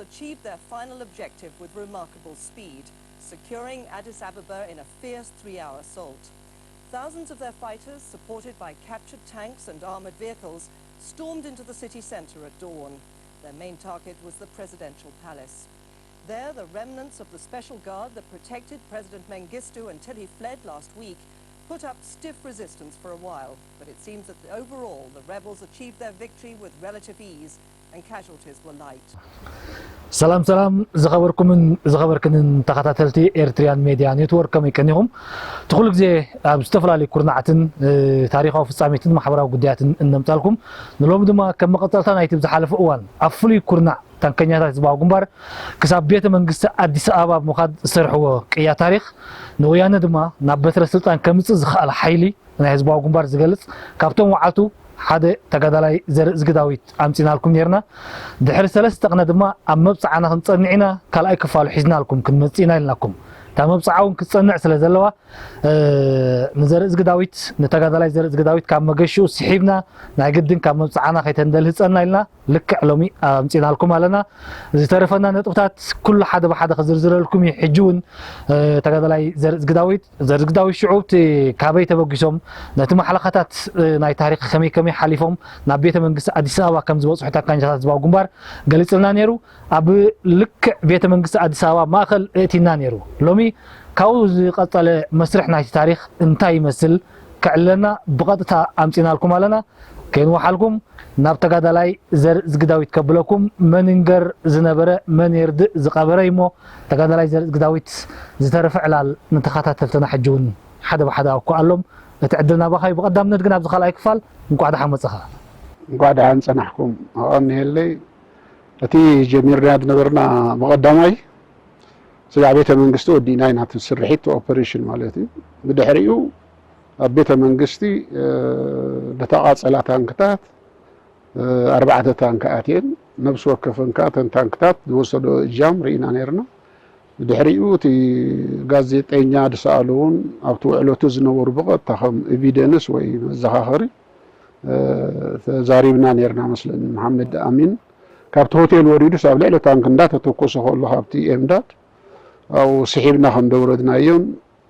achieved their final objective with remarkable speed, securing Addis Ababa in a fierce three-hour assault. Thousands of their fighters, supported by captured tanks and armored vehicles, stormed into the city center at dawn. Their main target was the presidential palace. There, the remnants of the special guard that protected President Mengistu until he fled last week put up stiff resistance for a while, but it seems that overall the rebels achieved their victory with relative ease and casualties were light. ሰላም ሰላም ዝኸበርኩምን ዝኸበርክንን ተኸታተልቲ ኤርትሪያን ሜድያ ኔትወርክ፣ ከመይ ቀኒኹም? እቲ ኩሉ ግዜ ኣብ ዝተፈላለዩ ኩርናዓትን ታሪኻዊ ፍጻሜትን ማሕበራዊ ጉዳያትን እነምጻልኩም፣ ንሎሚ ድማ ከም መቐጸልታ ናይቲ ብዝሓለፈ እዋን ኣብ ፍሉይ ኩርናዕ ታንከኛታት ህዝባዊ ግንባር ክሳብ ቤተ መንግስቲ ኣዲስ ኣበባ ብምኻድ ዝሰርሕዎ ቅያ ታሪኽ፣ ንወያነ ድማ ናብ በትረ ስልጣን ከምጽእ ዝኸኣለ ሓይሊ ናይ ህዝባዊ ግንባር ዝገልጽ ካብቶም ወዓልቱ ሓደ ተጋዳላይ ዘርእዝጊ ዳዊት ኣምጺናልኩም ኔርና። ድሕሪ ሰለስተ ቅነ ድማ ኣብ መብጽዓና ክንጸንዕ ኢና፣ ካልኣይ ክፋሉ ሒዝናልኩም ክንመጽእ ኢና ኢልናኩም። እታ መብጽዓ እውን ክትጸንዕ ስለ ዘለዋ፣ ንዘርእዝጊ ዳዊት፣ ንተጋዳላይ ዘርእዝጊ ዳዊት ካብ መገሽኡ ስሒብና ናይ ግድን ካብ መብጽዓና ከይተንደልህጸና ኢልና ልክዕ ሎሚ ኣምጺናልኩም ኣለና። ዝተረፈና ነጥብታት ኩሉ ሓደ ብሓደ ክዝርዝረልኩም እዩ። ሕጂ እውን ተጋዳላይ ዘርእዝጊ ዳዊት ዘርግዳዊ ሽዑብቲ ካበይ ተበጊሶም፣ ነቲ ማሕለኻታት ናይ ታሪኽ ከመይ ከመይ ሓሊፎም ናብ ቤተ መንግስቲ ኣዲስ ኣበባ ከም ዝበጽሑ ታካኛታት ህዝባዊ ግንባር ገሊጽልና ነይሩ። ኣብ ልክዕ ቤተ መንግስቲ ኣዲስ ኣበባ ማእኸል እእቲና ነይሩ። ሎሚ ካብኡ ዝቐጸለ መስርሕ ናይቲ ታሪኽ እንታይ ይመስል ክዕለና ብቐጥታ ኣምጺናልኩም ኣለና። ከይንወሓልኩም ናብ ተጋዳላይ ዘርእዝጊ ዳዊት ከብለኩም። መን ይንገር ዝነበረ መን የርድእ ዝቐበረ እሞ ተጋዳላይ ዘርእዝጊ ዳዊት ዝተረፈ ዕላል ንተኸታተልትና ሕጂ እውን ሓደ ብሓደ ኣኳ ኣሎም። እቲ ዕድል ናባኻ እዩ። ብቐዳምነት ግን ኣብዚ ካልኣይ ክፋል እንቋዕ ደሓን መጸኻ። እንኳዕ ደሓን ጸናሕኩም። ኣቐንየለይ። እቲ ጀሚርና ዝነበርና ብቐዳማይ ስጋዕ ቤተ መንግስቲ ወዲእና ኢና፣ እቲ ስርሒት ኦፐሬሽን ማለት እዩ። ብድሕሪኡ ኣብ ቤተ መንግስቲ ዝተቓጸላ ታንክታት ኣርባዕተ ታንክ ኣትየን፣ ነብሲ ወከፈን ከኣ እተን ታንክታት ዝወሰዶ እጃም ርኢና ነይርና። ብድሕሪኡ እቲ ጋዜጠኛ ዝሰኣሉ እውን ኣብቲ ውዕሎ እቲ ዝነበሩ ብቐጥታ ከም ኤቪደንስ ወይ መዘኻኸሪ ተዛሪብና ነይርና መስለኒ። መሓመድ ኣሚን ካብቲ ሆቴል ወሪዱስ ኣብ ልዕሊ ታንክ እንዳተተኮሰ ከሎ ካብቲ ኤምዳድ ኣብኡ ስሒብና ከም ደውረድናዮን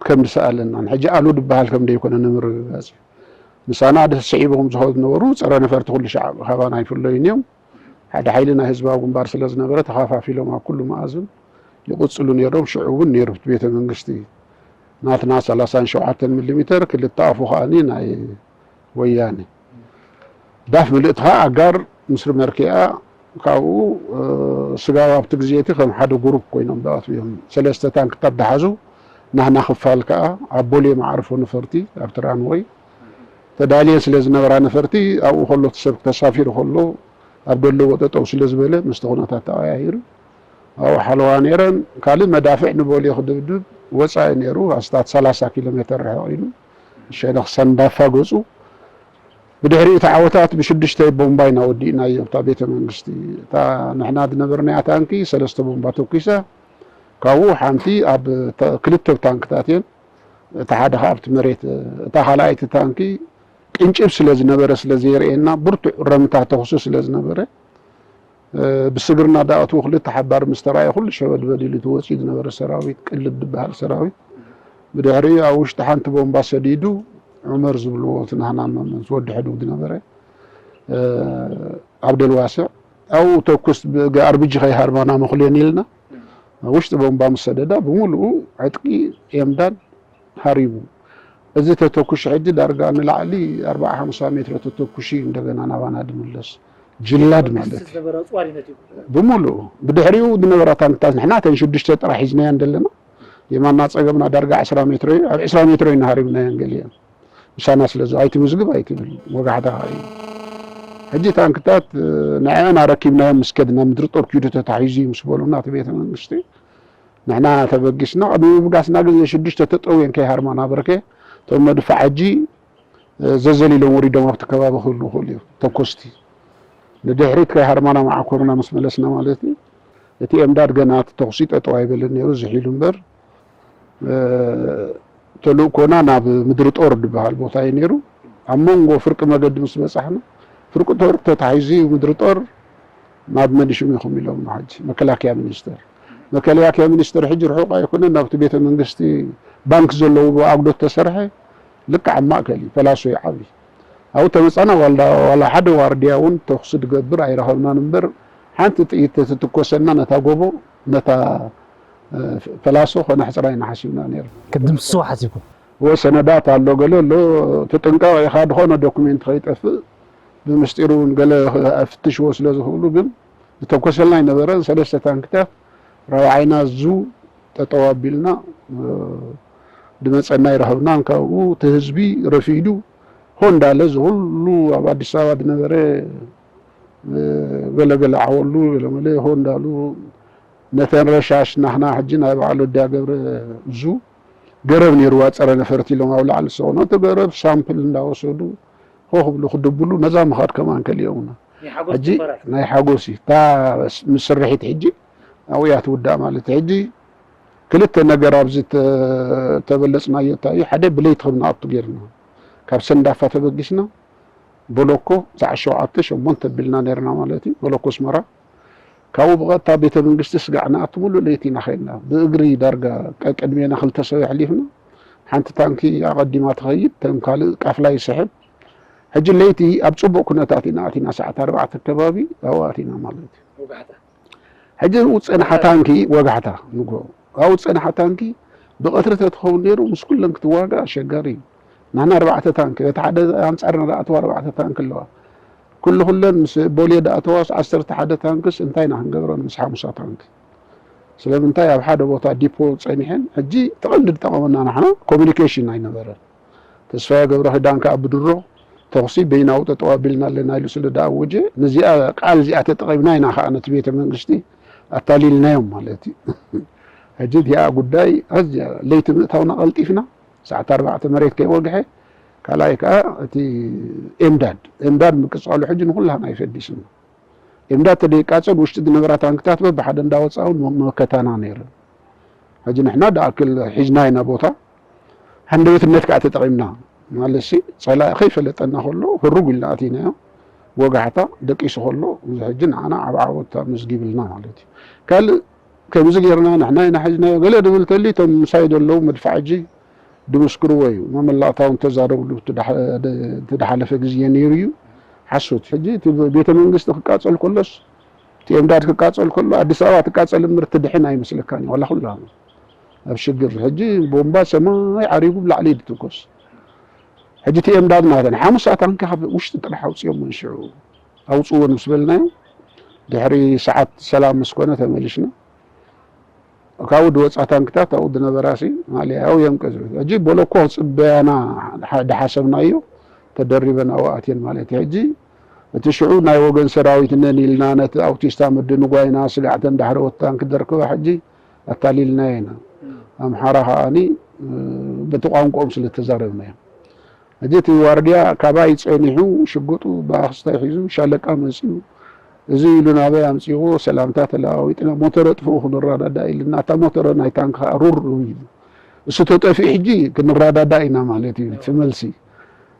ከም ዝሰኣለናን ሕጂ ኣሉ ዝበሃል ከም ዘይኮነ ንምርግጋጽ እዩ። ምሳና ስዒቦም ዝኸዱ ዝነበሩ ጸረ ነፈርቲ ኩሉ ሻዕ ካባና ኣይፍለዩን እዮም። ሓደ ሓይሊ ናይ ህዝባዊ ግንባር ስለ ዝነበረ ተኸፋፊሎም ኣብ ኩሉ መኣዝን ይቕጽሉ ነይሮም። ሽዑ እውን ነይሩ እቲ ቤተ መንግስቲ ናትና ሰላሳን ሸውዓተን ሚሊ ሜተር ክልተ ኣፉ ከኣኒ ናይ ወያነ ዳፍ ምልእቲ ከዓ ኣጋር ምስ መርኪኣ ካብኡ ስጋብ ኣብቲ ግዜ እቲ ከም ሓደ ጉሩፕ ኮይኖም ዝኣትዉ እዮም። ሰለስተ ታንክታት ዝሓዙ ናህና ክፋል ከዓ ኣብ ቦሌ መዓርፎ ነፈርቲ ኣብቲ ራንወይ ተዳልየን ስለ ዝነበራ ነፈርቲ ኣብኡ ከሎ እቲ ሰብ ተሳፊሩ ከሎ ኣብ ደለዎ ጠጠው ስለ ዝበለ ምስቲ ኩነታት ተቐያይሩ ኣብኡ ሓለዋ ነይረን። ካልእ መዳፍዕ ንቦሌ ክድብድብ ወፃኢ ነይሩ። ኣስታት ሰላሳ ኪሎ ሜተር ርሕቕ ኢሉ ሸነኽ ሰንዳፋ ገፁ። ብድሕሪኡ እቲ ዓወታት ብሽዱሽተ ቦምባ ኢና ወዲእናዮ እታ ቤተ መንግስቲ። እታ ንሕና ዝነበርናያ ታንኪ ሰለስተ ቦምባ ተኩሳ። ካብኡ ሓንቲ ኣብ ክልተ ታንክታት እየን፣ እቲ ሓደ ከዓ ኣብቲ መሬት፣ እታ ካልኣይቲ ታንኪ ቅንጭብ ስለ ዝነበረ ስለ ዘየርእየና ብርቱዕ ረምታ ተኹሲ ስለ ዝነበረ ብስግርና ዳእትዉ ክልተ ሓባር ምስ ተራእየ ኩሉ ሸበድበድ ኢሉ እቲ ወፂኡ ዝነበረ ሰራዊት ቅልብ ዝበሃል ሰራዊት ብድሕሪኡ ኣብ ውሽጢ ሓንቲ ቦምባ ሰዲዱ ዑመር ዝብልዎ እቲ ናህና መመንስ ወዲ ሕዱግ ዝነበረ ዓብደልዋስዕ ኣብኡ ተኩስ ብኣርቢጂ ከይሃርማና መኽልዮን ኢልና ውሽጢ ቦምባ ምስ ሰደዳ ብምሉኡ ዕጥቂ ኤምዳን ሃሪቡ። እዚ ተተኩሺ ሕጂ ዳርጋ ንላዕሊ ኣርብዓ ሓምሳ ሜትሮ ተተኩሺ እንደገና ናባና ድምለስ ጅላድ ማለት እዩ። ዝነበረ ኣፅዋር እዩ ነቲጉ። ብምሉኡ ብድሕሪኡ ዝነበራ ታንክታት ንሕና እተን ሽዱሽተ ጥራሕ ሒዝናየን ዘለና የማና ፀገምና ዳርጋ ዕስራ ሜትሮ እዩ። ኣብ ዕስራ ሜትሮ ኢና ሃሪብናየን ገሊአን ምሳና ስለ ዝ ኣይትምዝግብ ኣይትብል ወጋሕታ እዩ። ሕጂ ታንክታት ንዐን ኣረኪብናዮም ምስ ከድና ምድሪ ጦር ኪዱ ተታሒዙ እዩ ምስ በሉና እቲ ቤተ መንግስቲ ንሕና ተበጊስና ቅድሚ ምብጋስና ግን ሽዱሽተ ተጠውየን ከይሃርማ ናበርከ እቶም መድፍዓ ሕጂ ዘዘሊሎም ወሪዶም ኣብቲ ከባቢ ክህሉ ይኽእሉ እዮም ተኮስቲ ንድሕሪት ከይሃርማና መዓኮርና ምስ መለስና ማለት እዩ እቲ ኤምዳድ ገና እቲ ተኹሲ ጠጠው ኣይበለን ነይሩ ዝሒሉ እምበር ተልእኮና ናብ ምድሪ ጦር ዝበሃል ቦታ እዩ ነይሩ ኣብ መንጎ ፍርቂ መገዲ ምስ በፃሕና ፍርቂ ጦር ተታሒዙ እዩ ምድሪ ጦር ናብ መን ሽም ኢኹም ኢሎም ሕጂ መከላከያ ሚኒስተር። መከላከያ ሚኒስተር ሕጂ ርሑቕ ኣይኮነን፣ ናብቲ ቤተ መንግስቲ ባንክ ዘለዎ ኣጉዶ ተሰርሐ ልክዕ ኣብ ማእከል እዩ፣ ፐላሶ እዩ ዓብዪ። ኣብኡ ተመጻና ዋላ ዋላ ሓደ ዋርድያ እውን ተኹሲ ዝገብር ኣይረኸብናን እምበር፣ ሓንቲ ጥይት ተትትኮሰና ነታ ጎቦ፣ ነታ፣ እ፣ ፐላሶ ከነሕጽራ ኢና ሓሲብና ነይርና። ክትድምስስዎ ሓሲብኩም? እወ፣ ሰነዳት ኣሎ፣ ገለ ኣሎ፣ ትጥንቀቕ ኢኻ፣ ዝኾነ ዶኩሜንት ከይጠፍእ፣ ብምስጢር እውን ገለ ክፍትሽዎ ስለ ዝኽእሉ፣ ግን ዝተኮሰልና ኣይነበረን። ሰለስተ ታንክታት ራብዓይና ዙ ጠጠው ኣቢልና፣ እ፣ ድመጸና ይረኸብናን፣ ካብኡ እቲ ህዝቢ ረፊዱ ሆ እንዳለ፣ እዚ ኩሉ ኣብ ኣዲስ ኣበባ ዝነበረ፣ እ፣ ገለገለ ዓወሉ፣ ገለመለ ሆ እንዳሉ፣ ነተን ረሻሽ ናህና ሕጂ ናይ በዓል ወዲያ ገብረ ዙ ገረብ ነይርዋ፣ ጸረ ነፈርቲ ኢሎም ኣብ ላዕሊ ዝሰቕኖ፣ እቲ ገረብ ሳምፕል እንዳወሰዱ ሆ ክብሉ ክድብሉ፣ ነዛ ምኻድ ከማን ከሊኦምና። ናይ ሓጎስ ሕጂ ጭፈራ እዩ። ናይ ሓጎስ እዩ። እታ ምስ ስርሒት ሕጂ ኣብኡ እያ ትውዳእ ማለት እዩ። ሕጂ ክልተ ነገር ኣብዚ ተ-፣ ተበለጽናዮ እንታይ እዩ? ሓደ ብለይቲ ከም ንኣቱ ጌርና። ካብ ሰንዳፋ ተበጊስና፣ ቦሎኮ ሰዓት ሸውዓተ ሸሞንተ ኣቢልና ነይርና ማለት እዩ። ቦሎኮ ኣስመራ። ካብኡ ብቐጥታ ቤተ መንግስቲ ስጋዕ ንኣቱ ሙሉእ ለይቲ ኢና ኸይድና። ብእግሪ ዳርጋ ቀቅድሜና ክልተ ሰብ የሕሊፍና። ሓንቲ ታንኪ ኣቐዲማ ትኸይድ፣ ተን ካልእ ቃፍላ ይስሕብ። ሕጂ ለይቲ ኣብ ጽቡቕ ኩነታት ኢና ኣቲና፣ ሰዓት ኣርባዕተ ከባቢ ኣብኡ ኣቲና ማለት እዩ። ወጋሕታ። ሕጂ ኣብኡ ዝጸንሓ ታንኪ፣ ወጋሕታ ንግሆ፣ ኣብኡ ዝጸንሓ ታንኪ ብቐትሪ ተትኸውን ነይሩ ምስ ኩለን ክትዋጋእ ኣሸጋሪ እዩ። ንሕና ኣርባዕተ ታንኪ፣ በቲ ሓደ ኣንጻርና ዝኣተዋ ኣርባዕተ ታንኪ ኣለዋ። ኩሉ ኩለን ምስ ቦሌ ዝኣተዋስ ዓሰርተ ሓደ ታንክስ እንታይ ኢና ክንገብረን ምስ ሓሙሳ ታንኪ? ስለምንታይ ኣብ ሓደ ቦታ ዲፖ ጸኒሐን፣ ሕጂ እቲ ቀንዲ ዝጠቐመና ንሕና ኮሚኒኬሽን ኣይነበረን። ተስፋዬ ገብረኺዳን ከኣ ብድሮ ተኹሲ በይናዊ ጠጠው ኣቢልና ኣለና ኢሉ ስለ ዝኣወጀ፣ ነዚኣ ቃል እዚኣ ተጠቒምና ኢና ከኣ ነቲ ቤተ መንግስቲ ኣታሊልናዮም ማለት እዩ። ሕጂ እቲኣ ጉዳይ ኣዝያ ለይቲ ምእታውና ቀልጢፍና፣ ሰዓት ኣርባዕተ መሬት ከይወግሐ፣ ካልኣይ ከኣ እቲ ኤምዳድ፣ ኤምዳድ ምቅጻሉ ሕጂ ንኹላህና እዩ ፈዲስና። ኤምዳድ ተደይቃጸል ውሽጢ ዝነበራ ታንክታት በብሓደ እንዳወጻ እውን መ-፣ መከታና ነይሩ። ሕጂ ንሕና ድኣክል ሒዝና ኢና ቦታ፣ ሃንደበትነት ከኣ ተጠቒምና። ማለትሲ ጸላኢ ከይፈለጠና ከሎ ህሩግ ኢልና ኣቲናዮ። ወጋሕታ ደቂሱ ከሎ፣ እዚ ሕጂ ንዓና ዓብ ዓወት ኣመዝጊብልና ማለት እዩ። ካልእ ከምዚ ጌርና ንሕና ኢና ሒዝናዮ ገለ ድብል ተልዩ፣ እቶም ምሳይ ዘለዉ መድፍዓጂ ድምስክርዎ እዩ። መመላእታ እውን ተዛረብሉ፣ እቲ ዳሕ-፣ ደ-፣ እቲ ድሓለፈ ግዜ ነይሩ እዩ። ሓሶት። ሕጂ እቲ ቤተ መንግስቲ ክቃጸል ከሎስ፣ እቲ ኤምዳድ ክቃጸል ከሎ፣ ኣዲስ ኣበባ ትቃጸል እምበር ትድሕን ኣይመስለካን እዩ። ዋላ ኩላ ኣብ ሽግር። ሕጂ ቦምባ ሰማይ ዓሪጉ ብላዕሊ እዩ ዝትኮስ። ሕጂ እቲ ኤምዳድ ናተን ሓሙሳ ታንኪ ካብ ውሽጢ ጥራሕ ኣውፅኦም ሽዑ ኣውፅዎ ምስ በልናዮ፣ ድሕሪ ሰዓት ሰላም ምስ ኮነ ተመሊስና። ካብኡ ዝወፃ ታንክታት ኣብኡ ዝነበራሲ ማሊያ ኣብኡ እዮም ቀዝሑ። ሕጂ ቦሎኮ ክፅበያና ዳ-፣ ዝሓሰብናዮ ተደሪበን ኣብኡ ኣትየን ማለት እዩ። ሕጂ እቲ ሽዑ ናይ ወገን ሰራዊት ነን ኢልና ነቲ ኣውቲስታ ምድንጓይና ስጋዕተን ዳሕረወት ታንክ ደርክባ ሕጂ ኣታሊልናዮ ኢና። ኣምሓራ ከኣኒ፣ እ፣ በቲ ቋንቋኦም ስለ ተዛረብናዮ። ሕጂ እቲ ዋርድያ ካባይ ጸኒሑ ሽጉጡ ብኣኽስታይ ሒዙ ሻለቃ መጺኡ። እዚ ኢሉ ናበይ ኣምጺእዎ ሰላምታ ተለዋዊጥና፣ ሞተር ኣጥፍኡ ክንረዳዳእ ኢልና፣ እታ ሞተር ናይ ታንክ ከኣ ሩር ኢሉ። እሱ ተጠፊኡ ሕጂ ክንረዳዳእ ኢና ማለት እዩ እቲ መልሲ።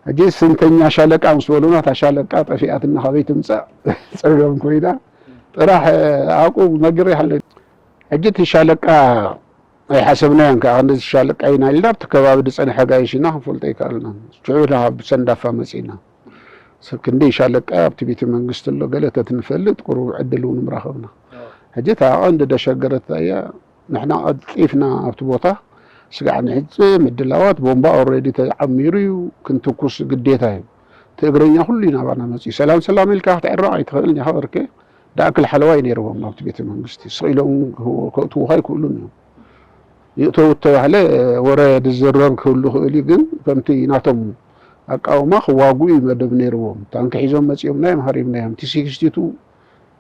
ሕጂ ስንተኛ ሻለቃ ምስ በሉና፣ እታ ሻለቃ ጠፊኣትና ካበይ ትምጻእ ጸገም ኮይና። ጥራሕ ኣብኡ ነግሬ ሃለ። ሕጂ እቲ ሻለቃ ኣይሓሰብናዮን ከኣ፣ ክንዲ ሻለቃ ኢና ኢልና ኣብቲ ከባቢ ዝጸንሐ ጋይሽ ኢና ክንፈልጦ ኣይከኣልናን። ሽዑ ናብ ሰንዳፋ መጺእና። ሰብ ክንደይ ሻለቃ ኣብቲ ቤተ መንግስቲ ኣሎ፣ ገለ ተትንፈልጥ ቁሩብ ዕድል እውን ምረኸብና። ሕጂ እታ ቀንዲ ደሸገረት እያ፣ ንሕና ቀልጢፍና ኣብቲ ቦታ ስጋዕ ንሕጽ ምድላዋት፣ ቦምባ ኦልሬዲ ተዓሚሩ እዩ፣ ክንትኩስ ግዴታ እዩ። እቲ እግረኛ ኩሉ እዩ ናባና መጺኡ። ሰላም ሰላም ኢልካ ክትዕረቕ ኣይትኽእልን ኢኻ በርኬ። ድኣክል ሓለዋ እዩ ነይርዎም ናብቲ ቤተ መንግስቲ። ስቕ ኢሎም እውን ክህዎ-፣ ከእትዉኻ ኣይክእሉን እዮም። ይእተዉ እተባህለ ወረ ዝዝረብ ክህሉ ይኽእል እዩ፣ ግን ከምቲ ናቶም ኣቃውማ ክዋግኡ እዩ መደብ ነይርዎም። ታንኪ ሒዞም መጺኦምና እዮም ሃሪምናዮም። እቲ ሲክስቲ ቱ፣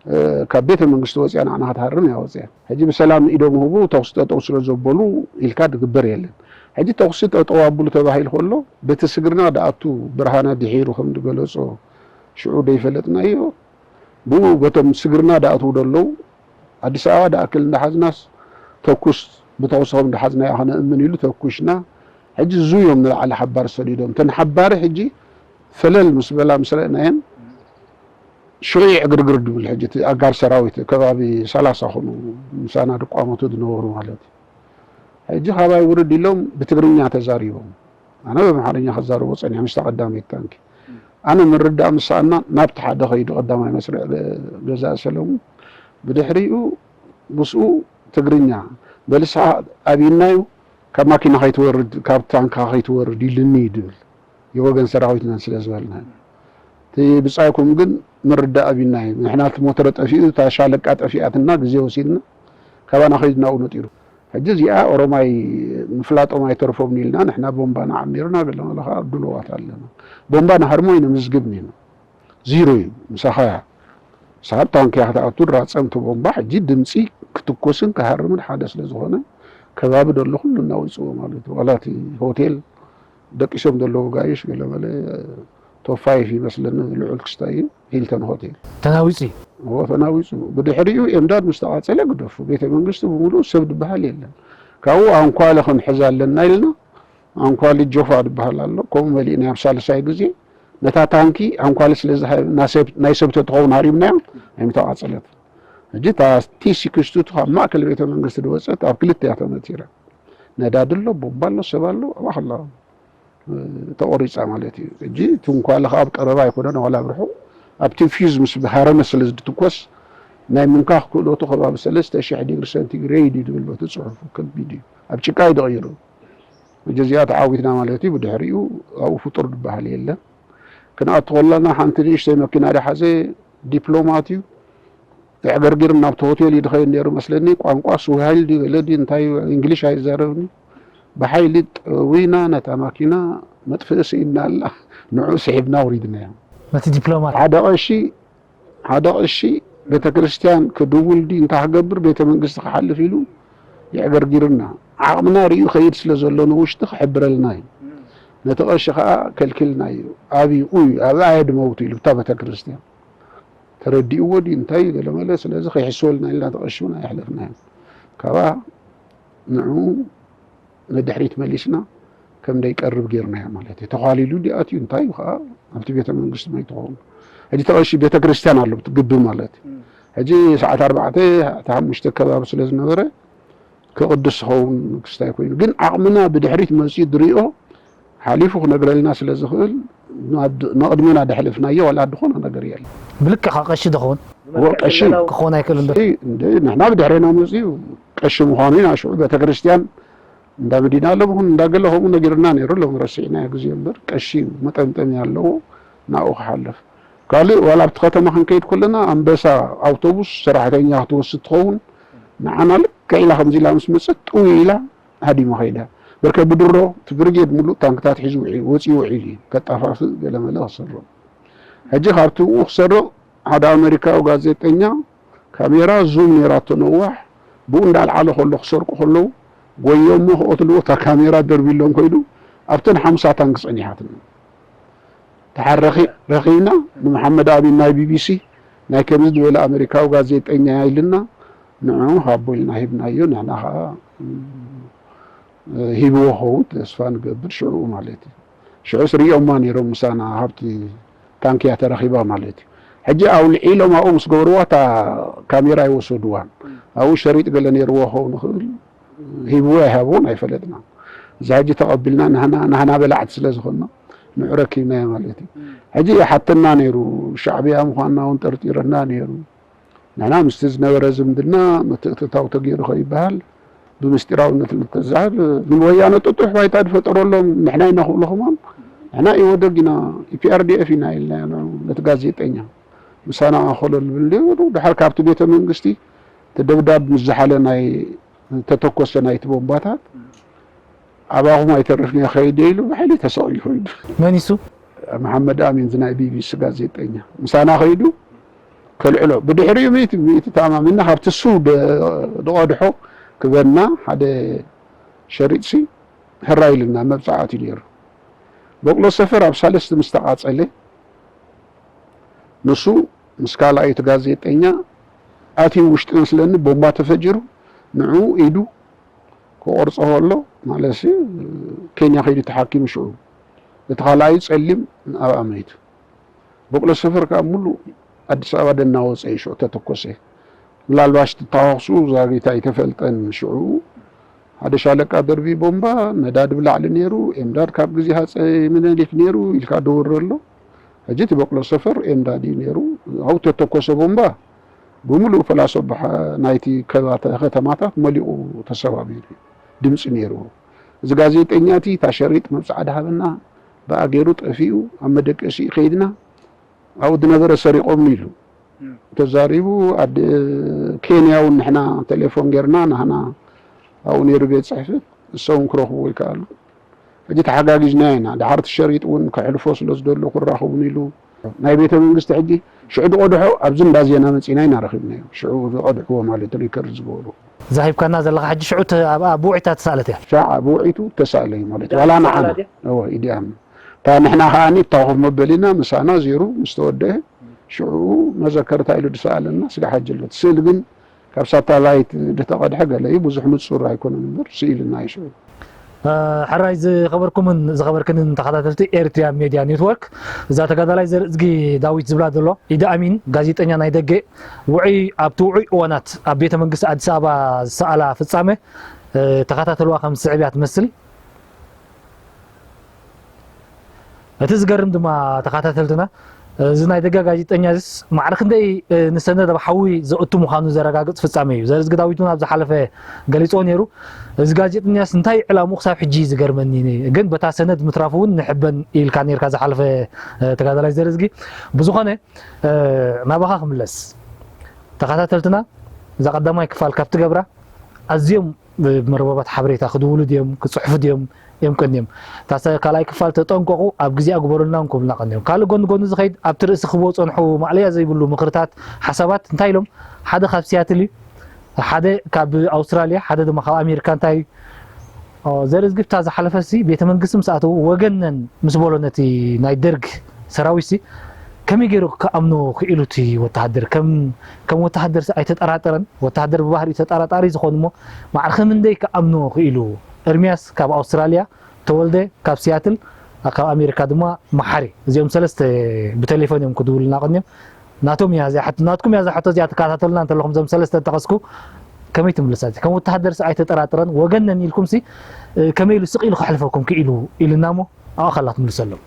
እ፣ ካብ ቤተ መንግስቲ ወፂኣ ንዓና ክትሃርም እያ ወፂኣ። ሕጂ ብሰላም ኢዶም ህቡ፣ ተኹሲ ጠጠው ስለ ዘበሉ ኢልካ ዝግበር የለን። ሕጂ ተኹሲ ጠጠው ኣብሉ ተባሂሉ ከሎ፣ በቲ ስግርና ድኣቱ ብርሃነ ድሒሩ ከም ዝገለጾ ሽዑ ደይፈለጥናዮ፣ ብኡ በቶም ስግርና ድኣትዉ ደለዉ፣ ኣዲስ ኣበባ ድኣክል እንዳሓዝናስ፣ ተኩስ ብተኹሲ ከም እንዳሓዝናዮ ከነእምን ኢሉ ተኩሽና። ሕጂ እዙ እዮም ንላዕሊ ሓባር ሰዲዶም። እተን ሓባሪ ሕጂ ፈለል ምስ በላ ምስ ረእናየን፣ ሽዑ ዕግርግር ድብል። ሕጂ እቲ ኣጋር ሰራዊት ከባቢ ሰላሳ ኮኑ፣ ምሳና ድቋመቱ ዝነበሩ ማለት እዩ። ሕጂ ካባይ ውርድ ኢሎም ብትግርኛ ተዛሪቦም። ኣነ ብኣምሓርኛ ክዛረቦ ጸኒሐ፣ ምስታ ቀዳመይቲ ታንኪ። ኣነ ምርዳእ ምስ ሰኣና ናብቲ ሓደ ከይዱ ቀዳማይ መስርዕ ገ-፣ ገዛኢ ሰለሙን፣ ብድሕሪኡ ምስኡ ትግርኛ፣ በልስኻ ኣብይናዩ፣ ካብ ማኪና ከይትወርድ፣ ካብ ታንካ ከይትወርድ ኢሉኒ ድብል። የወገን ሰራዊት ነን ስለ ዝበልና። እቲ ብጻይኩም ግን ምርዳእ ኣብይናዩ። ንሕና እቲ ሞተረ ጠፊኡ፣ እታ ሻለቃ ጠፊኣትና፣ ግዜ ወሲድና፣ ካባና ከይዱ ናብኡ ነጢሩ። ሕጂ እዚኣ ኦሮማይ ምፍላጦም ኣይተርፎምን ኢልና፣ ንሕና ቦምባና ዓሚርና፣ ገለ መለ ከኣ ድሉዋት ኣለና። ቦምባ ንሃርሞ ኣይነምዝግብን ኢና። ዚሮ እዩ። ምሳኻ እያ። ሳብ ታንኪ እያ ክትኣቱ፣ ድራጸም እቲ ቦምባ። ሕጂ ድምጺ ክትኮስን ክሃርምን ሓደ ስለ ዝኾነ፣ ከባቢ ደሎ ኩሉ እናወጽዎ ማለት እዩ። ዋላ እቲ ሆቴል ደቂሶም ዘለዉ ጋይሽ ገለ መለ፣ ቶፕ ፋይቭ ይመስለኒ፣ ልዑል ክስታይ እዩ፣ ሂልተን ሆቴል። ተናዊጹ እዩ። እዎ፣ ተናዊጹ። ብድሕሪኡ ኤምዳድ ምስ ተቓጸለ ግደፉ። ቤተ መንግስቲ ብምሉኡ ሰብ ዝበሃል የለን። ካብኡ ኣንኳለ ክንሕዝ ኣለና ኢልና፣ ኣንኳሊ ጆፋ ዝበሃል ኣሎ። ከምኡ መሊእና ኣብ ሳልሳይ ግዜ ነታ ታንኪ ኣንኳሊ ስለ ዝሃብ-፣ ናይ ሰብ፣ ናይ ሰብ ተትኸውን ሃሪምናዮ፣ ኣይምተቓጸለት። ሕጂ እታ ቲ ሲክስቲ ቱ ካብ ማእከል ቤተ መንግስቲ ዝወጸት ኣብ ክልተ እያ ተመቲራ። ነዳዲ ኣሎ፣ ቦምባ ኣሎ፣ ሰብ ኣሎ፣ ኣባኽላ ተቖሪጻ ማለት እዩ። ሕጂ እቲ እንኳለ ከኣ ኣብ ቀረባ ኣይኮነን፣ ዋላ ኣብ ርሑቕ። ኣብቲ ፊውዝ ምስ ሃረመ ስለ ዝትኮስ፣ ናይ ምምካኽ ክእለቱ ከባቢ ሰለስተ ሽሕ ዲግሪ ሰንቲግሬድ እዩ ዝብል በቲ ጽሑፉ፣ ከቢድ እዩ። ኣብ ጭቃ እዩ ተቐይሩ። ሕጂ እዚኣ ተዓዊትና ማለት እዩ። ብድሕሪኡ ኣብኡ ፍጡር ዝበሃል የለን። ክንኣቱ ከለና ሓንቲ ንእሽተይ መኪና ዝሓዘ ዲፕሎማት እዩ። የዕገርጊር ናብቲ ሆቴል እዩ ዝኸይድ ነይሩ መስለኒ። ቋንቋ ስዋሂሊ ድዩ ገለ ድዩ እንታይ እዩ፣ እንግሊሽ ኣይዛረብን እዩ። ብሓይሊ ጠዊና ነታ ማኪና መጥፍኢ ስኢና ኣላ። ንዑ ስሒብና ኣውሪድናዮ። ነቲ ዲፕሎማት። ሓደ ቀሺ፣ ሓደ ቀሺ ቤተ ክርስቲያን ክድውል ድዩ እንታይ ክገብር ቤተ መንግስቲ ክሓልፍ ኢሉ የዕገርጊርና። ዓቕምና ርእዩ ከይድ ስለ ዘሎ ንውሽጢ ክሕብረልና እዩ። ነቲ ቀሺ ከኣ ከልኪልናዮ። ኣብኡ እዩ፣ ኣብኣ እየ ድመውት ኢሉ፣ እታ ቤተ ክርስቲያን። ተረዲእዎ ድዩ እንታይ ገለመለ፣ ስለዚ ከይሕስወልና ኢልና ተቐሽቡና የሕለፍናዮ። ካብኣ ንዕኡ ንድሕሪት መሊስና ከም ደይቀርብ ጌርናዮ ማለት እዩ። ተዃሊሉ ድዩ ኣትዩ እንታይ እዩ ከኣ ኣብቲ ቤተ መንግስቲ መይቱ ኸውን። ሕጂ ተቐሺ ቤተ ክርስቲያን ኣሎ ግቢ ማለት እዩ። ሕጂ ሰዓት ኣርባዕተ፣ ሓሙሽተ ከባቢ ስለ ዝነበረ ክቕድስ ዝኸውን ክስታይ ኮይኑ፣ ግን ዓቕምና ብድሕሪት መጺኡ ዝሪኦ ሓሊፉ ክነግረልና ስለ ዝኽእል፣ ናብ-፣ ንቕድሜና ደሕለፍናዮ ዋላ ዝኾነ ነገር የለን። ብልክዕ ካብ ቀሺ ዶ ክኸውን? እዎ፣ ቀሺ። ክኸውን ኣይክእልን ዶ? ቀሺ፣ እንደ ንሕና ብድሕሬና መጺኡ ቀሺ ምዃኑ ኢና። ሽዑ ቤተክርስትያን እንዳ መዲና ኣለምኹን እንዳ ገለ ከምኡ ነጊርና ነይሩ። ሎም ረሲዕናዮ ግዜ እምበር፣ ቀሺ እዩ፣ መጠምጠምያ ኣለዎ፣ ናብኡ ክሓልፍ። ካልእ ዋላ ኣብቲ ከተማ ክንከይድ ከለና፣ ኣንበሳ ኣውቶቡስ ሰራሕተኛ ክትወስድ ትኸውን፣ ንዓና ልክዕ ኢላ ከምዚ ኢላ ምስ መጸት፣ ጥው ኢላ ሃዲማ ከይዳ። በርከ ብድሮ እቲ ብርጌድ ምሉእ ታንክታት ሒዙ ውዒ-፣ ወጺኡ ውዒሉ እዩ። ከጣፋፍእ ገለመለ ክሰርቕ። ሕጂ ካብቲ ብኡ ክሰርቕ ሓደ ኣመሪካዊ ጋዜጠኛ ካሜራ ዙም ነይራቶ ነዋሕ፣ ብኡ እንዳልዓለ ከሎ ክሰርቁ ከለዉ ጎየሞ ክቐትልዎ እታ ካሜራ ደርቢሎም ከይዱ ኣብተን ሓምሳ ታንክ ጸኒሓትና። ደሓር ረኺ-፣ ረኺብና ንመሓመድ ኣሚን ናይ ቢቢሲ ናይ ከምዚ ዝበለ ኣመሪካዊ ጋዜጠኛ ኢልና ንዕኡ ሃቦ ኢልና ሂብናዮ። ንሕና ኸዓ ሂብዎ ኸውን ተስፋ ንገብር ሽዑ ማለት እዩ። ሽዑስ ሪኦማ ነይሮም ምሳና ሃብቲ ታንክያ ተረኺባ ማለት እዩ። ሕጂ ኣውልዒሎም ኣብኡ ምስ ገበርዋ እታ ካሜራ ይወሰድዋን ኣብኡ ሸሪጥ ገለ ነይርዎ ኸውን ይኽእል ሂብዎ ኣይሃብዎን ኣይፈለጥና። እዛ ሕጂ ተቐቢልና ናህና፣ ናህና በላዕቲ ስለ ዝኾንና ንዑ ረኪብናዮ ማለት እዩ። ሕጂ ይሓተና ነይሩ፣ ሻዕብያ ምዃንና እውን ጠርጢረና ነይሩ። ንሕና ምስቲ ዝነበረ ዝምድና ምትእትታው ተገይሩ ከይበሃል ብምስጢራውነት ንተዛረብ፣ ንወያነ ጥጡሕ ባይታ ዝፈጠረሎም ንሕና ኢና ክብሉ ከማን፣ ንሕና ኢወደግ ኢና፣ ኢፒኣርዲኤፍ ኢና ኢልና ንዑ ነቲ ጋዜጠኛ ምሳና ኣኸሎ ዝብል ነይሩ። ድሓር ካብቲ ቤተ መንግስቲ እቲ ደብዳብ ምስ ዝሓለ ናይ ተተኮሰ ናይቲ ቦምባታት ኣባኹም ኣይተርፍን እየ ከይደ ኢሉ ብሓይሊ ተሰቒሉ ከይዱ። መን እሱ? መሓመድ ኣሚን፣ እዚ ናይ ቢቢሲ ጋዜጠኛ ምሳና ከይዱ ከልዕሎ። ብድሕሪኡ ሚእቲ፣ ሚእቲ ተኣማሚንና ካብቲ እሱ ደ-፣ ደቐድሖ ክበና ሓደ ሸሪጥሲ ህራይ ኢልና መብጽዓ ኣትዩ ነይሩ። በቅሎ ሰፈር ኣብ ሳልስቲ ምስ ተቓጸለ ንሱ ምስ ካልኣይቲ ጋዜጠኛ ኣትዩ ውሽጢ መስለኒ ቦምባ ተፈጂሩ ንዕኡ ኢዱ ክቆርጾ ከሎ ማለትሲ ኬንያ ከይዱ ተሓኪሙ ሽዑ። እቲ ካልኣዩ ጸሊም ኣብኣ መይቱ። በቅሎ ሰፈር ከኣ ሙሉእ ኣዲስ ኣበባ ደናወፀ እዩ ሽዑ ተተኮሰ። ምናልባሽ ተታዋኽሱ ዛጊት ኣይተፈልጠን። ሽዑ ሓደ ሻለቃ ደርቢ ቦምባ፣ ነዳዲ ብላዕሊ ነይሩ። ኤምዳድ ካብ ግዜ ሃፀይ ምኒልክ ነይሩ ኢልካ ደወር ኣሎ። ሕጂ እቲ በቅሎ ሰፈር ኤምዳድ እዩ ነይሩ። ኣብኡ ተተኮሰ ቦምባ ብምሉእ ፈላሶ ባሕ-፣ ናይቲ ከባተ-፣ ከተማታት መሊቑ ተሰባቢሩ እዩ። ድምፂ ነይርዎ። እዚ ጋዜጠኛ እቲ እታ ሸሪጥ መብፅዓ ድሃበና ብኣ ገይሩ ጠፊኡ ኣብ መደቀሲ ከይድና ኣብኡ ዝነበረ ሰሪቖም ኢሉ ተዛሪቡ። ኣደ ኬንያ እውን ንሕና ቴሌፎን ጌርና ናህና ኣብኡ ነይሩ ቤት ፅሕፈት እሶም ክረኽቡ ይከኣሉ። ሕጂ ተሓጋጊዝና ኢና። ድሓር እቲ ሸሪጥ እውን ከሕልፎ ስለ ዝደሎ ክራኸቡን ኢሉ ናይ ቤተ መንግስቲ ሕጂ ሽዑ ዝቐድሖ ኣብዚ እንዳ ዜና መፂና ኢና ረኺብናዮ። ሽዑ ዝቐድሕዎ ማለት ሪከርድ ዝገበሩ። እዛ ሂብካና ዘለኻ ሕጂ ሽዑ ተ-፣ ኣብኣ ብውዒታ ተሳእለት እያ። ሻዕ ብውዒቱ ተሳእለ እዩ ማለት ዋላ ንዓና። እወ፣ ኢዲ ኣሚን። እታ ንሕና ከኣ እታ ኮፍ መበሊና ምሳና ዜሩ ምስ ተወደአ ሽዑ መዘከርታ ኢሉ ዝሰኣለና ስጋሕ ኣጀሎ። እቲ ስእሊ ግን ካብ ሳተላይት ዝተቐድሐ ገለ እዩ። ብዙሕ ንጹር ኣይኮነን እምበር ስኢልና እዩ ሽዑ። እ፣ ሕራይ ዝኸበርኩምን ዝኸበርክንን ተኸታተልቲ ኤርትሪያን ሜድያ ኔትወርክ፣ እዛ ተጋዳላይ ዘርእዝጊ ዳዊት ዝብላ ዘሎ ኢዲ ኣሚን ጋዜጠኛ ናይ ደገ ውዑይ፣ ኣብቲ ውዑይ እዋናት ኣብ ቤተ መንግስቲ ኣዲስ ኣበባ ዝሰኣላ ፍጻመ፣ እ፣ ተኸታተልዋ ከም ዝስዕብ እያ ትመስል። እቲ ዝገርም ድማ ተኸታተልትና፣ እዚ ናይ ደገ ጋዜጠኛስ ማዕረ ክንደይ፣ እ፣ ንሰነድ ኣብ ሓዊ ዘእቱ ምዃኑ ዘረጋግጽ ፍጻመ እዩ። ዘርእዝጊ ዳዊት እውን ኣብ ዝሓለፈ ገሊጽዎ ነይሩ። እዚ ጋዜጠኛስ እንታይ ዕላምኡ ክሳብ ሕጂ እዩ ዝገርመኒ። ግን በታ ሰነድ ምትራፉ እውን ንሕበን ኢልካ ነይርካ ዝሓለፈ፣ እ፣ ተጋዳላይ ዘርእዝጊ። ብዝኾነ፣ እ፣ ናባኻ ክምለስ። ተኸታተልትና እዛ ቀዳማይ ክፋል ካብ ትገብራ ኣዝዮም ብመርበባት ሓበሬታ ክድውሉ ድዮም፣ ክጽሕፉ ድዮም እዮም ቀንዮም። እታ ሰ-፣ ካልኣይ ክፋል ተጠንቀቑ፣ ኣብ ግዜኣ ግበሩልና እውን ክብሉና ቀንዮም። ካልእ ጎኒ ጎኒ ዝኸይድ ኣብቲ ርእሲ ክህቦ ዝጸንሑ ማእለያ ዘይብሉ ምኽርታት፣ ሓሳባት እንታይ ኢሎም? ሓደ ካብ ሲያትል እዩ፣ ሓደ ካብ ኣውስትራልያ፣ ሓደ ድማ ካብ ኣሜሪካ። እንታይ ኦ፣ ዘርእዝጊ ኣብታ ዝሓለፈሲ ቤተ መንግስቲ ምስ ኣተዉ ወገን ነን ምስ በሎ ነቲ ናይ ደርግ ሰራዊትሲ ከመይ ገይሩ ክኣምኖ ክኢሉ እቲ ወተሃደር? ከም፣ ከም ወተሃደርሲ ኣይተጠራጠረን። ወተሃደር ብባህሪኡ ተጠራጣሪ ዝኾን እሞ ማዕረ ክንደይ ክኣምኖ ክኢሉ? ኤርምያስ ካብ ኣውስትራልያ፣ ተወልደ ካብ ሲያትል፣ ካብ ኣሜሪካ ድማ መሓሪ። እዚኦም ሰለስተ ብቴሌፎን እዮም ክድውሉና ቀንዮም። ናቶም እያ እዚኣ ሕቶ፣ ናትኩም እያ እዛ ሕቶ እዚኣ ትከታተሉና እንተለኹም፣ እዞም ሰለስተ ጠቐስኩ፣ ከመይ ትምልሳ? ከም ወተሃደርሲ ኣይተጠራጥረን፣ ወገን ነን ኢልኩምሲ፣ እ፣ ከመይ ኢሉ ስቕ ኢሉ ከሕልፈኩም ክኢሉ ኢልና እሞ፣ ኣብኣ ከላ ትምልሰሎም።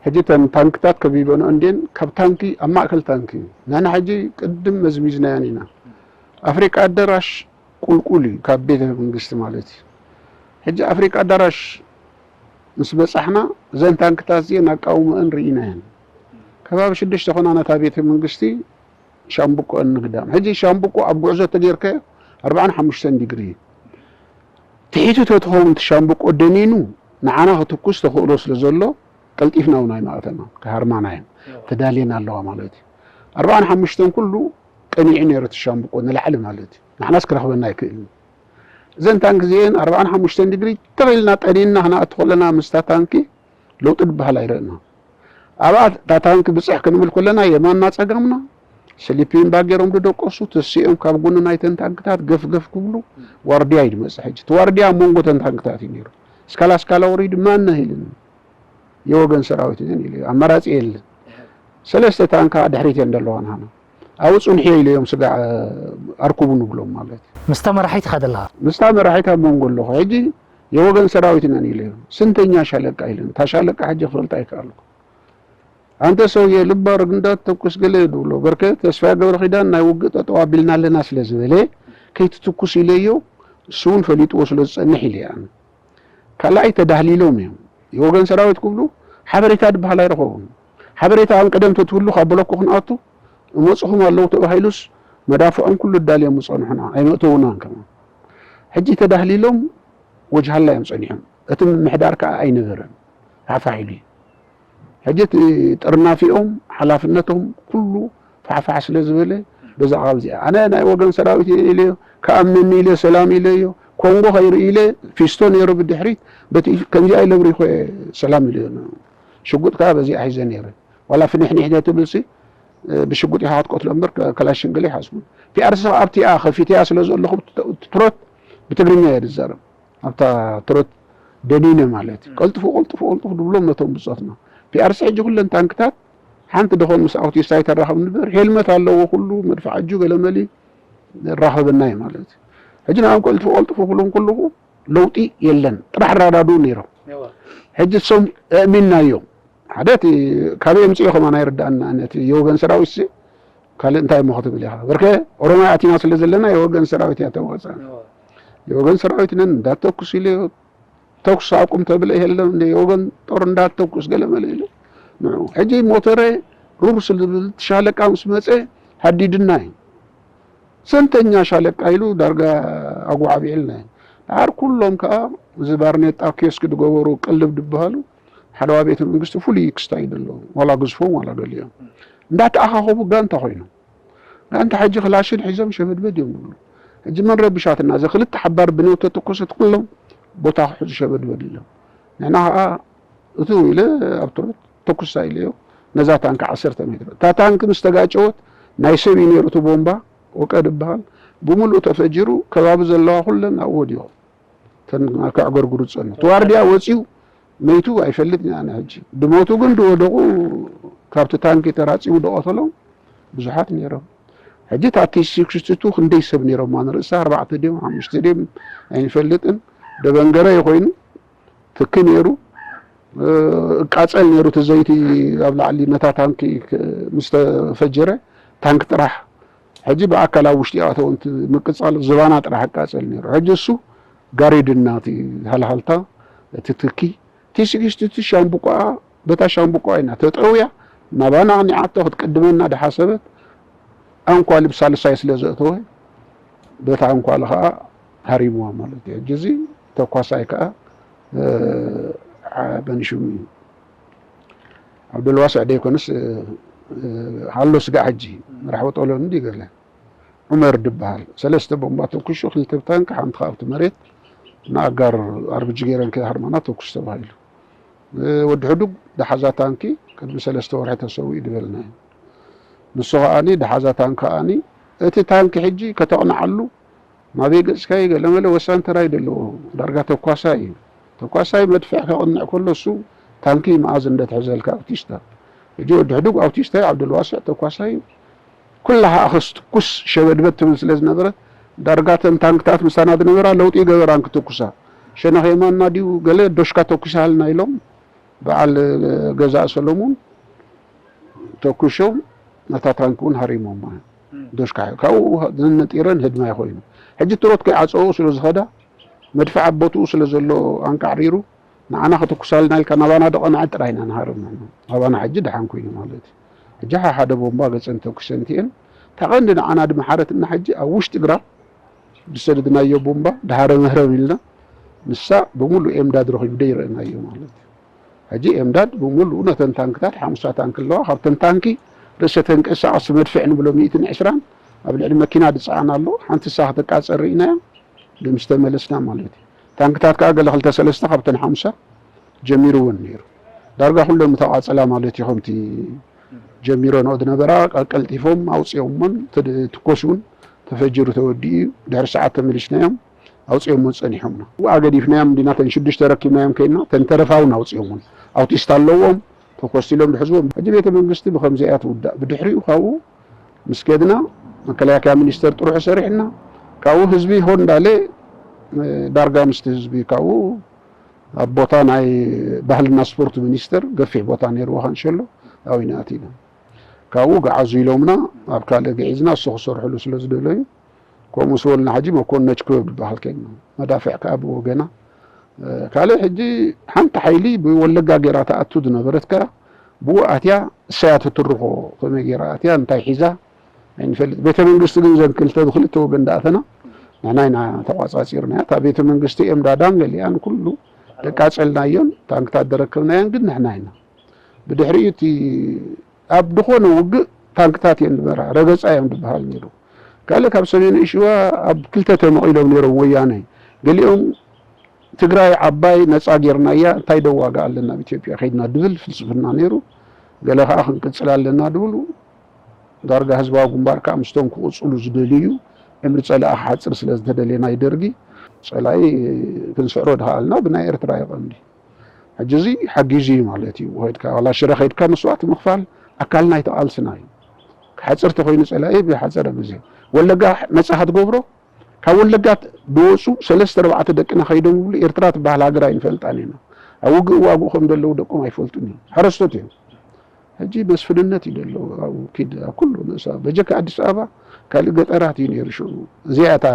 ሕጂ እተን ታንክታት ከቢበንኦ እንድየን፣ ካብ ታንኪ፣ ኣብ ማእከል ታንኪ እዩ። ንሕና ሕጂ ቅድም መዝሚዝናየን ኢና። ኣፍሪቃ ኣደራሽ ቁልቁል እዩ፣ ካብ ቤተ መንግስቲ ማለት እዩ። ሕጂ ኣፍሪቃ ኣዳራሽ ምስ በጻሕና፣ እዘን ታንክታት እዚአን ኣቃውመአን ርኢናየን። ከባቢ ሽዱሽተ ኮና ነታ ቤተ መንግስቲ ሻምብቆአን ንግዳም። ሕጂ ሻምብቆ ኣብ ጉዕዞ ተጌርካዮ ኣርባዓን ሓሙሽተን ዲግሪ እዩ። ትሒቱ ተትኸውን እቲ ሻምብቆ ደኒኑ ንዓና ክትኩስ ተኽእሎ ስለ ዘሎ፣ ቀልጢፍና እውን ኣይመቐተናን፣ ክሃርማና እየን ተዳልየን ኣለዋ ማለት እዩ። ኣርባዓን ሓሙሽተን ኩሉ ቀኒዑ ነይሩ እቲ ሻምብቆ ንላዕሊ ማለት እዩ። ንሕናስ ክረኽበና ኣይክእልን። እዘን ታንኪ እዚአን ኣርባዓን ሓሙሽተን ዲግሪ ተቕ ኢልና ጠኒንና ክነኣቱ ከለና ምስታ ታንኪ ለውጢ ዝበሃል ኣይረእና። ኣብኣ እታ ታንኪ ብፅሕ ክንብል ከለና የማንና ፀጋምና ስሊፒንግ ባግ ገይሮም ዝደቀሱ ተሲኦም ካብ ጎኒ ናይተን ታንክታት ገፍ ገፍ ክብሉ ዋርድያ እዩ ዝመፅእ። ሕጂ እቲ ዋርድያ ኣብ መንጎ እተን ታንክታት እዩ ነይሩ። እስካላ እስካላ ወሪዱ ማን ነህ ኢሉኒ። የወገን ሰራዊት ነን ኢሉ። ኣማራፂ የለን። ሰለስተ ታንካ ድሕሪት እየን ዘለዋ ንሃና። ኣብኡ ፅንሑ ኢሉ እዮም ስጋዕ ኣርክቡ ንብሎም ማለት እዩ። ምስታ መራሒት ኢኻ ዘለኻ? ምስታ መራሒት ኣብ መንጎ ኣለኹ። ሕጂ የወገን ሰራዊት ነን ኢሉ እዮም። ስንተኛ ሻለቃ ኢሉኒ። እታ ሻለቃ ሕጂ ክፈልጣ ኣይከኣልኩ። ኣንተ ሰውዬ ልብ አድርግ እንዳትተኩስ ገለ ድብሎ። በርከ ተስፋዬ ገብረ ኪዳን ናይ ውግእ ጠጠው ኣቢልና ኣለና ስለ ዝበለ ከይትትኩስ ኢለዮ። እሱ እውን ፈሊጥዎ ስለ ዝጸንሕ ኢለ እየ ኣነ። ካልኣይ ተዳህሊሎም እዮም። የወገን ሰራዊት ክብሉ ሓበሬታ ዝበሃል ኣይረኸቡን። ሓበሬታ ኣብ ቅደም ተትህሉ ካብ ብሎኮ ክንኣቱ እመፅኹም ኣለዉ ተባሂሉስ መዳፍዖም ኩሉ ኣዳልዮም ምፀንሑና ኣይመእተውናን ከማ። ሕጂ ተዳህሊሎም ወጅሃላ እዮም ፀኒሖም። እቲ ምምሕዳር ከዓ ኣይነበረን። ፋሕፋሕ ኢሉ እዩ። ሕጂ እቲ ጥርናፊኦም ሓላፍነቶም ኩሉ ፋሕፋሕ ስለ ዝበለ በዛ ቃል እዚኣ ኣነ ናይ ወገን ሰራዊት እየ ኢለዮ፣ ክኣምነኒ ኢለ ሰላም ኢለዮ፣ ኮንጎ ከይርኢ ኢለ ፊስቶ ነይሩ ብድሕሪት በቲ ከምዚኣ ኢለ ብሪኾ እየ ሰላም ኢለዮ። ሽጉጥ ከዓ በዚኣ ሒዘ ነይረ። ዋላ ፍንሕኒሕ ዘይትብልሲ ብሽጉጥ ኢኻ ክትቀትሎ እምበር ከላሽን ገለ ይሓስቡ። ፒኣርሲ ኣብቲኣ ከፊትያ ስለ ዘለኹ ትሮት ብትግርኛ እየ ዝዛረብ። ኣብታ ትሮት ደኒነ ማለት እዩ። ቀልጥፉ፣ ቀልጥፉ፣ ቀልጥፉ ድብሎም ነቶም ብጾትና። ፒኣርሲ ሕጂ ኩለን ታንክታት ሓንቲ ደኾን ምስ ኣውቲስታ ኣይተራኸብ ንበር፣ ሄልመት ኣለዎ፣ ኩሉ መድፍዕ ኣጁ ገለመሊ ይራኸበና እዩ ማለት እዩ። ሕጂ ንኣም ቀልጥፉ ቀልጥፉ ክብሎም ከለኹ ለውጢ የለን፣ ጥራሕ ኣረዳድኡ ነይሮም። ሕጂ እሶም ኣእሚንናዮም። ሓደ እቲ ካበይ የምፅኦ ከማን ኣይርዳእና፣ ነቲ የወገን ሰራዊት ሲ ካልእ እንታይ እሞ ክትብል ኢኻ። በርከ ኦሮማይ ኣቲና ስለ ዘለና የወገን ሰራዊት እያ ተዋፅኣና። የወገን ሰራዊት ነን እንዳተኩስ ኢለ፣ ተኩስ ኣቁም ተብለ የለን፣ እንደ የወገን ጦር እንዳተኩስ ገለ መለ ኢለ። ንዑ ሕጂ ሞተረ ሩር ስል ዝብል ሻለቃ ምስ መፀ ሃዲድና እዩ። ሰንተኛ ሻለቃ ኢሉ ዳርጋ ኣጓዕቢዕልና እዩ። ደሓር ኩሎም ከዓ እዚ ባርኔጣ ኪዮስክ ዝገበሩ ቅልብ ዝበሃሉ ሓለዋ ቤተ መንግስቲ ፍሉይ ክስታይ እዩ ዘለዎም። ዋላ ግዝፎም ዋላ ገሊኦም እንዳተኣኻኸቡ ጋንታ ኮይኖም፣ ጋንታ ሕጂ ክላሽን ሒዞም ሸበድበድ እዮም ዝብሉ። ሕጂ መን ረብሻትና? እዛ ክልተ ሓባር ብኔው ተተኮሰት ኩሎም ቦታ ክሕዙ ሸበድበድ ኢሎም። ንሕና ከዓ እትው ኢለ ኣብ ትሮት ተኩሳ ኢለዮ። ነዛ ታንኪ ዓሰርተ ሜትሮ፣ እታ ታንኪ ምስ ተጋጨወት ናይ ሰብ እዩ ነይሩ እቲ ቦምባ፣ ወቀ ዝበሃል ብምሉእ ተፈጂሩ፣ ከባቢ ዘለዋ ኩለን ኣብኡ ወዲቑ። እተን ከዕገርግሩ ዝጸንሑ። እቲ ዋርድያ ወጺኡ መይቱ ኣይፈልጥን ኢና ሕጂ። ድሞቱ ግን ዝወደቑ፣ ካብቲ ታንኪ ተራጺሙ ዝቐተሎም ብዙሓት ነይሮም። ሕጂ እታ ቲ ሲክስቲ ቱ ክንደይ ሰብ ነይሮማ ንርእሳ፣ ኣርባዕተ ድዮም ሓሙሽተ ድዮም ኣይንፈልጥን። ደበንገረ ኮይኑ ትኪ ነይሩ፣ እ፣ እቃጸል ነይሩ። እቲ ዘይቲ ኣብ ላዕሊ ነታ ታንኪ ክ-፣ ምስ ተፈጀረ ታንኪ ጥራሕ ሕጂ ብኣካል ኣብ ውሽጢ ኣተወ ምቅጻል ዝባና ጥራሕ እቃጸል ነይሩ። ሕጂ እሱ ጋሪድና እቲ ሃልሃልታ እቲ ትኪ እቲ ስግስቲ እቲ ሻምብቆኣ በታ ሻምብቆኣ ኢና ተጠውያ ናባና ኣቕኒዓቶ ክትቅድመና ድሓሰበት ኣንኳሊ ብሳልሳይ ስለ ዘእተወ በታ ኣንኳሊ ከዓ ሃሪምዋ ማለት እዩ። ሕጂ እዚ ተኳሳይ ከዓ፣ እ፣ ዓ-፣ በንሽሙ እዩ። ዓብዱልዋስዕ ደይኮነስ፣ እ፣ እ፣ ሃሎ ስጋዕ ሕጂ መራሕ ወጠሎ እንዲ ገለ ዑመር ድበሃል። ሰለስተ ቦምባ ተኩሹ፣ ክልተ ብታንኪ፣ ሓንቲ ከኣ ኣብቲ መሬት ንኣጋር ኣርብጂ ገይረን ከይሃርማና ተኩስ ተባሂሉ። እ፣ ወዲ ሕዱግ ደሓዛ ታንኪ ቅድሚ ሰለስተ ወርሒ ተሰዊኡ ድበልናዮ። ንሱ ከኣኒ ደሓዛ ታንኪ ከኣኒ እቲ ታንኪ ሕጂ ከተቕንዓሉ ናበይ ገጽካዮ ገለመለ ወሳኒ ተራ እዩ ዘለዎ። ዳርጋ ተኳሳይ እዩ። ተኳሳይ መድፍዕ ከቕንዕ ከሎ እሱ ታንኪ መኣዝ እንደትሕዘልካ ኣውቲስታ። ሕጂ ወዲ ሕዱግ ኣውቲስታ እዩ፣ ዓብዱልዋስዕ ተኳሳይ እዩ። ኩላ ከዓ ክትኩስ ሸበድበድ ትብል ስለ ዝነበረት ዳርጋ እተን ታንክታት ምሳና ዝነበራ ለውጢ ይገበራን ክትኩሳ። ሸነኽ የማንና ድዩ ገለ ዶሽካ ተኩሳልና ኢሎም በዓል ገዛእ ሰሎሙን ተኩሾም ነታ ታንክ እውን ሃሪሞማ። ዶሽካ ካብኡ ነጢረን ህድማ ኮይኑ ሕጂ ትሮት ከይዓፀዎ ስለ ዝኸዳ መድፍዕ ኣብ ቦትኡ ስለ ዘሎ ኣንቃዕሪሩ ንዓና ክትኩሳልና ኢልካ ናባና ደቐንዐ ጥራይ ኢና ንሃርም ንሕና። ናባና ሕጂ ደሓን ኮይኑ ማለት እዩ። ሕጂ ሓ-፣ ሓደ ቦምባ ገፀን ተኩሰን እቲአን እታ ቀንዲ ንዓና ድመሓረትና ሕጂ ኣብ ውሽጢ ግራ ዝሰደድናዮ ቦምባ ድሃረ መህረም ኢልና ንሳ ብምሉእ ኤምዳድ ረኺቡ ደይረእናዮ ማለት እዩ። ሕጂ ኤምዳድ ብምሉኡ ነተን ታንክታት ሓሙሳ ታንክ ኣለዋ። ካብተን ታንኪ ርእሰ ተንቀሳቐሲ መድፍዕ ንብሎ ሚእትን ዕስራን ኣብ ልዕሊ መኪና ድፀዓን ኣሎ። ሓንቲ እሳ ከተቃፀል ርኢናያ። ምስ ተመለስና ማለት እዩ። ታንክታት ከዓ ገለ ክልተ ሰለስተ ካብተን ሓሙሳ ጀሚርወን ነይሩ። ዳርጋ ኩለን ምተቓጸላ ማለት እዩ። ከምቲ ጀሚረንኦ ዝነበራ ቀልጢፎም ኣውፅኦሞን ተደ-፣ ትኮስ እውን ተፈጂሩ ተወዲኡ እዩ። ድሕሪ ሰዓት ተመሊስናዮም ኣውፅኦሞን ፀኒሖምና። ኣብኣ ገዲፍናዮም እንዲና፣ እተን ሽዱሽተ ረኪብናዮም ከይድና፣ እተን ተረፋ እውን ኣውፅኦሞን። ኣውቲስታ ኣለዎም፣ ተኮስ ኢሎም ድሕዝዎም። ሕጂ ቤተ መንግስቲ ብከምዚ እያ ትውዳእ። ብድሕሪኡ ካብኡ ምስ ከድና መከላከያ ሚኒስተር ጥርሑ ሰሪሕና፣ ካብኡ ህዝቢ ሆ እንዳለ ዳርጋ ምስቲ ህዝቢ ካብኡ ኣብ ቦታ ናይ ባህልና ስፖርት ሚኒስተር ገፊሕ ቦታ ነይርዎ ካንሸሎ ኣብኡ ኢና ኣቲና። ካብኡ ገዓዙ ኢሎምና ኣብ ካልእ ግዒዝና እሱ ክሰርሕሉ ስለ ዝደለዩ ከምኡ ዝበልና ሕጂ መኮነች ክበብ ዝበሃል ከይድና መዳፍዕ ከዓ ብወገና። እ፣ ካልእ ሕጂ ሓንቲ ሓይሊ ብወለጋ ገይራ ትኣቱ ዝነበረት ከኣ ብኡ ኣትያ እሳያ ትትርኾ ከመይ ገይራ ኣትያ እንታይ ሒዛ ኣይንፈልጥ። ቤተ መንግስቲ ግን ዘን ክልተ ብክልተ ወገን ዳኣተና ንሕና ኢና ተቋጻጺርናያ። እታ ቤተ መንግስቲ እዮም ዳዳን ገሊኣን ኩሉ ደቃጸልናዮን ታንክታት ደረከብናዮን ግን ንሕና ኢና። ብድሕሪኡ እቲ ኣብ ዝኾነ ውግእ ታንክታት እየን ዝበራ፣ ረገጻ እዮም ዝበሃል ነይሩ። ካልእ ካብ ሰሜን ሽዋ ኣብ ክልተ ተመቒሎም ነይሮም ወያነ። ገሊኦም ትግራይ ዓባይ ነጻ ጌርናያ፣ እንታይ ደዋጋ ኣለና ኣብ ኢትዮጵያ ከይድና ድብል ፍልስፍና ነይሩ። ገለ ከዓ ክንቅጽል ኣለና ድብሉ። ዳርጋ ህዝባዊ ግንባር ከዓ ምስቶም ክቕጽሉ ዝደልዩ እምሪ ጸላኢ ክሓጽር ስለ ዝተደልየ ናይ ደርጊ ጸላኢ ክንስዕሮ ድኸኣልና ብናይ ኤርትራ ይቐንዲ። ሕጂ እዚ ሓጊዙ እዩ ማለት እዩ። ከይድካ ዋላ ሽረ ከይድካ መስዋእቲ ምኽፋል፣ ኣካል ናይቲ ቃልስና እዩ። ሓፀር ተኮይኑ ፀላኢ ብሓፀረ ግዜ ወለጋ መፃ ክትገብሮ ካብ ወለጋ ዝወፁ ሰለስተ ኣርባዕተ ደቅና ከይዶም ይብሉ ኤርትራ ትበሃል ሃገር ኣይንፈልጣን ኢና። ኣብ ውግእ ዋግኡ ከም ዘለዉ ደቆም ኣይፈልጡን እዮም። ሓረስቶት እዮም። ሕጂ መስፍንነት እዩ ዘሎ ኣብ ኪድ ኣብ ኩሉ ንእሳ በጀካ ኣዲስ ኣበባ ካልእ ገጠራት እዩ ነይሩ ሽዑ። እዚኣ እታ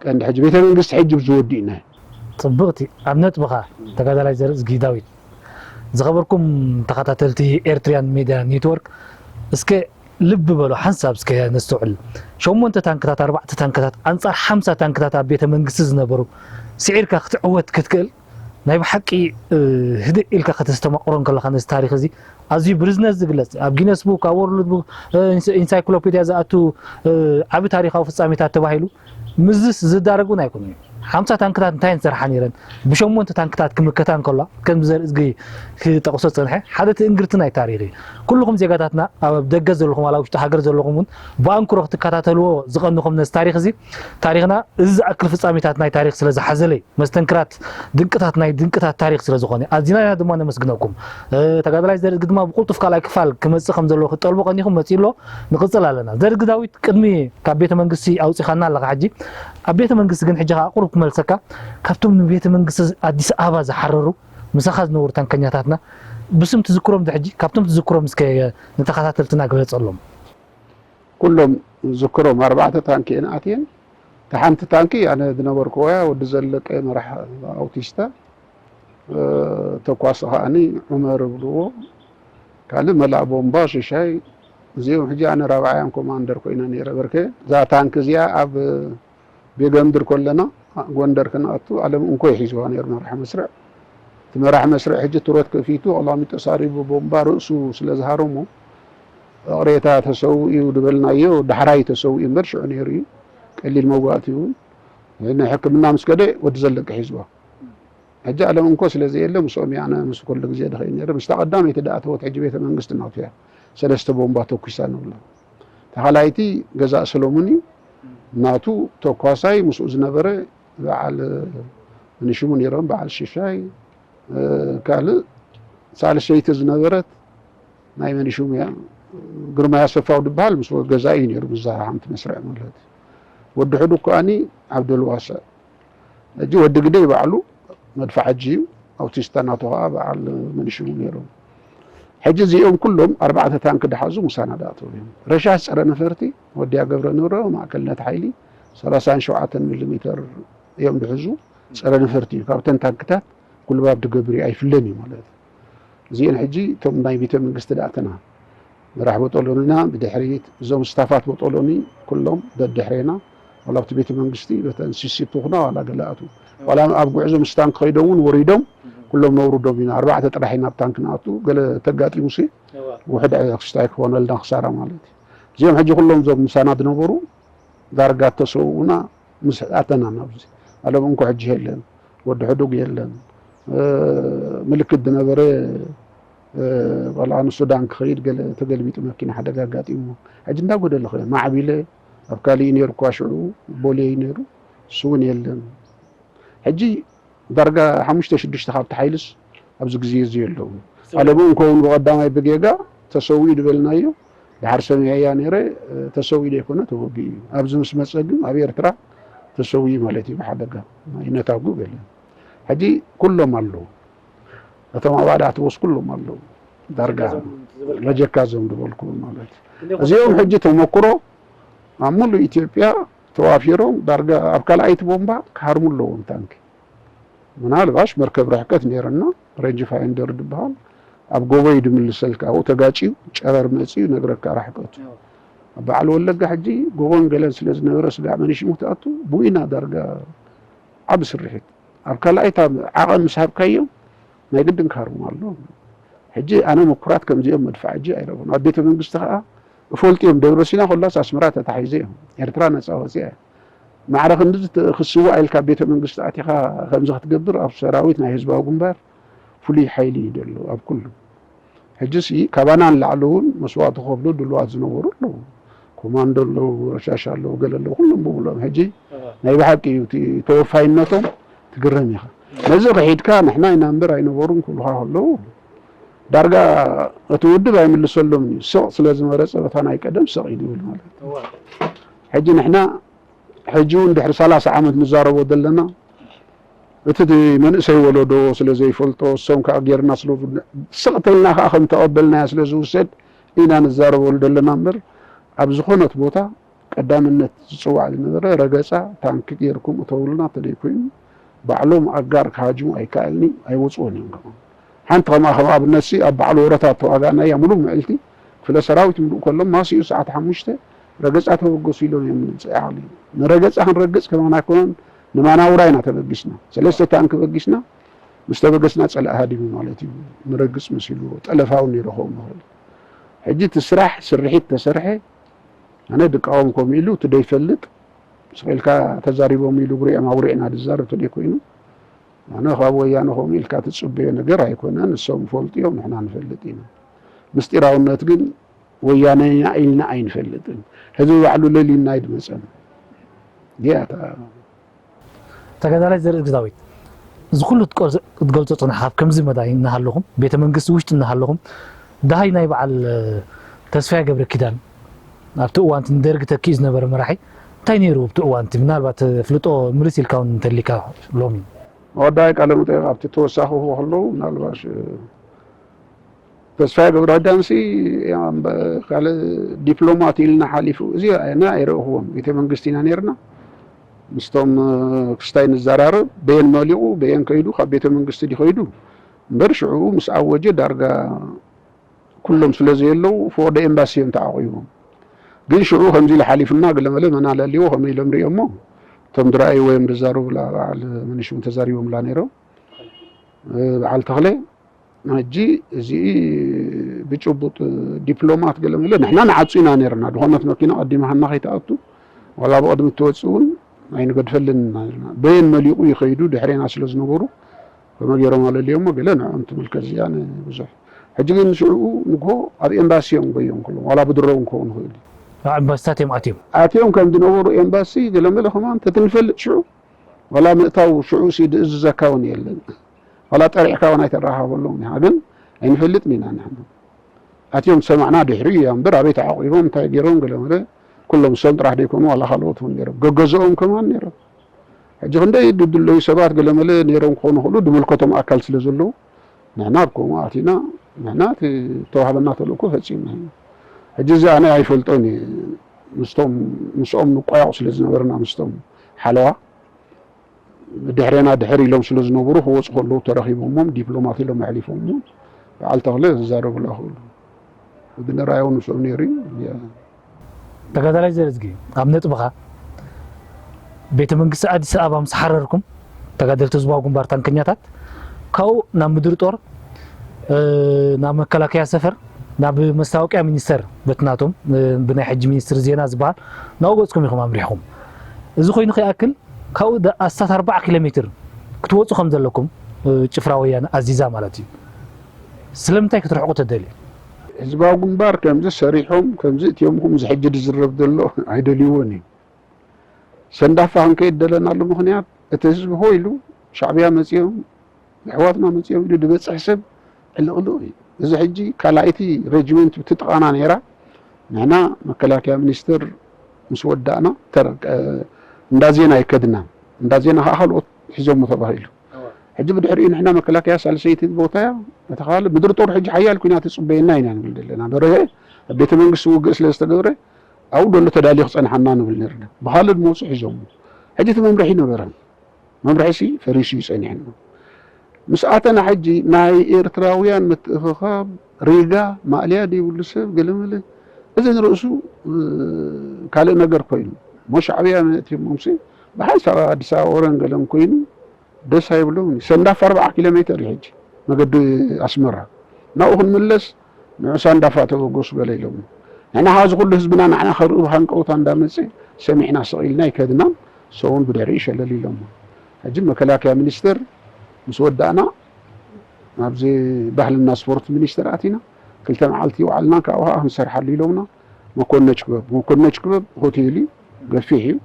ቀንዲ ሕጂ ቤተ መንግስቲ ሕጂ ዝወዲእና። ጽብቕቲ ኣብ ነጥብኻ ተጋዳላይ ዘርእዝጊ ዳዊት። ዝኸበርኩም ተኸታተልቲ ኤርትሪያን ሚድያ ኔትወርክ እስከ ልቢ በሉ ሓንሳብ እስከ ነስተውዕል። ሸሞንተ ታንክታት ኣርባዕተ ታንክታት ኣንጻር ሓምሳ ታንክታት ኣብ ቤተ መንግስቲ ዝነበሩ ስዒርካ ክትዕወት ክትክእል ናይ ብሓቂ ህድእ ኢልካ ከተስተማቕሮ እንከለኻ ነዚ ታሪኽ እዚ ኣዝዩ ብርዝነት ዝግለጽ ኣብ ጊነስ ቡክ ኣብ ወርልድ ቡክ ኢንሳይክሎፔድያ ዝኣቱ ዓቢ ታሪኻዊ ፍጻሜታት ተባሂሉ ምስዝስ ዝዳረግ እውን ኣይኮነን። ሓምሳ ታንክታት እንታይ ንሰርሓ ነይረን ብሸሞንተ ታንክታት ክምከታ እንከሎ ከም ዘርእዝጊ ክጠቕሶ ጸንሐ ሓደ ትእንግርቲ ናይ ታሪኽ እዩ። ኩልኹም ዜጋታትና ኣብ ደገ ዘለኹም ዋላ ውሽጢ ሃገር ዘለኹም እውን ብኣንክሮ ክትከታተልዎ ዝቐንኹም ነዚ ታሪኽ እዚ ታሪኽና እዚ ዝኣክል ፍጻሜታት ናይ ታሪኽ ስለ ዝሓዘለይ መስተንክራት ድንቅታት ናይ ድንቅታት ታሪኽ ስለ ዝኾነ ኣዚና ኢና ድማ ነመስግነኩም። ተጋዳላይ ዘርግ ድማ ብቁልጡፍ ካልኣይ ክፋል ክመጽእ ከም ዘለዎ ክትጠልቦ ቀኒኹም መጺኡ ኣሎ። ንቕጽል ኣለና። ዘርግ ዳዊት ቅድሚ ካብ ቤተ መንግስቲ ኣውጺኻና ኣለኻ ሕጂ ኣብ ቤተ መንግስቲ ግን ሕጂ ከዓ ቁሩብ ክመልሰካ ካብቶም ንቤተ መንግስቲ ኣዲስ ኣበባ ዝሓረሩ ምሳኻ ዝነበሩ ታንከኛታትና ብስም ትዝክሮም ዶ ሕጂ ካብቶም ትዝክሮም እስከ ንተኸታተልትና ግለጸሎም። ኩሎም ዝክሮም ኣርባዕተ ታንኪ እየን ኣትየን። እታ ሓንቲ ታንኪ ኣነ ዝነበርኩ ወያ ወዲ ዘለቀ መራሕ ኣውቲስታ ተኳሲ ከዓኒ ዑመር እብልዎ ካልእ መላእ ቦምባ ሽሻይ እዚኦም ሕጂ ኣነ ራብዓያን ኮማንደር ኮይነ ነይረ በርከ እዛ ታንኪ እዚኣ ኣብ ቤገምድር ኮለና ጎንደር ክንኣቱ ኣለም እንኮይ ሒዝዋ ነይሩ መራሕ መስርዕ እቲ መራሕ መስርዕ ሕጂ ትሮት ከፊቱ ኣላሚጦ ሳሪቡ ቦምባ ርእሱ ስለ ዝሃረሞ እቕሬታ ተሰውኡ እዩ ዝበልናዮ ዳሕራይ ተሰውኡ እምበር ሽዑ ነይሩ እዩ ቀሊል መዋእቲ እውን ንሕክምና ምስ ከደ ወዲ ዘለቀ ሒዝዋ ሕጂ ኣለም እንኮ ስለ ዘየለ ምስኦም እየ ኣነ ምስ ኩሉ ግዜ ድኸይ ነይረ ምስታ ቀዳመይቲ ደኣ ተወት ሕጂ ቤተ መንግስቲ ናቱ እያ ሰለስተ ቦምባ ተኩሳ ንብሎ ተኻላይቲ ገዛእ ሰሎሙን እዩ ናቱ ተኳሳይ ምስኡ ዝነበረ በዓል ምንሽሙ ነይሮም በዓል ሽሻይ ካልእ ሳልሰይቲ ዝነበረት ናይ መን ሽሙ እያ ግርማይ ኣሰፋው ዝበሃል ምስ ገዛኢ እዩ ነይሩ ብዛ ሓንቲ መስርዕ ማለት እዩ ወዲ ሕዱግ ከኣኒ ዓብደልዋስዕ ሕጂ ወዲ ግደይ ባዕሉ መድፋ ሕጂ እዩ ኣውቲስታ ናቱ ከዓ በዓል መን ሽሙ ነይሮም ሕጂ እዚኦም ኩሎም ኣርባዕተ ታንክ ድሓዙ ምሳና ዳእተው እዮም ረሻሽ ፀረ ነፈርቲ ወዲያ ገብረ ንብረ ማእከልነት ሓይሊ ሰላሳን ሸውዓተን ሚሊ ሜተር እዮም ድሕዙ ፀረ ነፈርቲ እዩ ካብተን ታንክታት ጉልባብ ድገብር እዩ ኣይፍለን እዩ ማለት እዚአን ሕጂ እቶም ናይ ቤተ መንግስቲ ዳእተና ምራሕ በጦሎኒና ብድሕሪት እዞም ስታፋት በጦሎኒ ኩሎም ደድሕሬና ዋላ ኣብቲ ቤተ መንግስቲ በተን ሲሲፕ ትኹና ዋላ ገለኣቱ ዋላ ኣብ ጉዕዞ ምስታን ክኸይዶም እውን ወሪዶም ኩሎም ነውርዶም ኢና ኣርባዕተ ጥራሕ ኢና ኣብ ታንክ ንኣቱ ገለ ተጋጢሙሲ ውሕድ ክስታይ ክኾነልና ክሳራ ማለት እዩ እዚኦም ሕጂ ኩሎም እዞም ምሳና ዝነበሩ ዳርጋ ተሰውኡና ምስ ኣተና ናብዚ ኣለም እንኮ ሕጂ የለን ወዲ ሕዱግ የለን ምልክት ዝነበረ ቆልዓ ንሱዳን ክኸይድ ገለ ተገልቢጡ መኪና ሓደጋ ኣጋጢሙ ሕጂ እንዳጎደለ ኸ ማዕቢለ ኣብ ካሊእ ነይሩ እኳ ሽዑ ቦሌ እዩ ነይሩ እሱ እውን የለን ሕጂ ዳርጋ ሓሙሽተ ሽዱሽተ ካብቲ ሓይልስ ኣብዚ ግዜ እዚ የለዉ ኣለብኡ እንከውን ብቐዳማይ ብጌጋ ተሰዊኡ ዝበልናዮ ድሓር ሰሚዐያ ነይረ ተሰዊኡ ዘይኮነ ተወጊኡ እዩ ኣብዚ ምስ መፀ ግን ኣብ ኤርትራ ተሰዊኡ ማለት እዩ ብሓደጋ ይነታጉ ገለ ሕጂ ኩሎም ኣለዉ እቶም ኣባላት ወስ ኩሎም ኣለዉ ዳርጋ በጀካ እዞም ዝበልኩ ማለት እዚኦም ሕጂ ተመክሮ ኣብ ሙሉእ ኢትዮጵያ ተዋፊሮም ዳርጋ ኣብ ካልኣይቲ ቦምባ ክሃርሙ ኣለዎም ታንኪ ምናልባሽ መርከብ ርሕቀት ነይረና ሬንጅ ፋይንደር ዝበሃል ኣብ ጎቦ እዩ ድምልሰልካ ኣብኡ ተጋጭዩ ጨረር መፅዩ ነግረካ ርሕቀቱ ኣብ በዓል ወለጋ ሕጂ ጎቦን ገለን ስለ ዝነበረ ስጋዕ መኒሽሙ ክትኣቱ ብኡ ኢና ዳርጋ ዓቢ ስርሒት ኣብ ካልኣይታ ዓቐን ምስ ሃብካዮም ናይ ግድን ክሃርሙ ኣሎ ሕጂ ኣነ ምኩራት ከምዚኦም መድፋዕ ሕጂ ኣይረኽቡን ኣብ ቤተ መንግስቲ ከዓ እፈልጥዮም ደብረ ሲና ኮላስ ኣስመራ ተታሒዘ እዮም ኤርትራ ነፃ ወፂኣ እያ ማዕረ ክንዲ ክስዋእ ኢልካ ቤተ መንግስቲ ኣቲኻ ከምዚ ክትገብር ኣብ ሰራዊት ናይ ህዝባዊ ግንባር ፍሉይ ሓይሊ እዩ ዘሎ ኣብ ኩሉ ሕጂ ሲ ካባና ንላዕሊ እውን መስዋእቲ ከፍሉ ድልዋት ዝነበሩ ኣለዉ ኮማንዶ ኣለዉ ረሻሽ ኣለዉ ገለ ኣለዉ ኩሎም ብብሎም ሕጂ ናይ ብሓቂ እዩ እቲ ተወፋይነቶም ትግረም ኢኻ ነዚ ክሒድካ ንሕና ኢና እምበር ኣይነበሩን ክብሉካ ከለዉ ዳርጋ እቲ ውድብ ኣይምልሰሎምን እዩ። ስቕ ስለ ዝመረጸ በታ ናይ ቀደም ስቕ እዩ ዝብል ማለት እዩ። ሕጂ ንሕና ሕጂ እውን ድሕሪ ሰላሳ ዓመት ንዛረቦ ዘለና እቲ መንእሰይ ወለዶ ስለ ዘይፈልጦ እሶም ከዓ ጌርና ስለ ስቕ ተልና ከዓ ከም ተቐበልናዮ ስለ ዝውሰድ ኢና ንዛረበሉ ዘለና እምበር ኣብ ዝኾነት ቦታ ቀዳምነት ዝፅዋዕ ዝነበረ ረገፃ ታንኪ ጌርኩም እተውልና ተደይኮይኑ ባዕሎም ኣጋር ክሃጅሙ ኣይከኣልኒ ኣይወፅዎን እዮም። ሓንቲ ከምኣ ከም ኣብነትሲ ኣብ በዓል ወረታ ተዋጋእናያ ሙሉእ ምዕልቲ ክፍለ ሰራዊት ምሉእ ከሎም ማሲኡ ሰዓት ሓሙሽተ ረገፃ ተበገሱ ኢሎም እዮም። ንረገፃ ክንረግፅ ከማና ኣይኮነን ንማናውራ ኢና ተበጊስና። ሰለስተ ታንኪ በጊስና ምስ ተበገስና ፀላእ ሃዲሙ ማለት እዩ። ንረግፅ መሲልዎ ጠለፋ እውን ይረኸቡ ንኽእል። ሕጂ እቲ ስራሕ ስርሒት ተሰርሐ ኣነ ድቃወም ከምኡ ኢሉ እቲ ደይፈልጥ ስቕ ኢልካ ተዛሪቦም ኢሉ ጉሪዕም ኣጉሪዕና ድዛረብ ተደይ ኮይኑ ኣነ ካብ ወያነ ከምኡ ኢልካ ትፅበዮ ነገር ኣይኮነን። እሶም ይፈልጡ እዮም፣ ንሕና ንፈልጥ ኢና። ምስጢራውነት ግን ወያነ ኢና ኢልና ኣይንፈልጥን። ህዝቢ ባዕሉ ለልዩና ኣይድመፀን። እዚኣ እታ ተጋዳላይ ዘርእዝጊ ዳዊት፣ እዚ ኩሉ ክትገልጾ ጽንሕካ ኣብ ከምዚ መዳይ እናሃለኹም፣ ቤተ መንግስቲ ውሽጢ እናሃለኹም፣ ደሃይ ናይ በዓል ተስፋዬ ገብረ ኪዳን ኣብቲ እዋን እቲ ንደርጊ ተኪኡ ዝነበረ መራሒ እንታይ ነይሩ ኣብቲ እዋን እቲ? ምናልባት ፍልጦ ምልስ ኢልካ እውን እንተሊካ ሎሚ። መወዳኢ ቃለ መጠይቕ ኣብቲ ተወሳኺ ክህቦ ከለዉ ምናልባሽ ተስፋዬ ገብረኪዳንሲ ካልእ ዲፕሎማት ኢልና ሓሊፉ እዚ ኣነ ኣይረእኽዎን። ቤተ መንግስቲ ኢና ነይርና ምስቶም ክስታይ ንዘራረብ በየን መሊቑ በየን ከይዱ ካብ ቤተ መንግስቲ ድዩ ከይዱ እምበር ሽዑ ምስ ኣወጀ ዳርጋ ኩሎም ስለ ዘየለዉ ፎቕ ደ ኤምባሲ እዮም ተዓቒቦም። ግን ሽዑ ከምዚ ኢሉ ሓሊፉና ገለመለ መን ኣለልዎ ከመይ ኢሎም ሪኦሞ እቶም ዝረኣይዎ እዮም ዝዛረቡላ በዓል መን ሽሙ ተዛሪቦምላ ነይሮም። በዓል ተኽለ ሕጂ እዚ ብጭቡጥ ዲፕሎማት ገለመለ ንሕና ንዓጹ ኢና ነርና። ዝኾነት መኪና ቀዲማሃና ከይትኣቱ ዋላ ብቕድሚ ትወጽእ እውን ኣይንገድፈልን ኢና ነርና። በየን መሊቑ ይኸይዱ ድሕሬና ስለ ዝነበሩ ከመ ገይሮም ኣለልዮሞ ገለ ንዕኦም ትምልከት እዚኣ ንብዙሕ ሕጂ ግን ሽዕኡ ንግሆ ኣብ ኤምባሲ እዮም ጎዮም ከለዉ ዋላ ብድሮ እውን ክኸውን ይኽእል እዩ። ኣብ ኤምባሲታት እዮም ኣትዮም። ኣትዮም ከም ዝነበሩ ኤምባሲ ገለመለ ከማን ተትንፈልጥ ሽዑ ዋላ ምእታው ሽዑ ሲ ድእዝዘካ እውን የለን። ዋላ ጠሪዕካ እውን ኣይተረኻኸበሎም ኢኻ ግን ኣይንፈልጥን ኢና ንሕና። ኣትዮም ዝሰማዕና ድሕሪኡ እያ እምበር ኣበይ ተዓቑቦም እንታይ ገይሮም ገለመለ ኩሎም እሶም ጥራሕ ደይኮኑ ዋላ ካልኦት እውን ነይሮም ገገዝኦም ከማን ነይሮም። ሕጂ ክንደይ ድድለዩ ሰባት ገለመለ ነይሮም ክኾኑ ይኽእሉ ድምልከቶም ኣካል ስለ ዘለዉ ንሕና ኣብ ከምኡ ኣቲና ንሕና እቲ ዝተዋህበና ተልእኮ ፈፂምና ኢና። ሕጂ እዚ ኣነ ኣይፈልጦን እየ ምስቶም ምስኦም ንቋየቑ ስለ ዝነበርና ምስቶም ሓለዋ ድሕሬና ድሕር ኢሎም ስለ ዝነበሩ ክወፁ ከለዉ ተረኺቦሞም ዲፕሎማት ኢሎም ኣሕሊፎምዎም በዓል ተኽለ ዝዛረቡላ ክእሉ እዚ ንራዮ ንስኦም ነይሩ እዩ። ተጋዳላይ ዘርዝጊ ኣብ ነጥብኻ ቤተ መንግስቲ ኣዲስ ኣበባ ምስ ሓረርኩም ተጋደልቲ ህዝባዊ ግንባር ታንከኛታት ካብኡ ናብ ምድሪ ጦር ናብ መከላከያ ሰፈር ናብ መስታወቂያ ሚኒስተር በትናቶም ብናይ ሕጂ ሚኒስትር ዜና ዝበሃል ናብኡ ገፅኩም ኢኹም ኣምሪሕኹም። እዚ ኮይኑ ከይኣክል ካብኡ ኣስታት ኣርባዓ ኪሎ ሜትር ክትወፁ ከም ዘለኩም ጭፍራ ወያነ ኣዚዛ ማለት እዩ። ስለምንታይ ክትርሕቁ ተደልዩ? ህዝባዊ ግንባር ከምዚ ሰሪሖም ከምዚ እትዮም ኹም እዚ ሕጂ ዝዝረብ ዘሎ ኣይደልይዎን እዩ። ሰንዳፋ ክንከይድ ደለናሉ ምኽንያት እቲ ህዝቢ ሆ ኢሉ ሻዕብያ መፅኦም ኣሕዋትና መፅኦም ኢሉ ዝበፅሕ ሰብ ዕልቕልቕ እዩ። እዚ ሕጂ ካልኣይቲ ሬጅመንት ብትጥቓና ነይራ ንሕና መከላከያ ሚኒስትር ምስ ወዳእና ተረ- እንዳ ዜና ይከድና እንዳ ዜና ከዓ ካልኦት ሒዞሞ ተባሂሉ። ሕጂ ብድሕሪኡ ንሕና መከላከያ ሳልሰይቲ ቦታ እያ እቲ ካልእ ምድሪ ጦር ሕጂ ሓያል ኩናት ትፅበየና ኢና ንብል ዘለና። በርሀ ኣብ ቤተ መንግስቲ ውግእ ስለ ዝተገብረ ኣብኡ ደሎ ተዳልዩ ክፀንሓና ንብል ነርና። ብኻልእ ድመፁ ሒዞሞ። ሕጂ እቲ መምርሒ ነበረ። መምርሒ ሲ ፈሪሱ እዩ ፀኒሕና። ምስ ኣተና ሕጂ ናይ ኤርትራውያን ምትእኽኻብ ሪጋ ማእለያ ዘይብሉ ሰብ ገለመለ እዚ ንርእሱ ካልእ ነገር ኮይኑ እሞ ሻዕብያ መእትሞምሲ ብሓንሳብ ኣዲስ ኣበባ ወረን ገለን ኮይኑ ደስ ኣይብሎም። ሰንዳፋ ኣርባዓ ኪሎ ሜትር እዩ ሕጂ መገዲ ኣስመራ ናብኡ ክንምለስ ንዑ ሰንዳፋ ተበገሱ ገለ ኢሎም። ንሕና ኸዓ እዚ ኩሉ ህዝብና ንዓና ከርእዩ ብሃንቀውታ እንዳመፀ ሰሚዕና ስቕ ኢልና ኣይከድናን። ሰውን ብድሕሪኡ ሸለል ኢሎም። ሕጂ መከላከያ ሚኒስቴር ምስ ወዳእና ኣብዚ ባህልና ስፖርት ሚኒስቴር ኣቲና ክልተ መዓልቲ ይውዓልና ካብኡ ኸዓ ክንሰርሓሉ ኢሎምና። መኮነች ክበብ መኮነች ክበብ ሆቴል እዩ ገፊሕ እዩ።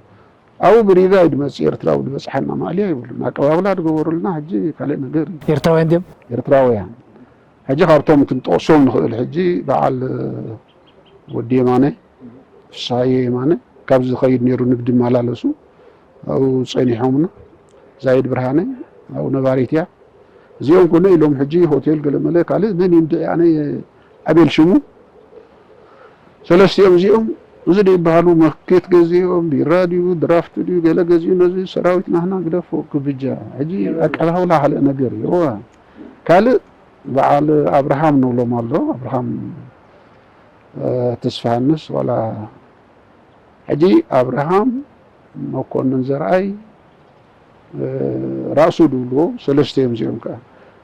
ኣብኡ ብሪጋ እዩ ድመፅእ ኤርትራዊ ዝበፅሓና ማእልያ ይብሉና ኣቀባብላ ድገበሩልና ሕጂ ካልእ ነገር እዩ። ኤርትራውያን ድዮም? ኤርትራውያን ሕጂ ካብቶም ክንጠቕሶም ንኽእል፣ ሕጂ በዓል ወዲ የማነ፣ ፍስሃየ የማነ፣ ካብዚ ዝኸይድ ነይሩ፣ ንግዲ ይመላለሱ፣ ኣብኡ ጸኒሖምና። ዛይድ ብርሃነ ኣብኡ ነባሪት እያ። እዚኦም ኮነ ኢሎም ሕጂ ሆቴል ገለመለ ካልእ መን እዩ እንድዒ ኣነ ኣቤል ሽሙ። ሰለስቲኦም እዚኦም እዚ ዶ ይበሃሉ፣ መክት ገዚኦም፣ ቢራ ድዩ፣ ድራፍት ድዩ፣ ገለ ገዚኡ፣ ነዚ ሰራዊት ናህና ግደፎ ክብጃ። ሕጂ ኣቀባብላ ካልእ ነገር እዩ። እዋ፣ ካልእ በዓል ኣብርሃም ንብሎም ኣሎ። ኣብርሃም፣ እ፣ ተስፋሃንስ ዋላ፣ ሕጂ ኣብርሃም መኮንን ዘርኣይ፣ እ፣ ራእሱ ድብልዎ፣ ሰለስተ እዮም እዚኦም ከኣ።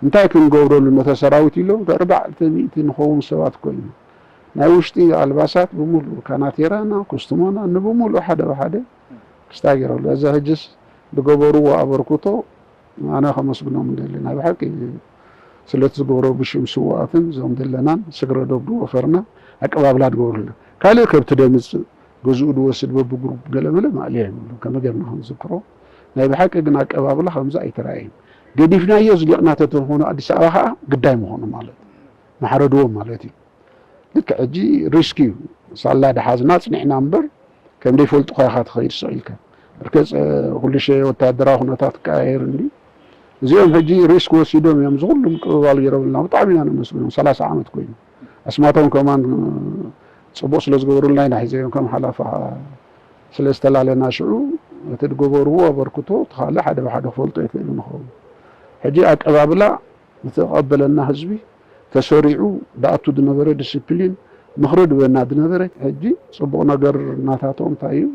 እንታይ ክንገብረሉ ነተ ሰራዊት ኢሎም፣ ኣርባዕተ ሚእቲ ንኸውን ሰባት ኮይኑ። ናይ ውሽጢ ኣልባሳት ብምሉእ፣ ካናቴራና፣ ኮስቱሞና፣ ንብምሉእ ሓደ ብሓደ ክስታ ገይረሉ። እዚ ሕጅስ ዝገበርዎ ኣበርክቶ ኣነ ከመስግኖም እንደሊ። ናይ ብሓቂ ስለቲ ዝገብሮ ብሽም ስውኣትን እዞም ዘለናን ስግረ ዶብ ድወፈርና ኣቀባብላ ድገብሩልና። ካልእ ከብቲ ደምጽእ ገዝኡ ድወስድ በብግሩፕ ገለመለ ማእለያ ይብሉ። ከመይ ጌርና ክንዝክሮ? ናይ ብሓቂ ግን ኣቀባብላ ከምዚ ኣይተራእየን። ገዲፍናዮ ዝሊቕና ተተኾኑ ኣዲስ ኣበባ ኸዓ ግዳይ ምኾኑ ማለት እዩ። ማሕረድዎም ማለት እዩ። ልክዕ ሕጂ ሪስክ እዩ። ሳላ ደሓዝና ጽኒሕና እምበር፣ ከም ደይፈልጡኻ ኢኻ ትኸይድ ስቕ ኢልካ። ብርግጽ፣ እ፣ ኩሉ ሸ ወታደራዊ ኩነታት ክቀያየር እንዲ። እዚኦም ሕጂ ሪስክ ወሲዶም እዮም፣ እዚ ኩሉ ምቅብባል ገይሮምልና፣ ብጣዕሚ ኢና ነመስግኖም። ሰላሳ ዓመት ኮይኑ። ኣስማቶም ከማን፣ እ፣ ጽቡቕ ስለ ዝገበሩልና ኢና ሒዘዮም ከም ሓላፋ ስለ ዝተላለና፣ ሽዑ እቲ ዝገበርዎ ኣበርክቶ፣ እቲ ካልእ ሓደ ብሓደ ክፈልጦ ይኽእሉ ንኸውን። ሕጂ ኣቀባብላ ዝተቐበለና ህዝቢ ተሰሪዑ ድኣቱ ዝነበረ ዲስፕሊን፣ ምኽሪ ድበና ዝነበረ፣ ሕጂ ጽቡቕ ነገር እናታቶም እንታይ እዩ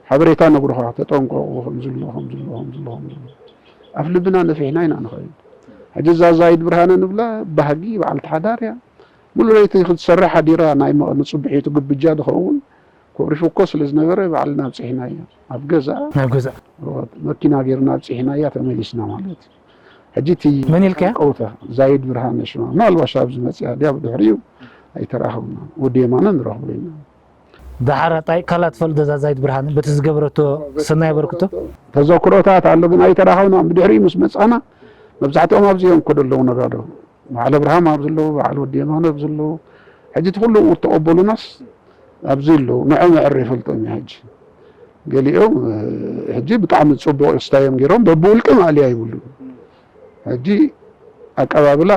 ሓበሬታ ነግሩኻ፣ ተጠንቀቑ፣ ከምዚ ኣሎ፣ ከምዚ ኣሎ፣ ከምዚ ኣሎ፣ ከምዚ ኣሎ። ኣፍ ልብና ነፊሕና ኢና ንኸይድ። ሕጂ እዛ ዛይድ ብርሃነ ንብላ ባህጊ በዓልቲ ሓዳር እያ። ሙሉ ለይቲ ክትሰርሕ ሓዲራ ናይ መ-፣ ንጽብሒቱ ግብጃ ዝኸውን ኮሪፉ እኮ ስለ ዝነበረ ባዕልና ኣብጺሕናዮ። ኣብ ገዛ ናብ ገዛ። መኪና ጌርና ኣብጺሕናያ ተመሊስና ማለት እዩ። ሕጂ እቲ መን ኢልካያ? ቀውታ ዛይድ ብርሃነ ሽማ። ምናልባሽ ኣብዚ መጽያ ድያ ብድሕሪኡ ኣይተራኸብና። ወዲ የማነ ንረኽቦ ኢና። ደሓር ኣጣይቃላ ትፈልጥ እዛ ዛይድ ብርሃነ በቲ ዝገበረቶ ሰናይ ኣበርክቶ? ተዘክሮታት ኣሎ ግን ኣይተራኸብና። ብድሕሪኡ ምስ መጻና መብዛሕትኦም ኣብዚ እዮም እኮ ዘለዉ ነጋዶ። በዓል ኣብርሃም ኣብ ዘለዉ፣ በዓል ወዲ የማነ ኣብ ዘለዉ፣ ሕጂ እቲ ኩሉ እተቐበሉናስ ኣብዚ ኣለዉ። ንዖም የዕሪ ይፈልጦም እዩ ሕጂ። ገሊኦም፣ እ፣ ሕጂ ብጣዕሚ ጽቡቕ ስታዮም ገይሮም በብውልቂ ማእለያ ይብሉ። ሕጂ ኣቀባብላ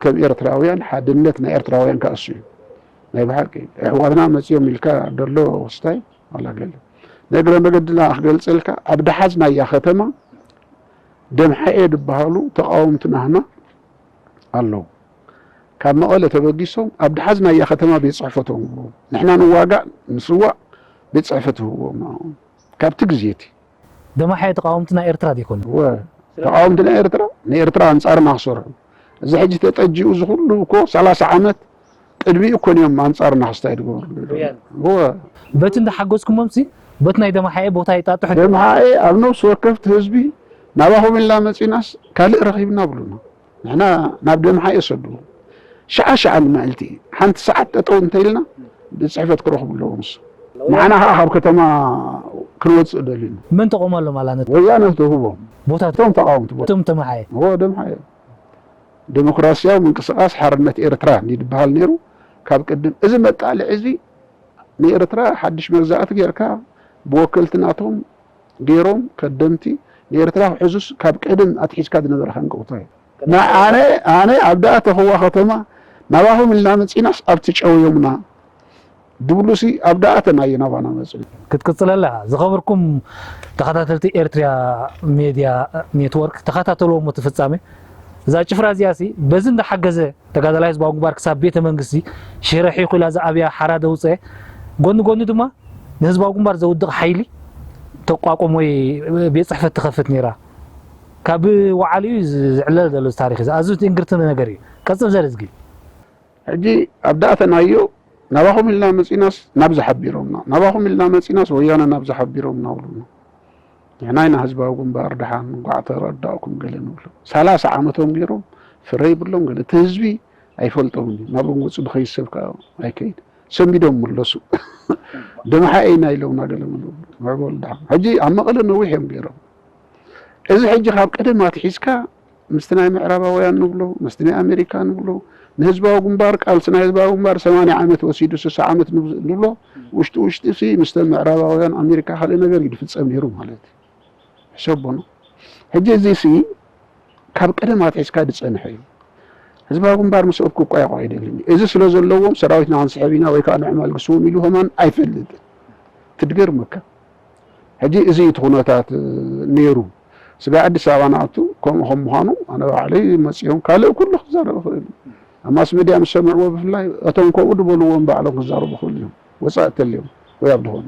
ከም ኤርትራውያን ሓድነት ናይ ኤርትራውያን ከኣ እሱ እዩ። ናይ ብሓቂ ኣሕዋትና መጺኦም ኢልካ ደሎ ስታይ ዋላ ገለ። ንእግረ መገድና ክገልጸልካ ኣብ ደሓዝናያ ከተማ ደምሓኤ ዝበሃሉ ተቃወምቲ ናህና ኣለዉ። ካብ መቐለ ተበጊሶም ኣብ ደሓዝናያ ከተማ ቤት ጽሕፈቶም ህብዎም። ንሕና ንዋጋእ ንስዋእ ቤት ጽሕፈት ህብዎም ንዕኦም። ካብቲ ግዜ እቲ። ደማሓየ ተቃወምቲ ናይ ኤርትራ ዲኮኑ? እወ፣ ተቃወምቲ ናይ ኤርትራ፣ ንኤርትራ ኣንጻርና ክሰርሑ። እዚ ሕጂ ተጠጂኡ እዚ ኩሉ እኮ ሰላሳ ዓመት ቅድሚኡ እኮ እዮም ኣንጻርና ክስታይ ዝገበሩ። እወ። በቲ እንዳሓገዝኩሞምሲ፣ በቲ ናይ ደማሓየ ቦታ ይጣጥሑ። ደምሓኤ ኣብ ነፍሲ ወከፍቲ ህዝቢ ናባኹም ኢልና መጺናስ ካልእ ረኺብና ብሉና። ንሕና ናብ ደምሓኤ ሰዱ። ሸዓ ሸዓ ንመዓልቲ ሓንቲ ሰዓት ጠጠው እንተኢልና ቤት ጽሕፈት ክረኽቡ ኣለዎም። ንሱ ንዓና ከዓ ካብ ከተማ ክንወፅእ ደሊና። መን ተቆመሎም ኣላነት? ወያነ ተውህቦም። ቦታ እቶም ተቃወምቲ ቦታ። እቶም ተመሓየ? እዎ፣ ደምሓኤ። ዴሞክራሲያዊ ምንቅስቃስ ሓርነት ኤርትራ እንዲ ዝበሃል ነይሩ ካብ ቅድም። እዚ መጣልዒ እዚ ንኤርትራ ሓድሽ መግዛእቲ ጌርካ ብወከልቲ ናቶም ገይሮም ከደምቲ ንኤርትራ ክሕዙስ ካብ ቀደም ኣትሒዝካ ዝነበረ ሃንቀውታ እዩ። ንኣነ፣ ኣነ ኣብ ደኣ ተኽዋ ከተማ ናባኹም ኢልና መጺናስ ኣብቲ ጨውዮምና ድብሉሲ ኣብ ደኣ ተናየ ናባና መጺኡ። ክትቅጽል ኣለኻ። ዝኸበርኩም ተኸታተልቲ ኤርትርያ ሜድያ ኔትወርክ፣ ተኸታተልዎ እሞ እቲ ፍጻሜ። እዛ ጭፍራ እዚኣሲ በዚ እንዳሓገዘ ተጋዳላይ ህዝባዊ ግንባር ክሳብ ቤተ መንግስቲ ሽረ ሒኹ ኢላ ዝኣብያ ሓራ ደውፀ። ጎኒ ጎኒ ድማ ንህዝባዊ ግንባር ዘውድቕ ሓይሊ ተቋቁም ወይ ቤት ጽሕፈት ትኸፍት ነይራ። ካብ ወዓሊ እዩ ዝዕለል ዘሎ እዚ ታሪኽ እዚ። ኣዝዩ ትእንግርቲ ነገር እዩ። ቀጽል ዘርዝጊ። ሕጂ ኣብ ዳእተናዮ ናባኹም ኢልና መጺናስ ናብዚ ሓቢሮምና፣ ናባኹም ኢልና መጺናስ ወያነ ናብዚ ሓቢሮምና ብሉና። ንሕና ኢና ህዝባዊ ግንባር ደሓን እንቋዕ ተረዳእኩም ገለ ንብሎ። ሰላሳ ዓመቶም ገይሮም ፍረ ይብሎም ገለ። እቲ ህዝቢ ኣይፈልጦምን እዩ። ናብ እንጉጽ ድኸይድ ሰብ ከኣ ኣይከይድ። ሰንቢዶም ምለሱ። ደምሓኤ ኢና ኢሎምና ገለ ምንብሎ። ምዕበሉ ደሓን። ሕጂ ኣብ መቐለ ነዊሕ እዮም ገይሮም። እዚ ሕጂ ካብ ቀደም ኣትሒዝካ ምስቲ ናይ ምዕራባውያን ንብሎ፣ ምስቲ ናይ ኣሜሪካ ንብሎ፣ ንህዝባዊ ግንባር፣ ቃልሲ ናይ ህዝባዊ ግንባር ሰማንያ ዓመት ወሲዱ፣ ስሳ ዓመት ንብ-፣ ንብሎ፣ ውሽጢ ውሽጢ ሲ ምስተ ምዕራባውያን ኣሜሪካ ካልእ ነገር እዩ ዝፍጸም ነይሩ ማለት እዩ። ሕሰቦ ነው። ሕጂ እዚ ሲ ካብ ቀደም ኣትሒዝካ ዝጸንሐ እዩ። ህዝባዊ ግንባር ምስኦም ክቋየቑ ኣይደልን እዩ። እዚ ስለ ዘለዎም ሰራዊትና ክንስሕብ ኢና ወይ ከዓ ንዕማል ግስዎም ኢሉ ከማን ኣይፈልጥን። ትድገርመካ። ሕጂ እዚ እዩ እቲ ኩነታት ነይሩ። ስጋ ኣዲስ ኣበባ ንኣቱ ከምኡ ከም ምዃኑ ኣነ ባዕለይ መጺኦም ካልእ ኩሉ ክዛረብ ይኽእል እዩ። ኣብ ማስ ሚድያ ምስ ሰምዕዎ ብፍላይ እቶም ከምኡ ዝበልዎም ባዕሎም ክዛረቡ ይኽእሉ እዮም። ወጻኢ ተልዮም ወይ ኣብ ዝኾነ።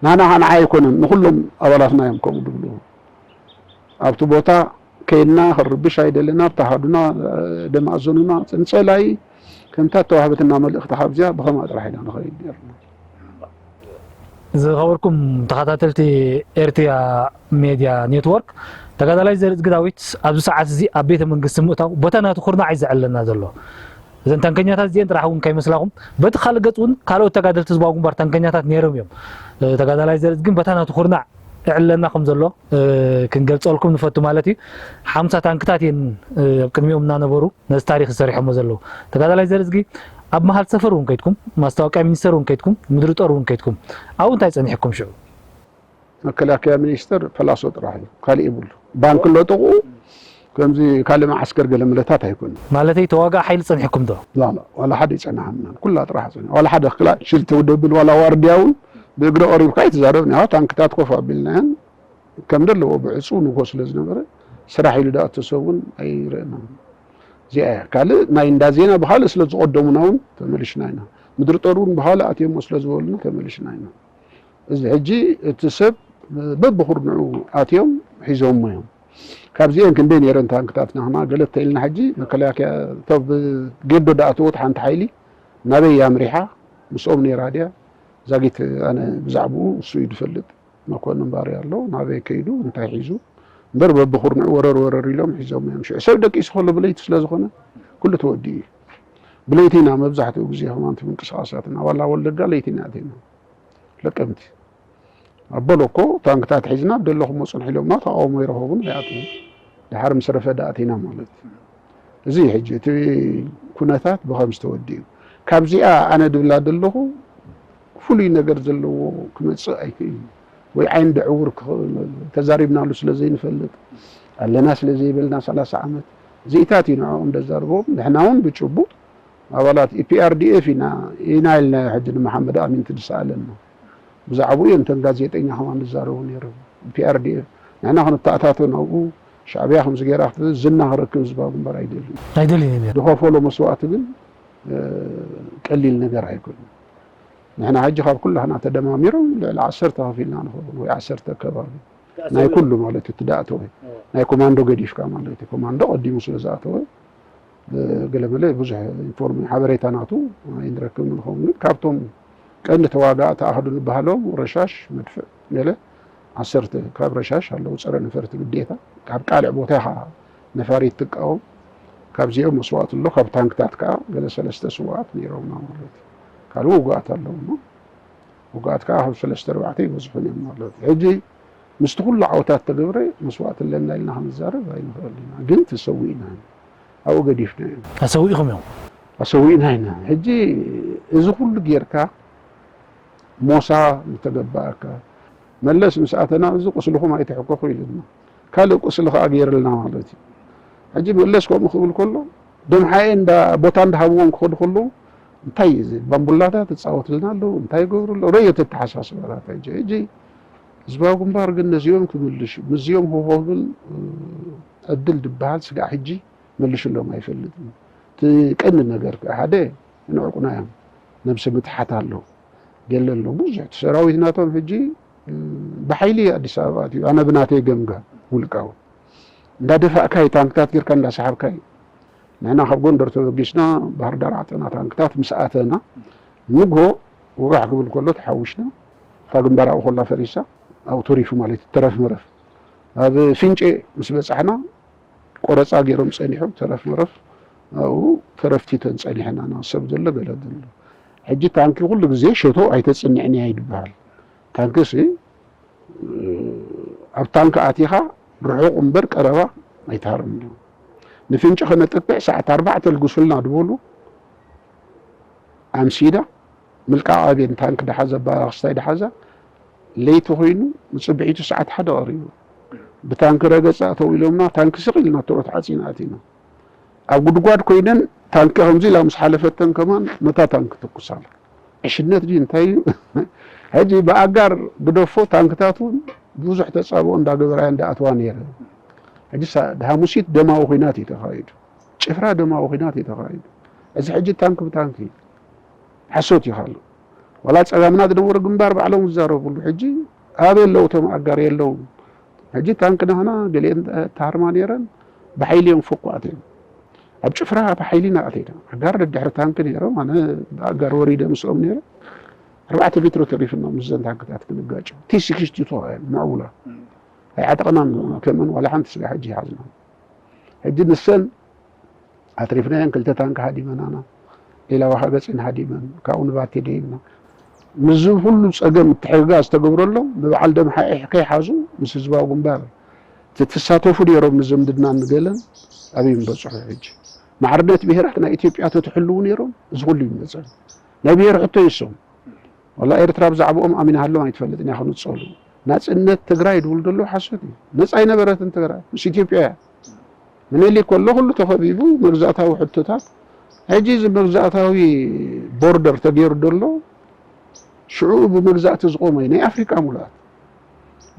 ናና ንዓይ ኣይኮነን፣ ንኹሎም ኣባላትና እዮም ከምኡ ዝብልዎ። ኣብቲ ቦታ ከይድና ክንርብሽ ኣይደለና፣ ኣብቲ ኣሃዱና፣ ደማእዘኑና፣ ንጸላኢ ከምታ እተዋህበትና መልእኽቲ ካብዚኣ ብኸምኣ ጥራሕ ኢና ንኸይድ ነርና። ዝኸበርኩም ተኸታተልቲ ኤርትያ ሜድያ ኔትወርክ፣ ተጋዳላይ ዘርእዝጊ ዳዊት ኣብዚ ሰዓት እዚ ኣብ ቤተ መንግስቲ ምእታው ቦታ ናቱ ኩርናዕ እዩ ዘዕለና ዘሎ። እዘን ታንከኛታት እዚአን ጥራሕ እውን ከይመስላኹም፣ በቲ ካልእ ገጽ እውን ካልኦት ተጋደልቲ ህዝባዊ ግንባር ታንከኛታት ነይሮም እዮም። እ፣ ተጋዳላይ ዘርእዝጊ ግን ቦታ ናቱ ኩርናዕ እዕለና ከም ዘሎ፣ እ፣ ክንገልጸልኩም ንፈቱ ማለት እዩ። ሓምሳ ታንክታት እየን፣ እ፣ ኣብ ቅድሚኦም እናነበሩ ነዚ ታሪኽ ዝሰሪሖሞ ዘለዉ። ተጋዳላይ ዘርእዝጊ ኣብ መሃል ሰፈር እውን ከይድኩም፣ ማስታወቂያ ሚኒስተር እውን ከይድኩም፣ ምድሪ ጦር እውን ከይድኩም፣ ኣብኡ እንታይ ጸኒሕኩም ሽዑ? መከላከያ ሚኒስተር ፐላሶ ጥራሕ እዩ፣ ካልእ የብሉ። ባንክ ኣሎ ጥቕኡ፣ ከምዚ ካልእ መዓስከር ገለ ምለታት ኣይኮነን። ማለተይ ተዋጋእ ሓይሊ ጸኒሕኩም ዶ? ላላ፣ ዋላ ሓደ ይጸናሓና። ኩላ ጥራሕ ጸኒሓ። ዋላ ሓደ ክላ ሽል ተውደብል፣ ዋላ ዋርድያ እውን ብእግሪ ቀሪብካ ኣይትዛረብን ኢኻ። ታንክታት ኮፍ ኣቢልናየን ከም ዘለዎ ብዕጹው ንግሆ ስለ ዝነበረ፣ ስራሕ ኢሉ ደኣ እቲ ሰብ እውን ኣይረእናን። እዚኣ እያ። ካልእ ናይ እንዳ ዜና ብኻልእ ስለ ዝቐደሙና እውን ተመሊሽና ኢና። ምድሪ ጦር እውን ብኻልእ ኣትዮም ስለ ዝበሉና ተመሊሽና ኢና። እዚ ሕጂ እቲ ሰብ በብኹርንዑ ኣትዮም ሒዞሞ እዮም። ካብዚአን ክንደይ ነይረን ታንክታት ናህና ገለ ተኢልና ሕጂ መከላከያ ቶብ ጌዶ ደኣተወት ሓንቲ ሓይሊ ናበይ ኣምሪሓ ምስኦም ነይራ ድያ ዛጊት ኣነ ብዛዕባኡ እሱ እዩ ዝፈልጥ። መኮንን ባርያ ኣሎ ናበይ ከይዱ እንታይ ሒዙ እምበር በብኹርንዑ ወረር ወረር ኢሎም ሒዞም እዮም። ሽዑ ሰብ ደቂሱ ከሎ ብለይቲ ስለ ዝኾነ ኩሉ ተወዲኡ እዩ። ብለይቲ ኢና መብዛሕትኡ ግዜ ከማን እቲ ምንቅስቃሳትና ዋላ ወለጋ ለይቲ ኢና ኣቲና። ለቀምቲ ኣበሎ እኮ ታንክታት ሒዝና ኣብ ደለኹሞ ጽንሑ ኢሎምና ተቃውሞ ይረኸቡን ኣይኣትዉን። ድሓር ምስ ረፈደ ኣቲና ማለት እዩ። እዚ እዩ ሕጂ እቲ ኩነታት ብኸምዚ ተወዲኡ። ካብዚኣ ኣነ ድብላ ደለኹ ፍሉይ ነገር ዘለዎ ክመጽእ ኣይክእልን ወይ ዓይኒ ድዕውር ክኽእል ተዛሪብናሉ ስለ ዘይንፈልጥ ኣለና ስለ ዘይበልና ሰላሳ ዓመት እዚኢታት እዩ ንዕኦም ደዛርቦም ንሕና እውን ብጭቡጥ ኣባላት ኢፒኣርዲኤፍ ኢና ኢና ኢልና ሕጂ ንመሓመድ ኣሚን ትድስኣለና ብዛዕባኡ እዮም እቶም ጋዜጠኛ ከማን ዝዛረቡ ነይሮም። ፒኣርዲኤፍ ንሕና ክንተኣታቶ ናብኡ ሻዕብያ ከምዚ ገይራ ክትብል ዝና ክረክብ ህዝባዊ ግንባር ኣይደልን። ኣይደልን እዩ ነይሩ። ዝኸፈሎ መስዋእቲ ግን እ፣ ቀሊል ነገር ኣይኮነን። ንሕና ሕጂ ካብ ኩላህና ተደማሚሮም ልዕሊ ዓሰርተ ከፊልና ንኸውን ወይ ዓሰርተ ከባቢ ናይ ኩሉ ማለት እዩ እቲ ደኣተወ ናይ ኮማንዶ ገዲፍካ ማለት እዩ። ኮማንዶ ቀዲሙ ስለ ዝኣተወ ገለመለ ብዙሕ ኢንፎርም ሓበሬታ ናቱ ኣይንረክብን ንኸውን ግን ካብቶም ቀንዲ ተዋጋእቲ ኣሃዱ ንበሃሎም ረሻሽ መድፍዕ ገለ ዓሰርተ ካብ ረሻሽ ኣለዉ ፀረ ነፈርቲ ግዴታ ካብ ቃልዕ ቦታ ኢኻ ነፋሪት ትቃወም ካብዚኦም መስዋእቲ ኣሎ ካብ ታንክታት ከዓ ገለ ሰለስተ ስዋኣት ነይሮምና ማለት እዩ ካልእ ውጉኣት ኣለዉ እሞ ውጉኣት ከዓ ካብ ሰለስተ ኣርባዕተ ይበዝሑን እዮም ማለት እዩ ሕጂ ምስቲ ኩሉ ዓወታት ተገብረ መስዋእቲ ኣለና ኢልና ክንዛረብ ኣይንኽእል ኢና ግን ተሰዊእና ኢና ኣብኡ ገዲፍናዮ። ኣሰዊእኹም እዮም። ኣሰዊእና ኢና። ሕጂ እዚ ኩሉ ጌርካ ሞሳ ዝተገበኣካ መለስ ምስ ኣተና እዚ ቁስልኹም ኣይትሕከኹ ኢሉና። ካልእ ቁስሊ ከኣ ገይርልና ማለት እዩ። ሕጂ መለስ ከምኡ ክብል ከሎ ዶምሓኤ እንዳ ቦታ እንዳሃብዎም ክኸዱ ከለዉ እንታይ እዩ እዚ ባምቡላታት ይጻወትልና ኣለዉ እንታይ ይገብሩ ኣለዉ ረዮ ተተሓሳስባታት ሕጂ ሕጂ ህዝባዊ ግንባር ግን ነዚኦም ክምልሽ ምስዚኦም ህቦ ክብል ዕድል ዝበሃል ስጋዕ ሕጂ መልሽሎም ኣይፈልጥን። እቲ ቀንዲ ነገር ከዓ ሓደ ንዕቁና እዮም። ነብሲ ምትሓት ኣሎ፣ ገለ ኣሎ፣ ብዙሕ እቲ ሰራዊት ናቶም ሕጂ ብሓይሊ ኣዲስ ኣበባ ኣትዩ። ኣነ ብናተይ ገምጋም ውልቃዊ እንዳደፋእካይ ታንክታት ጌርካ እንዳሰሓብካይ ንሕና ካብ ጎንደር ተበጊስና ባህርዳር ዓፀና ታንክታት ምስ ኣተና ንግሆ ውራሕ ክብል ከሎ ተሓዊስና እታ ግንባር ኣብኡ ከላ ፈሪሳ ኣብኡ ተሪፉ ማለት እዩ ተረፍ መረፍ ኣብ ፊንቄ ምስ በፃሕና ቆረፃ ገይሮም ፀኒሖም ተረፍ መረፍ ኣብኡ ተረፍቲተን ፀኒሐና ናብ ሰብ ዘሎ ገለ ዘሎ ሕጂ ታንኪ ኩሉ ግዜ ሸቶ ኣይተፅንዕን እያ ይበሃል ታንኪ ሲ ኣብ ታንኪ ኣቲኻ ርሑቕ እምበር ቀረባ ኣይትሃርም ንፍንጭ ከነጥቅዕ ሰዓት ኣርባዕተ ልግሱልና ድበሉ ኣምሲዳ ምልቃቕ ኣቤን ታንክ ደሓዘ ኣባራኽስታይ ደሓዛ ለይቲ ኮይኑ ምጽብሒቱ ሰዓት ሓደ ቀሪቡ ብታንክ ረገጻ ተው ኢሎምና ታንክ ስቕ ኢልና ትሮት ዓጺና ኣቲና ኣብ ጉድጓድ ኮይነን ታንክ ከምዚ ኢላ ምስ ሓለፈተን ከማን ነታ ታንክ ትኩሳላ ዕሽነት ድዩ እንታይ እዩ ሕጂ ብኣጋር ግደፎ ታንክታት እውን ብዙሕ ተጻብኦ እንዳገበራያ እንዳኣትዋ ነይረ ሕጂ ሓሙሲት ደማዊ ኩናት እዩ ተኻይዱ ጭፍራ ደማዊ ኩናት እዩ ተኻይዱ። እዚ ሕጂ ታንክ ብታንክ እዩ። ሓሶት እዩ ካሉ። ዋላ ጸጋምና ዝነበሩ ግንባር ባዕሎም ዝዛረብሉ ሕጂ ኣበይ ኣለዉ እቶም ኣጋር የለዉ። ሕጂ ታንክ ናህና ገሊአን ተሃርማ ነይረን ብሓይሊ እዮም ፈኩ ኣትዮም። ኣብ ጭፍራ ብሓይሊ ኢና ኣተይና። ኣጋር ደድሕሪ ታንክ ነይሮም ኣነ ብኣጋር ወሪደ ምስኦም ነይረ። ኣርባዕተ ሜትሮ ተሪፍና ምስዘን ታንክታት ክንጋጭ ቲ ሲክስቲ ቱ ምዕቡላ ኣይዓጠቕናን ከምእን ዋላ ሓንቲ ስጋ ሕጂ ይሓዝና። ሕጂ ንሰን ኣትሪፍናየን ክልተ ታንክ ሃዲመናና ሌላ ዋሃ ገፂን ሃዲመን ካብኡ ንባቴ ደይብና ምስዚ ኩሉ ፀገም ምትሕግጋዝ ዝተገብረሎም ንበዓል ደምሓ ኢሕ ከይሓዙ ምስ ህዝባዊ ግንባር ትትሳተፉ ነይሮም ንዝምድና ንገለን ኣበይ ምበፅሑ ሕጂ ማዕርነት ብሄራት ናይ ኢትዮጵያ ተትሕልዉ ነይሮም እዚ ኩሉ ይመፀ ናይ ብሄር ሕቶ ይሶም ወላ ኤርትራ ብዛዕባኦም ኣሚናሃሎም ኣይትፈልጥን እያ ክንጸሉ ናጽነት ትግራይ ድብል ደሎ ሓሶት እዩ ነጻ ኣይነበረትን ትግራይ ምስ ኢትዮጵያ እያ ምኒልክ ከሎ ኩሉ ተኸቢቡ መግዛእታዊ ሕቶታት ሕጂ እዚ መግዛእታዊ ቦርደር ተገይሩ ደሎ ሽዑ ብመግዛእቲ ዝቆመ እዩ ናይ ኣፍሪቃ ሙሉኣት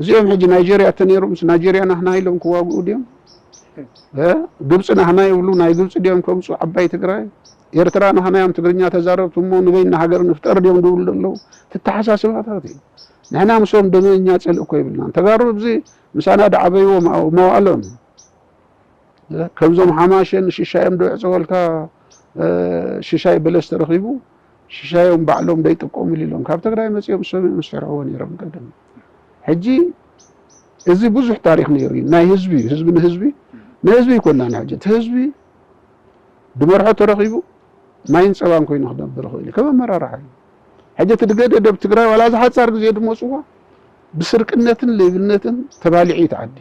እዚኦም ሕጂ ናይጀርያ ተነይሩ ምስ ናይጀርያ ናህና ኢሎም ክዋግኡ ድዮም ግብፂ ናህና ይብሉ ናይ ግብፂ ድዮም ከምፁ ዓባይ ትግራይ ኤርትራ ናህና እዮም ትግርኛ ተዛረብቲ እሞ ንበይና ሃገር ንፍጠር ድዮም ድብሉ ዘለዉ ትተሓሳስባታት እዩ ንሕና ምስኦም ደመኛ ፅልእ እኮ ይብልናን ተጋሩ ኣብዚ ምሳና ዳዓበይዎ መዋእሎም ከምዞም ሓማሸ ንሽሻዮም ዶ ይዕፀወልካ ሽሻይ በለስ ተረኺቡ ሽሻዮም ባዕሎም ዶ ይጥቀሙሉ ኢሎም ካብ ትግራይ መፂኦም ሰሚኦም ዝሰርሕዎ ነይሮም ቀደም ሕጂ እዚ ብዙሕ ታሪክ ነይሩ እዩ ናይ ህዝቢ እዩ ህዝቢ ንህዝቢ ንህዝቢ ይኮና ንሕጂ እቲ ህዝቢ ድመርሖ ተረኺቡ ማይን ፀባን ኮይኑ ክነብር ይኽእል እዩ ከም ኣመራርሓ እዩ ሕጂ እቲ ድገደደ ኣብ ትግራይ ዋላ እዚ ሓፃር ግዜ ድመፅዋ ብስርቅነትን ሌብነትን ተባሊዑ እዩ ተዓዲ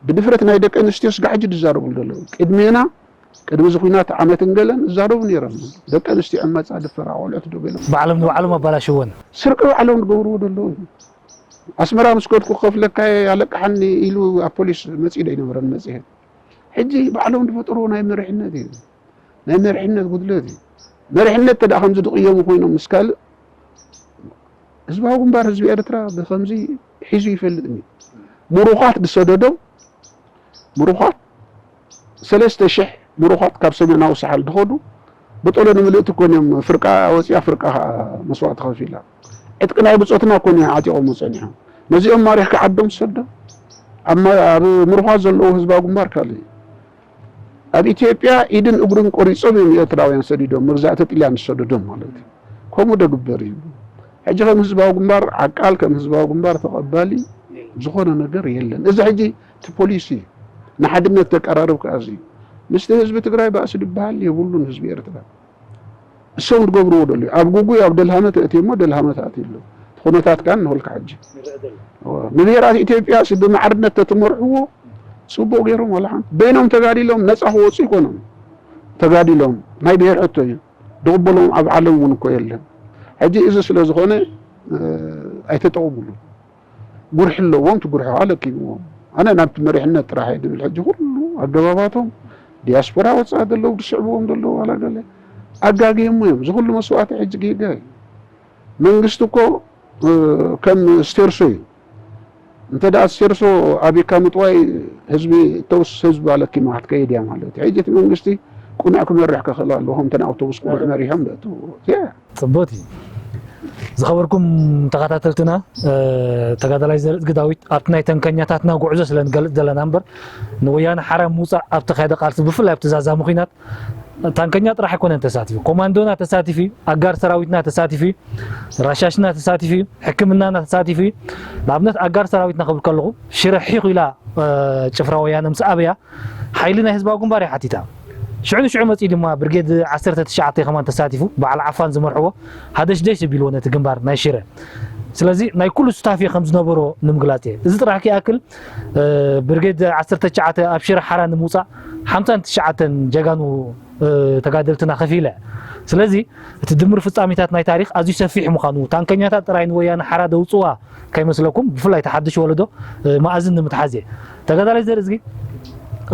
ብድፍረት ናይ ደቂ ኣንስትዮ ስጋ ሕጂ ድዛረብሉ ዘለዉ ቅድሜና ቅድሚ እዚ ኩናት ዓመትን ገለን ዝዛረቡ ነይሮም ደቂ ኣንስትዮ ዕመፃ ድፈራ ቆልዑት ዶ ገለ ባዕሎም ንባዕሎም ኣባላሽወን ስርቂ ባዕሎም ዝገብርዎ ዘለዉ እዩ ኣስመራ ምስ ከድኩ ክኸፍለካ ኣለቅሓኒ ኢሉ ኣብ ፖሊስ መፂኡ ዶ ኣይነበረን መፅሄ ሕጂ ባዕሎም ዝፈጥርዎ ናይ መሪሕነት እዩ ናይ መሪሕነት ጉድለት እዩ መሪሕነት ተዳ ከምዚ ዝቕየሙ ኮይኖም ምስ ካልእ ህዝባዊ ግንባር ህዝቢ ኤርትራ ብከምዚ ሒዙ ይፈልጥኒ ምሩኻት ዝሰደዶም ምሩኻት ሰለስተ ሽሕ ምሩኻት ካብ ሰሜናዊ ሳሕል ዝኸዱ ብጠሎ ንምልእቲ ኮን እዮም ፍርቃ ወፂኣ ፍርቃ ከዓ መስዋእቲ ከፊላ ዕጥቂ ናይ ብፆትና ኮን እዮም ዓጢቖሞ ፀኒሖም ነዚኦም ማሪኽካ ዓዶም ዝሰዶም ኣብ ምሩኻት ዘለዉ ህዝባዊ ግንባር ካልእ እዩ ኣብ ኢትዮጵያ ኢድን እግሩን ቆሪጾም እዮም ኤርትራውያን ሰዲዶም መግዛእቲ ጥልያን ዝሰደዶም ማለት እዩ ከምኡ ደግበር እዩ ሕጂ ከም ህዝባዊ ግንባር ዓቃል ከም ህዝባዊ ግንባር ተቐባሊ ዝኾነ ነገር የለን እዚ ሕጂ እቲ ፖሊሲ ንሓድነት ተቀራርብ ከኣ እዚ ምስቲ ህዝቢ ትግራይ ባእሲ ዝበሃል የብሉን ህዝቢ ኤርትራ እሶም ዝገብርዎ ደልዩ ኣብ ጉጉይ ኣብ ደልሃመ ተእትየሞ ደልሃመ ተኣትዩ ኣሎ እቲ ኩነታት ከኣ ንሆልካ ሕጂ ንብሄራት ኢትዮጵያ ሲ ብማዕርነት ተትመርሕዎ ፅቡቅ ገይሮም ዋላ ሓንቲ በይኖም ተጋዲሎም ነፃ ክወፁ ይኮኖም ተጋዲሎም ናይ ብሄር ሕቶ እዩ ዝቕበሎም ኣብ ዓለም እውን እኮ የለን ሕጂ እዚ ስለ ዝኾነ ኣይተጠቕሙሉ ጉርሒ ኣለዎም ትጉርሒ ከዓ ለኪምዎም ኣነ ናብቲ መሪሕነት ጥራሕ እየ ድብል ሕጂ ኩሉ ኣገባባቶም ዲያስፖራ ወፃኢ ዘለዉ ዝስዕብዎም ዘለዉ ዋላ ገለ ኣጋግየሞ እዮም እዚ ኩሉ መስዋእቲ ሕጂ ጌጋ እዩ መንግስቲ እኮ ከም ስቴርሶ እዩ እንተ ደኣ ስቴርሶ ኣቢካ ምጥዋይ ህዝቢ ተውስ ህዝቢ ኣለኪማ ክትከይድ እያ ማለት እዩ ሕጂ እቲ መንግስቲ ቁኑዕ ክመርሕ ክኽእል ኣለዎ ከምተን ኣውቶቡስ ቁኑዕ መሪሖም ደእትዎ ጽቡት እዩ። ዝኸበርኩም ተኸታተልትና ተጋዳላይ ዘርእዝጊ ዳዊት ኣብቲ ናይ ተንከኛታትና ጉዕዞ ስለ ንገልጽ ዘለና እምበር ንወያነ ሓራ ምውፃእ ኣብ ተኻየደ ቃልሲ ብፍላይ ኣብቲ ዛዛሚ ኩናት ታንከኛ ጥራሕ ኣይኮነን ተሳቲፉ ኮማንዶና ተሳቲፉ ኣጋር ሰራዊትና ተሳቲፉ ራሻሽና ተሳቲፉ ሕክምናና ተሳቲፉ ንኣብነት ኣጋር ሰራዊትና ክብል ከለኹ ሽረ ሒኹ ኢላ ጭፍራ ወያነ ምስ ኣበያ ሓይሊ ናይ ህዝባዊ ግንባር እያ ሓቲታ። ሽዑ ንሽዑ መጺኡ ድማ ብርጌድ ዓሰርተ ትሽዓተ ከማን ተሳቲፉ፣ በዓል ዓፋን ዝመርሕዎ ሃደሽደሽ ኣቢልዎ ነቲ ግንባር ናይ ሽረ። ስለዚ ናይ ኩሉ ሱታፌ ከም ዝነበሮ ንምግላጽ እየ። እዚ ጥራሕ ክይኣክል፣ እ፣ ብርጌድ ዓሰርተ ትሽዓተ ኣብ ሽረ ሓራ ንምውጻእ ሓምሳን ትሽዓተን ጀጋኑ፣ እ፣ ተጋደልትና ከፊለ። ስለዚ እቲ ድምር ፍጻሜታት ናይ ታሪኽ ኣዝዩ ሰፊሕ ምዃኑ፣ ታንከኛታት ጥራይ ንወያነ ሓራ ደውጽዋ ከይመስለኩም፣ ብፍላይ እቲ ሓድሽ ወለዶ፣ እ፣ መኣዝን ንምትሓዝ እየ። ተጋዳላይ ዘርእዝጊ፣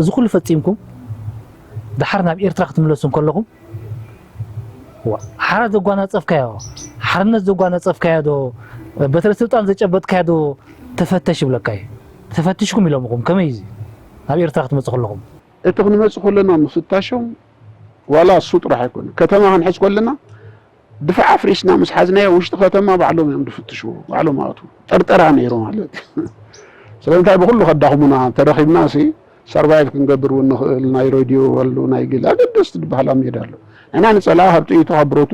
እዚ ኩሉ ፈጺምኩም፣ ደሓር ናብ ኤርትራ ክትምለሱ እንከለኹም፣ ዋ፣ ሓራ ዘጓናጸፍካዮ፣ ሓርነት ዘጓናጸፍካዮ ዶ፣ በትረ ስልጣን ዘጨበጥካዮ ዶ ተፈተሽ ይብለካ እዩ። ተፈቲሽኩም ኢሎምኹም፣ ከመይ እዩ እዚ? ናብ ኤርትራ ክትመጹ ከለኹም? እቲ ክንመጽእ ከለና ምፍታሾም፣ ዋላ እሱ ጥራሕ ኣይኮነ። ከተማ ክንሕዝ ከለና፣ ድፋዕ ኣፍሪስና ምስ ሓዝናዮ፣ ውሽጢ ከተማ ባዕሎም እዮም ዝፍትሽዎ፣ ባዕሎም ኣቱ። ጠርጠራ ነይሩ ማለት። ስለምንታይ ብኹሉ ከዳኽሙና፣ ተረኺብና ሲ፣ ሰርቫይቭ ክንገብር እውን ንኽእል፣ ናይ ሬድዮ ኣሎ፣ ናይ ገለ ኣገደስቲ ዝበሃላ ሜዳ ኣሎ። ንሕና ንጸላኢ ካብ ጥይቱ፣ ካብ ብረቱ፣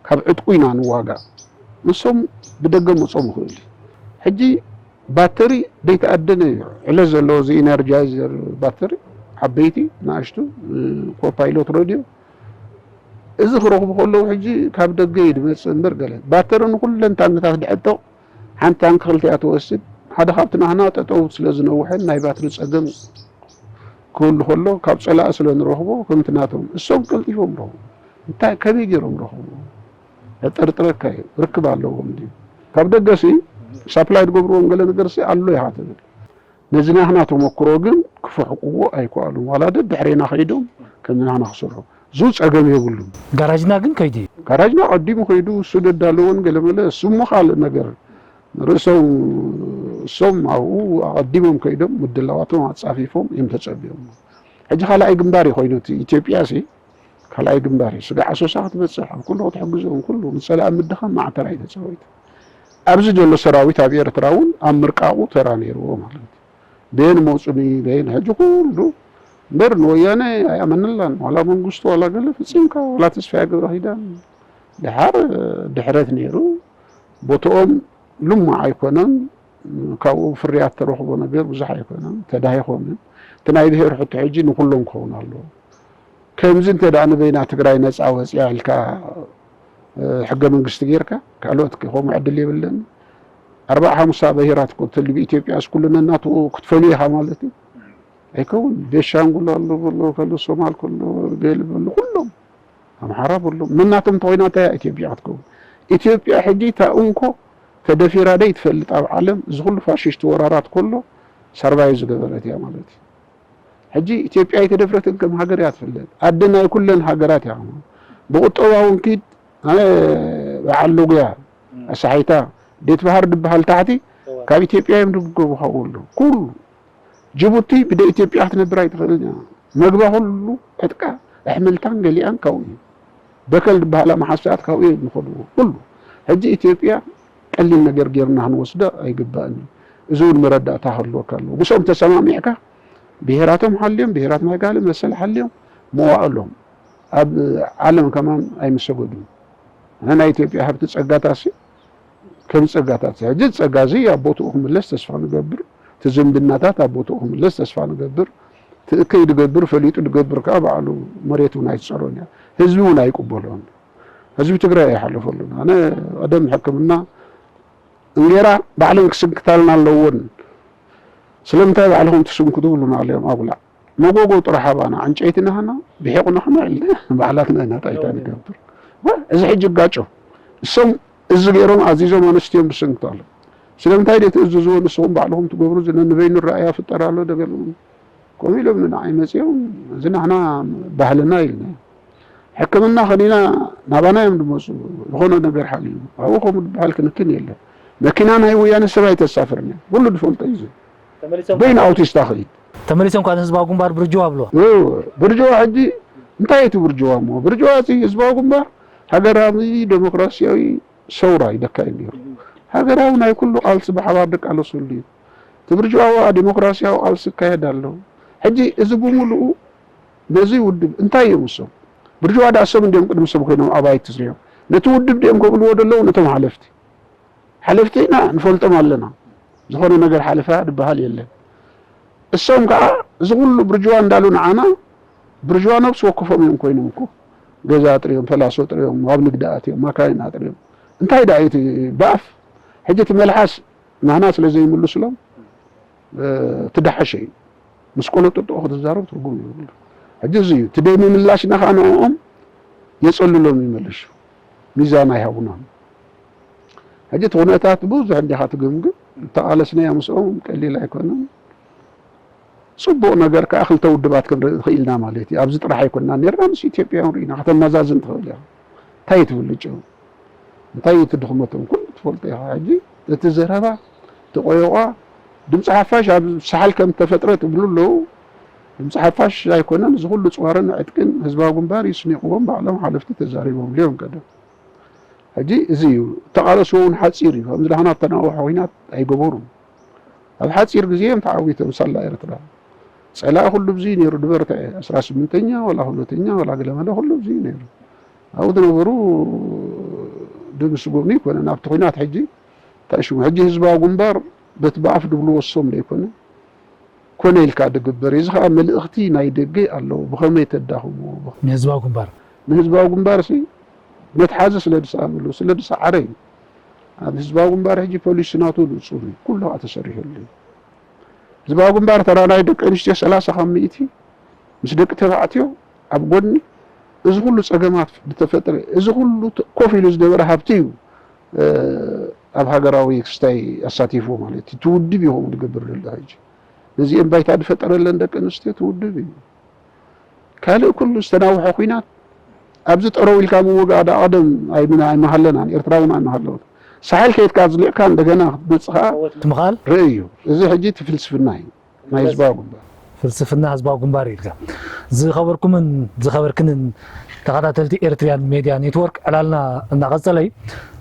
ካብ ዕጥቁ ኢና ንዋጋእ። ንሶም ብደገ መጾም ይኽእል እዩ። ሕጂ ባተሪ ዘይተኣደነ እዩ። ዕለት ዘለዎ እዚ ኢነርጃይዘር ባተሪ፣ ዓበይቲ፣ ንኣሽቱ፣ እ፣ ኮፓይሎት ሬድዮ፣ እዚ ክረኽቡ ከለዉ ሕጂ ካብ ደገ እዩ ዝመጽእ እምበር ገለ። ባተሪ ንኹለን ታንክታት ድዕጠቕ፣ ሓንቲ ታንኪ ክልቲኣ ትወስድ። ሓደ ካብቲ ናህና ጠጠው ስለ ዝነውሐን ናይ ባትሪ ጸገም ክህሉ ከሎ፣ ካብ ጸላኢ ስለ ንረኽቦ፣ ከምቲ ናቶም፣ እሶም ቀልጢፎም ረኽቡ። እንታይ፣ ከመይ ገይሮም ረኽቡ? የጠርጥረካ እዩ። ርክብ ኣለዎም ድዩ? ካብ ደገሲ ሳፕላይ ትገብርዎም ገለ ነገርሲ ኣሎ ኢኻ ትብል። ነዚ ናህና ተመክሮ ግን ክፍሕቁዎ ኣይከኣሉን። ዋላ ደድሕሬና ከይዶም ከም ናህና ክሰርሑ። እዙ ጸገም የብሉን። ጋራጅና ግን ከይዱ እዩ። ጋራጅና ቀዲሙ ከይዱ፣ እሱ ደዳለዎን ገለመለ፣ እሱ እሞ ካልእ ነገር። ንርእሶም፣ እሶም ኣብኡ ኣቐዲሞም ከይዶም፣ ምድላዋቶም ኣጻፊፎም እዮም ተጸብዮም። ሕጂ ካልኣይ ግንባር እዩ ኮይኑ፣ እቲ ኢትዮጵያ ሲ ካልኣይ ግንባር እዩ። ስጋዕ ኣሶሳ ክትበጽሕ፣ ኣብ ኩሉ ክትሕግዞም፣ ኩሉ ንጸላኢ ምድኻም ማዕተራ እዩ ተጻዊቱ። ኣብዚ ዘሎ ሰራዊት ኣብ ኤርትራ እውን ኣብ ምርቃቑ ተራ ነይርዎ ማለት እዩ። በየን መውጹኒ፣ በየን ሕጂ ኩሉ እምበር ንወያነ ኣይኣመንላን። ዋላ መንግስቱ፣ ዋላ ገለ ፍጺምካ፣ ዋላ ተስፋዬ ገብረኪዳን። ደሓር ድሕረት ነይሩ። ቦትኦም ልሙዕ ኣይኮነን። ካብኡ ፍርያት ተረኽቦ ነገር ብዙሕ ኣይኮነን። ተዳሂኾም እዮም። እቲ ናይ ብሄር ሕቶ ሕጂ ንኩሎም ክኸውን ኣለዎ። ከምዚ እንተ ደኣ ንበይና ትግራይ ነጻ ወጽያ ኢልካ፣ እ፣ ሕገ መንግስቲ ጌርካ፣ ካልኦት ከምኡ ዕድል የብለን። ኣርብዓ ሓሙሳ ብሄራት እኮ እንተልዩ ብኢትዮጵያ እስኩሉ ነናቱ ክትፈልዮ ኢኻ ማለት እዩ። ኣይከውን። ቤንሻንጉል ኣሎ በሎ፣ ከሎ ሶማል ከሎ፣ ገለ በሎ፣ ኩሎም ኣምሓራ በሎ። ነናቶም እንተኾይና እንታይ እያ ኢትዮጵያ ክትከውን? ኢትዮጵያ ሕጂ እታ እንኮ ተደፊራ ደይ ትፈልጥ ኣብ ዓለም፣ እዚ ኩሉ ፋሽስት ወራራት ከሎ ሰርቫይቭ ዝገበረት እያ ማለት እዩ። ሕጂ ኢትዮጵያ ኣይተደፍረትን፣ ከም ሃገር እያ ትፍለጥ። ኣደ ናይ ኩለን ሃገራት እያ። ብቁጠባ እውን ኪድ፣ ኣነ በዓል ሎጉያ፣ ኣሳሒታ፣ ቤት ባህር ድበሃል ታሕቲ፣ ካብ ኢትዮጵያ እዮም ድምገቡ ካብኡ ኣለዉ። ኩሉ ጅቡቲ ብደ ኢትዮጵያ ክትነብር ኣይትኽእልን እያ። መግባ ኩሉ ዕጥቃ ኣሕምልታን ገሊኣን ካብኡ እዩ። በከል ዝበሃላ መሓሰኣት ካብኡ እዮም ዝኸድዎ ኩሉ። ሕጂ ኢትዮጵያ ቀሊል ነገር ጌርና ክንወስዶ ኣይግባእን እዩ። እዚ እውን መረዳእታ ክህልወካ ኣለዎ። ምስኦም ተሰማሚዕካ ብሄራቶም ሓልዮም፣ ብሄራት ናይ ጋለ መሰል ሓልዮም መዋእሎም ኣብ ዓለም ከማን ኣይምሰገዱን። ናይ ኢትዮጵያ ሃብቲ ጸጋታሲ ከም ጸጋታት ሕጂ ጸጋ እዚ ኣብ ቦትኡ ክምለስ ተስፋ ንገብር። እቲ ዝምድናታት ኣብ ቦትኡ ክምለስ ተስፋ ንገብር። እቲ እከይ ድገብር ፈሊጡ ድገብር ከኣ ባዕሉ መሬት እውን ኣይትጸሮን እያ። ህዝቢ እውን ኣይቅበሎን። ህዝቢ ትግራይ ኣይሓለፈሉን። ኣነ ቀደም ሕክምና እንጌራ ባዕለን ክስንክታልና ኣለወን። ስለምንታይ ባዕልኹም ትስንክቱ ብሉና ኣለዮም ኣጉላዕ። መጎጎ ጥራሕ ኣባና፣ ዕንጨይቲ ናህና፣ ብሒቑ ናህና ኢልና ባዕላትና ኢና ጣይታ ንገብር። ዋ፣ እዚ ሕጂ ጋጮ። እሶም እዚ ገይሮም ኣዚዞም ኣነስትዮም ብስንክቱ ኣሎ። ስለምንታይ ደይ ትእዝዝዎ ንስኹም ባዕልኹም ትገብሩ ዝነ ንበይኑ ረኣያ ፍጠር ኣሎ ደገሉ። ከምኡ ኢሎም ንዓይ መጺኦም፣ እዚ ናህና ባህልና ኢልና። ሕክምና ከኒና ናባና እዮም ዝመፁ። ዝኾነ ነገር ሓልዩ ኣብኡ ከምኡ ዝበሃል ክንክን የለን። መኪና ናይ ወያነ ሰብ ኣይተሳፍርን እያ። ኩሉ ዝፈልጦ እዩ። እዚ ተመሊሶም በይኑ ኣውቲስታ ኸይድ። ተመሊሶም ካብ ህዝባዊ ግንባር ብርጅዋ ብሎ። እ፣ ብርጅዋ ሕጂ እንታይ እቲ ብርጅዋ እሞ? ብርጅዋ እቲ ህዝባዊ ግንባር ሃገራዊ ዴሞክራሲያዊ ሰውራ ይደካ እዩ ነይሩ። ሃገራዊ ናይ ኩሉ ቃልሲ ብሓባር ድቃለሱሉ እዩ። እቲ ብርጅዋ ዲሞክራሲያዊ ቃልሲ ይካየድ ኣሎ። ሕጂ እዚ ብምሉኡ ነዚ ውድብ እንታይ እዮም እሶም? ብርጅዋ ዳ እሶም እንዲኦም ቅድሚ ሰብ ኮይኖም ኣባይቲ ዝሪኦም። ነቲ ውድብ ድኦም ከብልዎ ደለዉ ነቶም ሓለፍቲ። ሓለፍቲ ኢና ንፈልጦም ኣለና። ዝኾነ ነገር ሓለፋ ዝበሃል የለን። እሶም ከዓ እዚ ኩሉ ብርጅዋ እንዳሉ ንዓና ብርጅዋ ነብሲ ወከፎም እዮም ኮይኖም እኮ። ገዛ ኣጥርዮም፣ ፈላሶ ኣጥርዮም፣ ኣብ ንግዲ ኣትዮም፣ ማካይን ኣጥርዮም። እንታይ ደኣ እዩ እቲ ብኣፍ ሕጂ እቲ መልሓስ ናህና ስለ ዘይምልስሎም፣ እ፣ እቲ ደሓሸ እዩ። ምስ ቆለጠጥኦ ክትዛረብ ትርጉም የብሉ። ሕጂ እዚ እዩ። እቲ ደይ ምምላሽና ከዓ ንዕኦም የጸልሎም ይመልሹ። ሚዛን ኣይሃቡናን። ሕጂ እቲ ኩነታት ብዙሕ እንዲኻ ትግምግም። እተቓለስናዮ ምስኦም ቀሊል ኣይኮነን። ጽቡቕ ነገር ከዓ ክልተ ውድባት ክንርኢ ንኽእል ኢና ማለት እዩ። ኣብዚ ጥራሕ ኣይኮንና ነርና፣ ምስ ኢትዮጵያውያን ርኢና ከተመዛዝን ትኽእል ኢኻ። እንታይ እዩ እቲ ብልጭኦም? እንታይ እዩ እቲ ድኽመቶም? ኩሉ ትፈልጦ ኢኻ። ሕጂ እቲ ዘረባ፣ እቲ ቆዮቋ፣ ድምፂ ሓፋሽ ኣብ ሳሕል ከም ተፈጥረ ትብሉ ኣለዉ። ድምፂ ሓፋሽ ኣይኮነን፣ እዚ ኩሉ ፅዋርን ዕጥቅን ህዝባዊ ግንባር እዩ ስኒቕዎም፣ ባዕሎም ሓለፍቲ ተዛሪቦምሉ እዮም ቀደም። ሕጂ እዚ እዩ፣ ተቓለስዎ እውን ሓፂር እዩ። ከምዚ ዳህና ተናውሖ ኹናት ኣይገበሩን። ኣብ ሓፂር ግዜ እዮም ተዓዊቶም ሳላ ኤርትራ። ጸላኢ ኩሉ ብዚ ነይሩ፣ ድበርትዐ፣ ዓሰርተ ስምንተኛ ዋላ ኩለተኛ ዋላ ገለመለ ኩሉ ብዚ ነይሩ። ኣብኡ ዝነበሩ ድምስጎም ይኮነ፣ ናብቲ ኹናት ሕጂ እንታይ ሽሙ፣ ሕጂ ህዝባዊ ግንባር በቲ ብኣፍ ድብልዎ ሶም ዘይኮነ፣ ኮነ ኢልካ ድግበር እዩ። እዚ ኸኣ መልእኽቲ ናይ ደገ ኣለዎ፣ ብኸመይ ተዳኽምዎ፣ ንህዝባዊ ግንባር። ንህዝባዊ ግንባር ሲ መትሓዚ ስለ ዝሰኣኑሉ፣ ስለ ዝሰዓረ እዩ። ኣብ ህዝባዊ ግንባር ሕጂ ፖሊሲ ናቱ ንጹር እዩ፣ ኩሉ ኸኣ ተሰሪሑሉ እዩ። ህዝባዊ ግንባር ተራ ናይ ደቂ ኣንስትዮ ሰላሳ ካብ ሚእቲ ምስ ደቂ ተባዕትዮ ኣብ ጎኒ፣ እዚ ኩሉ ጸገማት ዝተፈጥረ፣ እዚ ኩሉ ተ-፣ ኮፍ ኢሉ ዝነበረ ሃብቲ እዩ፣ እ፣ ኣብ ሃገራዊ ክስታይ ኣሳቲፉ ማለት እዩ። እቲ ውድብ እዩ ከምኡ ዝገብር ዘሎ ሕጂ። ነዚአን ባይታ ዝፈጠረለን ደቂ ኣንስትዮ እቲ ውድብ እዩ። ካልእ ኩሉ ዝተናውሐ ኹናት ኣብዚ ጠረው ኢልካ ምውጋእ ደኣ ቀደም ኣይምና-፣ ኣይመሃለናን፣ ኤርትራ እውን ኣይመሃለወት። ሳሕል ከይድካ ኣጽሊዕካ እንደገና ክትመጽእ ከኣ እቲ ምኽኣል ርእይ እዩ። እዚ ሕጂ እቲ ፍልስፍና እዩ ናይ ህዝባዊ ግንባር። ፍልስፍና ህዝባዊ ግንባር ኢልካ። ዝኸበርኩምን ዝኸበርክንን ተኸታተልቲ ኤርትርያን ሜድያ ኔትወርክ፣ ዕላልና እናቐጸለ እዩ።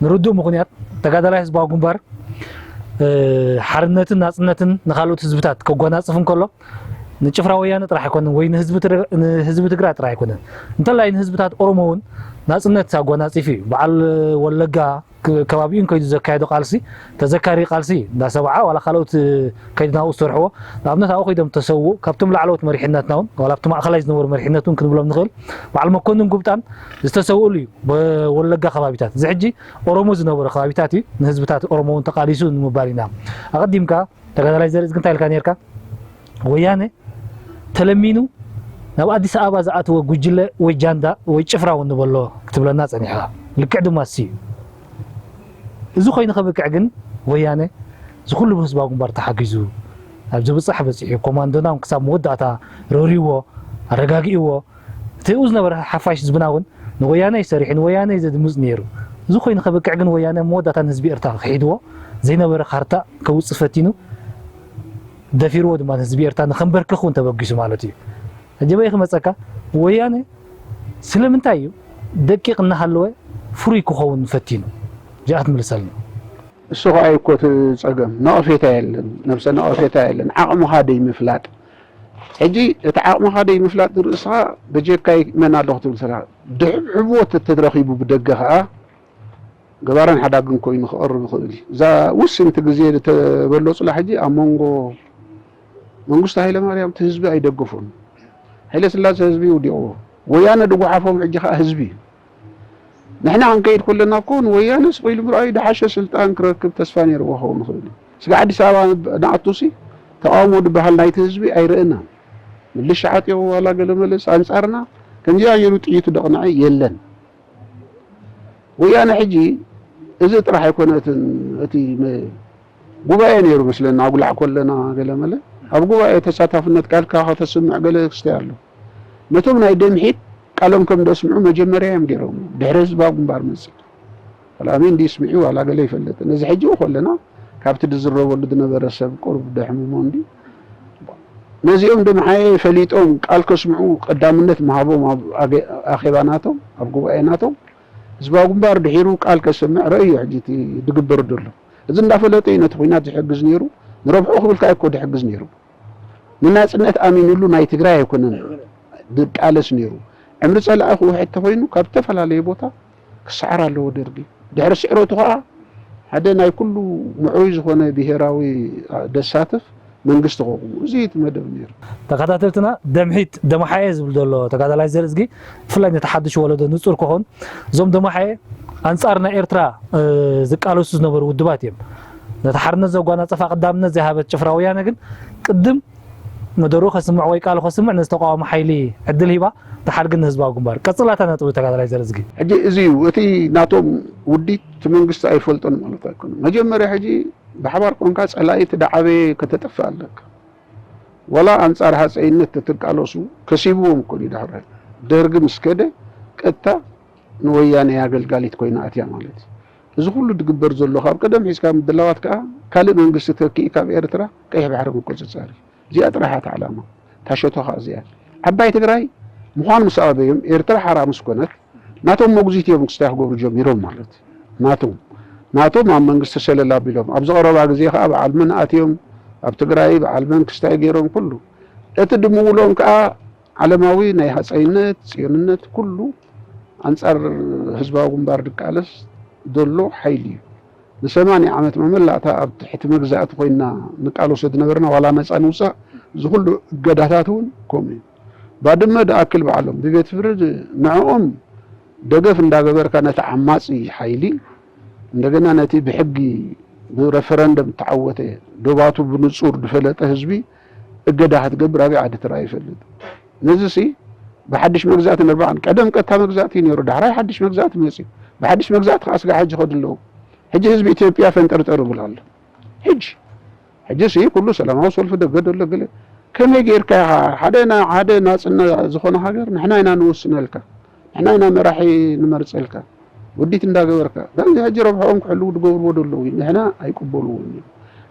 ንርዱእ ምኽንያት ተጋዳላይ ህዝባዊ ግንባር፣ እ፣ ሓርነትን ናጽነትን ንኻልኦት ህዝብታት ከጓናጽፍ እንከሎ፣ ንጭፍራ ወያነ ጥራሕ ኣይኮነን ወይ ንህዝቢ ትግ-፣ ንህዝቢ ትግራይ ጥራሕ ኣይኮነን። እንተላይ ንህዝብታት ኦሮሞ እውን ናጽነት ኣጓናጺፉ እዩ። በዓል ወለጋ ክ-፣ ከባቢኡን ከይዱ ዘካየዶ ቃልሲ ተዘካሪ ቃልሲ እዩ። እንዳ ሰብዓ ዋላ ካልኦት ከይዱ ናብኡ ዝሰርሕዎ፣ ንኣብነት ኣብኡ ከይዶም ተሰውኡ፣ ካብቶም ላዕለዎት መሪሕነትና እውን፣ ዋላ ኣብቲ ማእኸላይ ዝነበሩ መሪሕነት እውን ክንብሎም ንኽእል፣ በዓል መኮንን ጉብጣን ዝተሰውእሉ እዩ። ብወለጋ ከባቢታት፣ እዚ ሕጂ ኦሮሞ ዝነበረ ከባቢታት እዩ። ንህዝብታት ኦሮሞ እውን ተቃሊሱ ንምባል ኢና። ኣቐዲምካ ተጋዳላይ ዘርእዝጊ እንታይ ኢልካ ነርካ? ወያነ ተለሚኑ ናብ ኣዲስ ኣበባ ዝኣተወ ጉጅለ ወይ ጃንዳ ወይ ጭፍራ እውን ንበሎ ክትብለና ጸኒሕካ። ልክዕ ድማ እሱ እዩ። እዚ ኮይኑ ከብቅዕ ግን ወያነ እዚ ኩሉ ብህዝባዊ ግንባር ተሓጊዙ ኣብ ዝብጻሕ በጺሑ፣ ኮማንዶና እውን ክሳብ መወዳእታ ረሪዎ፣ ኣረጋጊእዎ፣ እቲ ኣብኡ ዝነበረ ሓፋሽ ህዝብና እውን ንወያነ እዩ ሰሪሑ፣ ንወያነ እዩ ዘድምጽ ነይሩ። እዚ ኮይኑ ከብቅዕ ግን ወያነ ኣብ መወዳእታ ንህዝቢ ኤርትራ ክሒድዎ፣ ዘይነበረ ካርታ ከውጽእ ፈቲኑ፣ ደፊርዎ ድማ ንህዝቢ ኤርትራ ንኸንበርክኽ እውን ተበጊሱ ማለት እዩ። ሕጂ በይ ክመጸካ፣ ወያነ ስለምንታይ እዩ ደቂቕ እናሃለወ ፍሩይ ክኸውን ፈቲኑ? እዚኣ ክትምልሰልና። እሱ ኸኣ እዩ እኮ እቲ ጸገም። ነቐፌታ የለን፣ ነብሰ ነቐፌታ የለን። ዓቕምኻ ደይምፍላጥ። ሕጂ እቲ ዓቕምኻ ደይምፍላጥ ንርእስኻ በጀካይ መን ኣሎ ክትብል ስኻ ድሕብሕብዎ ተተረኺቡ ብደገ ኸኣ ገባርን ሓዳግን ኮይኑ ክቐርብ ይኽእል እዩ። እዛ ውስንቲ ግዜ ዝተበለጹላ ሕጂ ኣብ መንጎ መንግስቱ ሃይለማርያም እቲ ህዝቢ ኣይደገፎን። ሃይለ ስላሴ ህዝቢ ውዲቕዎ። ወያነ ድጓሓፎም ሕጂ ኸኣ ህዝቢ እዩ። ንሕና ክንከይድ ከለና እኮ ንወያነ ስቕ ኢሉ ምርኣዩ ድሓሸ ስልጣን ክረክብ ተስፋ ነይርዎ ክኸውን ይኽእል እዩ። ስጋዕ ኣዲስ ኣበባ ንኣቱሲ ተቓውሞ ዝበሃል ናይቲ ህዝቢ ኣይረእናን። ምልሻ ዓጢቑ ዋላ ገለ መለስ ኣንጻርና ከምዚኣ ገይሩ ጥይቱ ደቕንዐ የለን። ወያነ ሕጂ እዚ ጥራሕ ኣይኮነትን፣ እቲ መ-፣ ጉባኤ ነይሩ መስለና፣ ኣጉላዕ ከለና ገለ መለ ኣብ ጉባኤ ተሳታፍነት ቃልካ ከተስምዕ ገለ ክስተይ ኣሎ። ነቶም ናይ ደምሒት ቃሎም ከም ደስምዑ መጀመርያ እዮም ገይሮም። ድሕሪ ህዝባዊ ግንባር መጽእ። ዋላ ኣሜን ድዩ ስሚዑ ዋላ ገለ ይፈልጥ። ነዚ ሕጂ ከለና ካብቲ ዝዝረበሉ ዝነበረ ሰብ ቁሩብ ደሕምሞ እንዲ። ነዚኦም ድምሓየ ፈሊጦም ቃል ከስምዑ ቀዳምነት ምሃቦም ኣብ ኣገ-፣ ኣኼባ ናቶም፣ ኣብ ጉባኤ ናቶም። ህዝባዊ ግንባር ድሒሩ ቃል ከስምዕ ረእዮ ሕጂ እቲ ዝግበር ዘሎ። እዚ እንዳፈለጠ እዩ ነቲ ኹናት ዝሕግዝ ነይሩ። ንረብሑ ክብል ከኣ እኮ ድሕግዝ ነይሩ። ንናጽነት ኣሚኑሉ ናይ ትግራይ ኣይኮነን ድቃለስ ነይሩ። ዕምሪ ጸላኢ ክውሕድ ተኾይኑ ካብ ዝተፈላለየ ቦታ ክሰዓር ኣለዎ ደርጊ። ድሕሪ ስዕረቱ ኸኣ ሓደ ናይ ኩሉ ምዕሩይ ዝኾነ ብሄራዊ ደሳትፍ መንግስቲ ከቑሙ። እዚ እዩ እቲ መደብ ነይሩ። ተኸታተልትና፣ ደምሒት ደማሓየ ዝብል ዘሎ ተጋዳላይ ዘርእዝጊ ብፍላይ ነቲ ሓድሽ ወለዶ ንጹር ክኾን፣ እዞም ደማሓየ ኣንጻር ናይ ኤርትራ፣ እ፣ ዝቃለሱ ዝነበሩ ውድባት እዮም። ነቲ ሓርነት ዘጓናጸፋ ቀዳምነት ዘይሃበት ጭፍራ ወያነ ግን ቅድም መደሩ ከስምዕ ወይ ቃሉ ከስምዕ ነዚ ተቃዋሚ ሓይሊ ዕድል ሂባ፣ ደሓር ግን ንህዝባዊ ግንባር። ቀጽላታ ነጥቢ ተጋዳላይ ዘርዝጊ። ሕጂ እዚ እዩ እቲ ናቶም ውዲት፣ እቲ መንግስቲ ኣይፈልጦን ማለት ኣይኮነን። መጀመርያ ሕጂ ብሓባር ኮንካ ጸላኢ እቲ ደዓበየ ከተጥፍእ ኣለካ። ዋላ ኣንጻር ሃጸይነት ተትቃለሱ ከሲብዎም እኮ እዩ ዳሕራይ። ደርግ ምስ ከደ ቀጥታ ንወያነ ኣገልጋሊት ኮይና ኣትያ ማለት እዩ። እዚ ኩሉ ዝግበር ዘሎ ካብ ቀደም ሒዝካ ምድላዋት ከኣ ካልእ መንግስቲ ተኪእ ካብ ኤርትራ ቀይሕ ባሕሪ ምቁጽጻር እዩ። እዚኣ ጥራሕ እያ እቲ ዓላማ። ታሸቶ ከኣ እዚኣ ዓባይ ትግራይ ምዃን ምስ ኣበዮም ኤርትራ ሓራ ምስ ኮነት ናቶም መጉዚት እዮም ክስታይ ክገብሩ ጀሚሮም ማለት እዩ። ናቶም ናቶም ኣብ መንግስቲ ሰለል ኣቢሎም ኣብዚ ቀረባ ግዜ ከኣ በዓል መን ኣትዮም ኣብ ትግራይ በዓል መን ክስታይ ገይሮም ኩሉ እቲ ድምውሎም ከኣ ዓለማዊ ናይ ሃፀይነት፣ ፅዮንነት ኩሉ ኣንፃር ህዝባዊ ግንባር ድቃለስ ዘሎ ሓይሊ እዩ። ንሰማንያ ዓመት መመላእታ ኣብ ትሕቲ መግዛእቲ ኮይና ንቃለሶ ዝነበርና ዋላ ነፃ ንውፃእ እዚ ኩሉ እገዳታት እውን ከምኡ እዩ። ባድመ ድኣክል በዓሎም ብቤት ፍርድ ንዕኦም ደገፍ እንዳገበርካ ነቲ ዓማፂ ሓይሊ እንደገና ነቲ ብሕጊ ብረፈረንደም እተዓወተ ዶባቱ ብንፁር ዝፈለጠ ህዝቢ እገዳ ክትገብር ኣበይ ዓዲ ተራእዩ ይፈልጥ? ነዚ ሲ ብሓድሽ መግዛእቲ ነርባዕን ቀደም ቀጥታ መግዛእቲ እዩ ነይሩ። ዳሕራይ ሓድሽ መግዛእቲ መፅዩ። ብሓድሽ መግዛእቲ ከዓ ስጋ ሕጂ ከድለዉ ሕጂ ህዝቢ ኢትዮጵያ ፈንጠርጠር ይብል ኣሎ። ሕጂ ሕጂ ሲ ኩሉ ሰላማዊ ሰልፊ ደገ ደሎ ገለ ከመይ ጌርካ ኢኻ ሓደ ና ሓደ ናፅና ዝኾነ ሃገር ንሕና ኢና ንወስነልካ ንሕና ኢና መራሒ ንመርፀልካ ውዲት እንዳገበርካ ዳዚ ሕጂ ረብሐኦም ክሕልዉ ዝገብርዎ ደለዉ ንሕና ኣይቅበልዎን እዮም።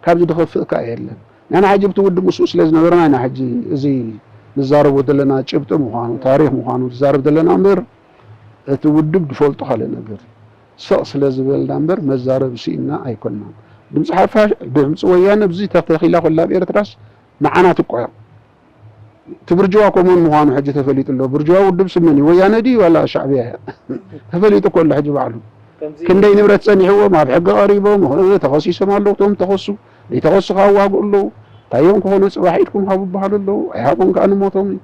ካብዚ ድኸፍእ ከዓ የለን። ንሕና ሕጂ ብቲ ውድብ ምስኡ ስለ ዝነበርና ኢና ሕጂ እዚ ንዛረቦ ዘለና ጭብጢ ምዃኑ ታሪክ ምዃኑ ትዛረብ ዘለና እምበር እቲ ውድብ ድፈልጦ ካልእ ነገር እዩ። ስቕ ስለ ዝበልና እምበር መዛረቢ ስኢንና ኣይኮንናን። ድምፂ ሓፋሽ ድምፂ ወያነ ብዚ ተተኺላ ኮላ ኣብ ኤርትራስ ንዓና ትቆዮ። እቲ ብርጅዋ ኮሞን ምዃኑ ሕጂ ተፈሊጡ ኣሎ። ብርጅዋ ውድብ ስመን እዩ ወያነ ድዩ ዋላ ሻዕብያ እያ? ተፈሊጡ እኮ ኣሎ ሕጂ ባዕሉ። ክንደይ ንብረት ጸኒሕዎም ኣብ ሕጊ ቀሪቦም ተኸሲሶም ኣለዉ። እቶም ተኸሱ ዘይተኸሱ ከዓ ዋግኡ ኣለዉ። ታዮም ክኾኑ ጽባሕ ኢድኩም ሃቡ ይበሃሉ ኣለዉ። ኣይሃቡን ከዓ ንሞቶም እዩ።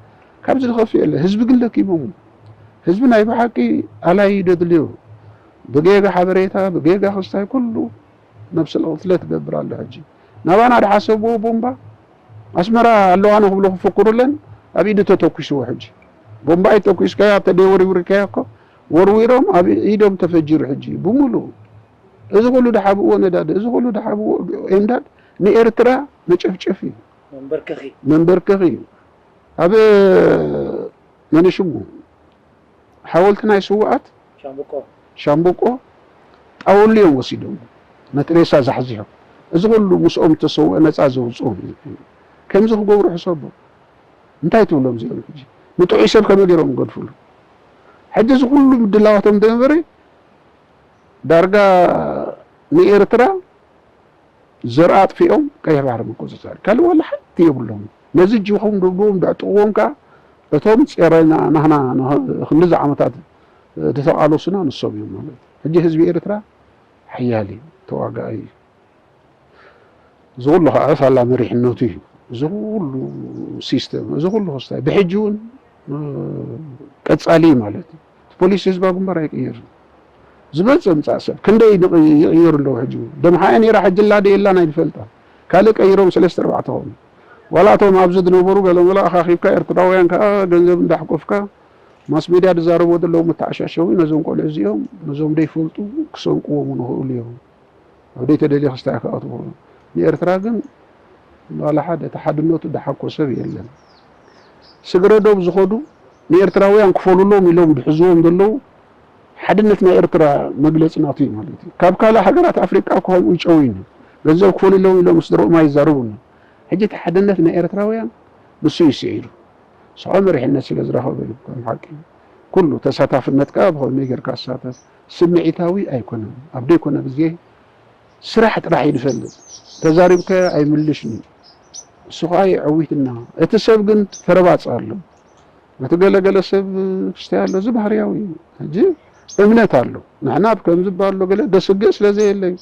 ካብዚ ዝኸፍእ የለ። ህዝቢ ግን ለኪሞም። ህዝቢ ናይ ብሓቂ ኣላይ ደድልዮ ብጌጋ ሓበሬታ ብጌጋ ክስታይ ኩሉ ነብሲ ቅትለት ይገብር ኣሎ። ሕጂ ናባና ድሓሰብዎ ቦምባ ኣስመራ ኣለዋ ንክብሉ ክፍክሩለን ኣብ ኢዱ ተተኩስዎ። ሕጂ ቦምባ ይተኩስካዮ ኣብተ ደይ ወርዊርካዮ እኮ ወርዊሮም ኣብ ኢዶም ተፈጂሩ። ሕጂ ብምሉእ እዚ ኩሉ ድሓብዎ ነዳዲ እዚ ኩሉ ድሓብዎ ኤምዳድ ንኤርትራ መጨፍጨፍ እዩ። መንበርከኺ መንበርከኺ እዩ። ኣብ መነሽሙ ሓወልቲ ናይ ስውኣት ሻምብቆ ጣወሉ እዮም ወሲዶም ነቲ ሬሳ ዛሕዚሖም። እዚ ኩሉ ምስኦም ተሰውአ ነፃ ዘውፅኦም ከምዚ ክገብሩ ሕሰቦ። እንታይ ትብሎም እዚኦም ሕጂ ንጥዑይ ሰብ ከመይ ገይሮም ገድፍሉ? ሕጂ እዚ ኩሉ ምድላዋቶም ዝነበረ ዳርጋ ንኤርትራ ዘርኣ ኣጥፊኦም ቀይሕ ባሕሪ ምቁፅፃር ካልእ ዋላ ሓንቲ የብሎም። ነዚ እጅኹም ደብድዎም ደዕጥቕዎም ከዓ እቶም ጼረና ናህና ክንድዚ ዓመታት ዝተቓለሱና ንሶም እዮም ማለት እዩ። ሕጂ ህዝቢ ኤርትራ ሓያል እዩ፣ ተዋጋኢ እዩ። እዚ ኩሉ ከዓ ሳላ መሪሕነቱ እዩ። እዚ ኩሉ ሲስተም እዚ ኩሉ ክስታይ ብሕጂ እውን ቀፃሊ ማለት እዩ። ፖሊሲ ህዝባዊ ግንባር ኣይቅየርን። ዝመፅእ ምፃእ ሰብ ክንደይ ይቕየሩ ኣለዉ። ሕጂ ደምሓያ ነይራ ሕጂ ላ ደየላን ኣይንፈልጣ ካልእ ቀይሮም ሰለስተ ኣርባዕተ ኾኑ ዋላ እቶም ኣብዚ ዝነበሩ ገለመለ ኣኻኺብካ ኤርትራውያን ከዓ ገንዘብ እንዳሕቆፍካ ማስ ሜድያ ዝዛረቦ ዘለዉ መተዓሻሸዊ ነዞም ቆልዑ እዚኦም ነዞም ደይፈልጡ ክሰንቅዎም ንኽእሉ እዮም። ኣብ ደይ ተደልየ ክስታይ ክኣትዎ ንኤርትራ ግን ዋላ ሓደ እቲ ሓድነቱ ድሓኮ ሰብ የለን። ስግረ ዶብ ዝኸዱ ንኤርትራውያን ክፈሉሎም ኢሎም ድሕዝዎም ዘለዉ ሓድነት ናይ ኤርትራ መግለፂ ናቱ እዩ ማለት እዩ። ካብ ካልእ ሃገራት ኣፍሪቃ እኮ ከምኡ ይጨውይኒ ገንዘብ ክፈሉሎም ኢሎም ስድረኦም ኣይዛረቡን። ሕጂ እቲ ሓድነት ናይ ኤርትራውያን ንሱ እዩ ስዒሩ። ስዑ መሪሕነት ስለ ዝረኸበ እዩ ከም ሓቂ ኩሉ ተሳታፍነት ከዓ ብኸመይ ጌርካ ኣሳተፍ ስምዒታዊ ኣይኮነን ኣብ ደይኮነ ግዜ ስራሕ ጥራሕ እዩ ዝፈልጥ ተዛሪብካዮ ኣይምልሽን እዩ እሱ ከዓ የዐዊትና እቲ ሰብ ግን ተረባፅ ኣሎ እቲ ገለገለ ሰብ ክስታይ ኣሎ እዚ ባህርያዊ እዩ ሕጂ እምነት ኣሎ ንሕና ከም ዝበሃሎ ገለ ደስግእ ስለ ዘየለ እዩ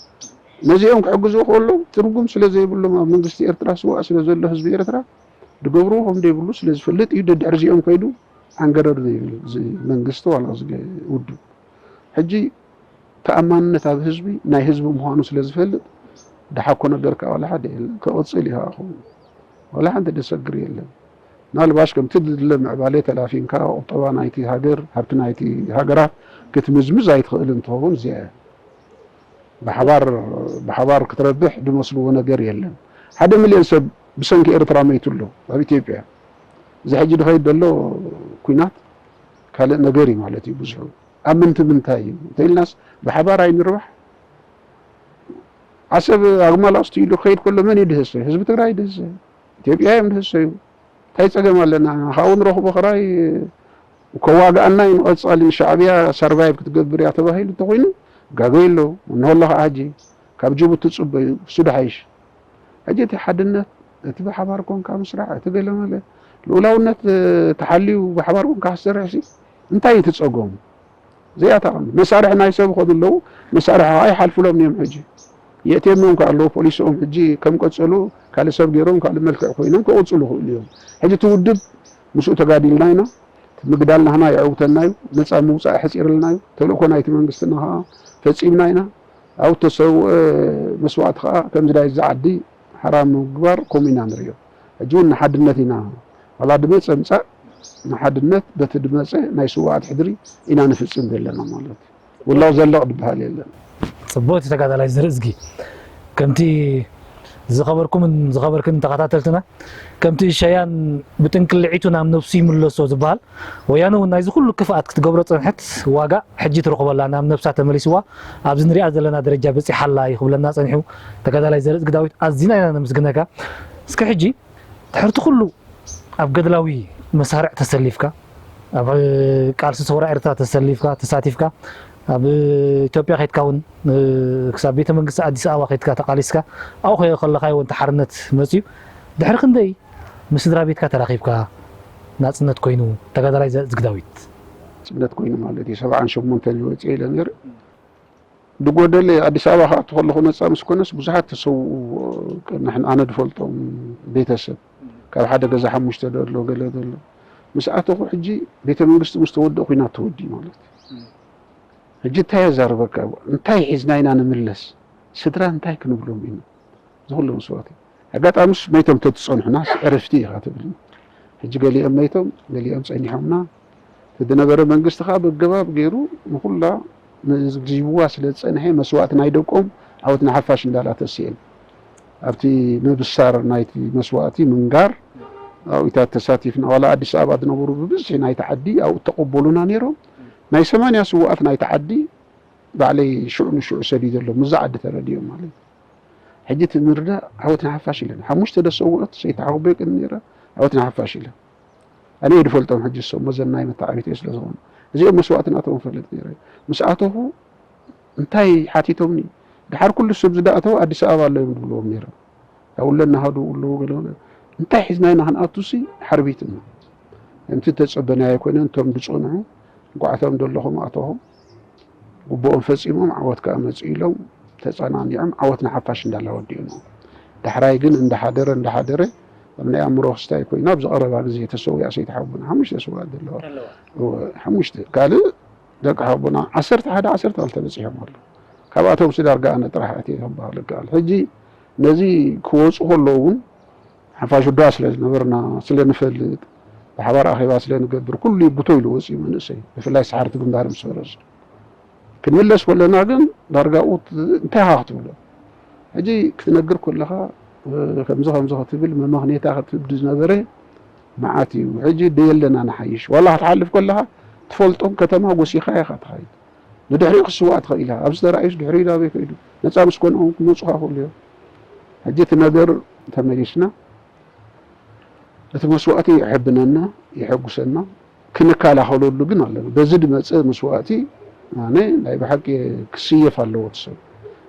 ነዚኦም ክሕግዙ ከሎ ትርጉም ስለ ዘይብሎም ኣብ መንግስቲ ኤርትራ ስዋእ ስለ ዘሎ ህዝቢ ኤርትራ ዝገብርዎ ከም ዘይብሉ ስለ ዝፈልጥ እዩ ደድሕሪ እዚኦም ከይዱ ዓንገረር ዘይብል እዚ መንግስቲ ዋላ እዚ ውድብ ሕጂ ተኣማንነት ኣብ ህዝቢ ናይ ህዝቢ ምዃኑ ስለ ዝፈልጥ ደሓኮ ነገር ከዓ ዋላ ሓደ የለን። ክቕፅል እዩ ከዓ ክኸውን። ዋላ ሓንቲ ደሰግር የለን። ምናልባሽ ከምቲ ዝድለ ምዕባለ ተላፊንካ ቁጠባ ናይቲ ሃገር፣ ሃብቲ ናይቲ ሃገራት ክትምዝምዝ ኣይትኽእልን ትኸውን እዚኣ እያ። ብሓባር ብሓባር ክትረብሕ ዝመስልዎ ነገር የለን። ሓደ ሚልዮን ሰብ ብሰንኪ ኤርትራ መይቱ ኣሎ ኣብ ኢትዮጵያ። እዚ ሕጂ ዝኸይድ ዘሎ ኲናት ካልእ ነገር እዩ ማለት እዩ። ብዙሑ ኣብ ምንቲ ምንታይ እዩ እንተኢልናስ ብሓባር ኣይንርባሕ። ዓሰብ ኣግማል ኣስትይሉ ክኸይድ ከሎ መን እዩ ድህሰ? ህዝቢ ትግራይ ድህሰ። ኢትዮጵያ እዮም ድህሰዩ። እንታይ ጸገም ኣለና? ካብኡ ንረኽቦ ክራይ ከዋግኣና እዩ ንቐጻሊ። ንሻዕብያ ሰርቫይቭ ክትገብር እያ ተባሂሉ እንተኾይኑ ጋገ የለው። እንሆ ኣሎ ከዓ ሕጂ ካብ ጅቡቲ ትጽበዩ፣ እሱ ድሓይሽ። ሕጂ እቲ ሓድነት፣ እቲ ብሓባር ኮንካ ምስራሕ፣ እቲ ገለመለ ልኡላውነት ተሓልዩ ብሓባር ኮንካ ክትሰርሕ ሲ እንታይ እዩ እቲ ጸገሙ? እዚኣ እታ ቀንዲ። መሳርሒ ናይ ሰብ ይኾኑ ኣለዉ፣ መሳርሒ ከዓ ይሓልፉሎም እዮም። ሕጂ የእትየሞም ከዓ ኣለዉ፣ ፖሊስኦም ሕጂ ከም ቀጸሉ ካልእ ሰብ ገይሮም ካልእ መልክዕ ኮይኖም ክቕጽሉ ይኽእሉ እዮም። ሕጂ እቲ ውድብ ምስኡ ተጋዲልና ኢና፣ እቲ ምግዳል ናህና የዕውተና እዩ፣ ነፃ ምውፃእ ሕፂርልና እዩ፣ ተልእኮ ናይቲ መንግስትና ከዓ ፈፂምና ኢና። ኣብኡ እተሰውአ መስዋእቲ ከዓ ከምዚ ናይ እዚ ዓዲ ሓራ ምግባር ከምኡ ኢና ንርእዮ። ሕጂ እውን ንሓድነት ኢና፣ ዋላ ድመፀ ምፃእ ንሓድነት በቲ ድመፀ ናይ ስውኣት ሕድሪ ኢና ንፍፅም ዘለና ማለት እዩ። ውላው ዘለቕ ድበሃል የለን። ጽቡቕ እቲ ተጋዳላይ ዘርእዝጊ ከምቲ ዝኸበርኩምን ዝኸበርክን ተኸታተልትና ከምቲ ሸያን ብጥንቅልዒቱ ናብ ነብሱ ይምለሶ ዝበሃል ወያነ እውን ናይዚ ኩሉ ክፍኣት ክትገብሮ ጸንሐት ዋጋ ሕጂ ትረኽበላ ናብ ነብሳ ተመሊስዋ ኣብዚ ንሪኣ ዘለና ደረጃ በጺሓላ እዩ ክብለና ጸኒሑ ተጋዳላይ ዘርእዝጊ ዳዊት ኣዚና ኢና ነመስግነካ። እስከ ሕጂ ድሕርቲ ኩሉ ኣብ ገድላዊ መሳርዕ ተሰሊፍካ ኣብ ቃልሲ ሰውራ ኤርትራ ተሰሊፍካ ተሳቲፍካ ኣብ ኢትዮጵያ ከድካ እውን ክሳብ ቤተ መንግስቲ ኣዲስ ኣበባ ከድካ ተቃሊስካ ኣብኡ ከለካ እውን ሓርነት መፅዩ ድሕሪ ክንደይ ምስ ስድራ ቤትካ ተራኺብካ ናፅነት ኮይኑ ተጋዳላይ ዘእዝግ ዳዊት ጽነት ኮይኑ ማለት እዩ ሰብዓን ሸሞንተን ይወፅእ ኢለ ነይረ ድጎደለ ኣዲስ ኣበባ ክኣቱ ከለኹ ነፃ ምስ ኮነስ ብዙሓት ተሰውኡ ቅድሚ ሕን ኣነ ድፈልጦም ቤተሰብ ካብ ሓደ ገዛ ሓሙሽተ ደሎ ገለ ደሎ ምስ ኣተኹ ሕጂ ቤተ መንግስቲ ምስ ተወድእ ኩናት ተወዲኡ ማለት እዩ ሕጂ እንታይ የዛርበካ እንታይ ሒዝና ኢና ንምለስ ስድራ እንታይ ክንብሎም ኢና ዝኹሉ መስዋእቲ ኣጋጣሚስ መይቶም ተትፀንሑናስ ዕረፍቲ ኢኻ ትብል ሕጂ ገሊኦም መይቶም ገሊኦም ፀኒሖምና እቲ ዝነበረ መንግስቲ ከዓ በገባብ ገይሩ ንኩላ ንዝግዝይዋ ስለ ዝፀንሐ መስዋእቲ ናይ ደቆም ዓወት ንሓፋሽ እንዳላ ተስኤን ኣብቲ ምብሳር ናይቲ መስዋእቲ ምንጋር ኣብኢታት ተሳቲፍና ዋላ ኣዲስ ኣበባ ዝነበሩ ብብዝሒ ናይቲ ዓዲ ኣብኡ ተቐበሉና ነይሮም ናይ ሰማንያ ስዋኣት ናይቲ ዓዲ ባዕለይ ሽዑ ንሽዑ ሰዲደሎም ምዛ ዓዲ ተረዲኦም ማለት ሕጂ እቲ ምርዳእ ዓወት ንሓፋሽ ኢለን ሓሙሽተ ደሰውኦት ሰይተዓቑበይ ቅድሚ ነይረ ዓወት ንሓፋሽ ኢለን ኣነ እየ ዝፈልጦም ሕጂ እሶም መዘናይ መተዓቢተይ ስለ ዝኾኑ እዚኦም መስዋእቲ ናቶም ፈልጥ ነይረ ምስ ኣተኹ እንታይ ሓቲቶምኒ ድሓር ኩሉ ሰብ ዝዳእተው ኣዲስ ኣበባ ኣሎ እዮም ዝብልዎም ነይሮም ያው ለናሃዱ ኣለዉ ገለ እንታይ ሒዝና ኢና ክንኣቱሲ ሓርቢትና ከምቲ ተጸበናዮ ኣይኮነን እቶም ዝጸንሑ እንቋዕ እቶም ዘለኹም ኣተኹም ግቡኦም ፈጺሞም ዓወት ከኣ መጽኡ ኢሎም ተጸናኒዖም ዓወት ንሓፋሽ እንዳላ ወዲኡና ዳሕራይ ግን እንዳሓደረ እንዳሓደረ ኣብ ናይ ኣእምሮ ክስታይ ኮይኑ ኣብዚ ቀረባ ግዜ ተሰዊኣ ሰይቲ ሓቡና ሓሙሽተ ሰውኣት ዘለዋ ሓሙሽተ ካልእ ደቂ ሓቡና ዓሰርተ ሓደ ዓሰርተ ክልተ በጺሖም ኣለዉ ካብኣቶም ሲ ዳርጋ ኣነ ጥራሕ ኣትየ ክበሃል ይከኣል ሕጂ ነዚ ክወፁ ከለዉ እውን ሓፋሽ ዳ ስለ ዝነበርና ስለ ንፈልጥ ብሓባር ኣኼባ ስለ ንገብር ኩሉ ይብቶ ኢሉ ወፂኡ መንእሰይ ብፍላይ ሰሓርቲ ግንባር ምስ ፈረሱ ክንምለስ ከለና ግን ዳርጋ እንታይ ኢኻ ክትብሎ ሕጂ ክትነግር ከለኻ ከምዚ ከምዚ ክትብል መመኽኔታ ክትህብ ዝነበረ መዓት እዩ ሕጂ ደየለና ንሓይሽ ዋላ ክትሓልፍ ከለኻ ትፈልጦም ከተማ ጎሲኻ ኢኻ ትኸይድ ንድሕሪኡ ክስዋእ ትኽእል ኢኻ ኣብዚ ተራእዩስ ድሕሪኡ ዳበይ ከይዱ ነፃ ምስ ኮንኦም ክመፁኻ ክእሉ እዮም ሕጂ እቲ ነገር ተመሊስና እቲ መስዋእቲ የሐብነና የሐጉሰና ክንከላኸለሉ ግን ኣለና በዚ ድመፀ መስዋእቲ ኣነ ናይ ብሓቂ ክስየፍ ኣለዎ እቲ ሰብ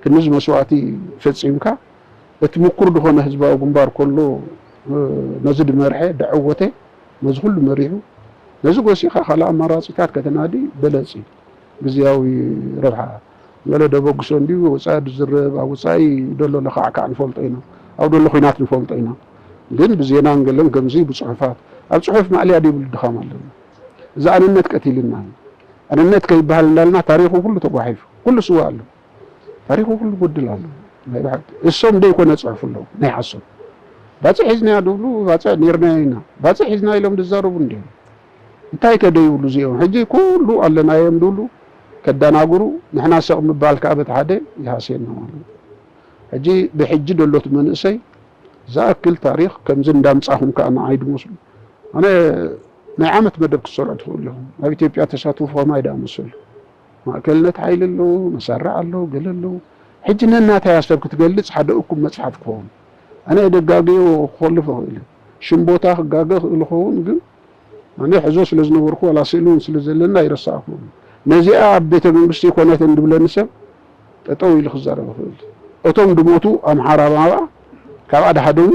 ክንዚ መስዋእቲ ፈፂምካ እቲ ምኩር ዝኾነ ህዝባዊ ግንባር ከሎ ነዚ ድመርሐ ዳዐወተ ነዚ ኩሉ መሪሑ ነዚ ጎሲኻ ካልእ ኣማራፂታት ከተናዲ በለፅ እዩ ግዝያዊ ረብሓ ገለ ደበግሶ እንድዩ ወፃኢ ዝዝረብ ኣብ ወፃኢ ደሎ ለኻዕካዕ ንፈልጦ ኢና ኣብ ደሎ ኩናት ንፈልጦ ኢና ግን ብዜናን ገለን ከምዚ ብፅሑፋት ኣብ ፅሑፍ ማእልያ ደይብሉ ድኻም ኣለና እዚ ኣንነት ቀቲልና እዩ ኣንነት ከይበሃል እንዳልና ታሪኹ ኩሉ ተጓሒፉ ኩሉ ስዋ ኣሎ ታሪኹ ኩሉ ጎድል ኣሎ ናይ ብሓቂ እሶም ደይኮነ ጽሑፍ ኣለዉ ናይ ሓሶት። ባጽዕ ሒዝናዮ ድብሉ፣ ባጽዕ ኔርናዮ ኢና። ባጽዕ ሒዝና ኢሎም ዝዛረቡ እንዲዮም። እንታይ ከ ደይብሉ እዚኦም? ሕጂ ኩሉ ኣለናዮም ድብሉ ከዳናግሩ፣ ንሕና ሰቕ ምባል ከኣ በቲ ሓደ ይሃስየና ማለት እዩ። ሕጂ ብሕጂ ደሎት መንእሰይ ዝኣክል ታሪኽ ከምዚ እንዳምጻኹም ከኣ ንዓይ ድመስሉ። ኣነ ናይ ዓመት መደብ ክትሰርዑ ትኽእሉ ኢኹም። ኣብ ኢትዮጵያ ተሳትፎ ከማይ ደኣ መሰሉ። ማእከልነት ሓይሊ ኣለዉ፣ መሳርዕ ኣለዉ፣ ገለ ኣለዉ። ሕጂ ነናታይ ኣሰብ ክትገልጽ ሓደ እኩብ መጽሓፍ ክኸውን። ኣነ የደጋግዮ ክኾልፍ እኽእል እየ። ሽም ቦታ ክጋገ እኽእል እኸውን፣ ግን ኣነ ሕዞ ስለ ዝነበርኩ ዋላ ስእሊ እውን ስለ ዘለና ኣይረሳዕኩን። ነዚኣ ኣብ ቤተ መንግስቲ ይኮነትን ድብለኒ ሰብ ጠጠው ኢሉ ክዛረብ ይኽእል። እቶም ድሞቱ ኣምሓራ ማባ ካብኣ ድሃደሙ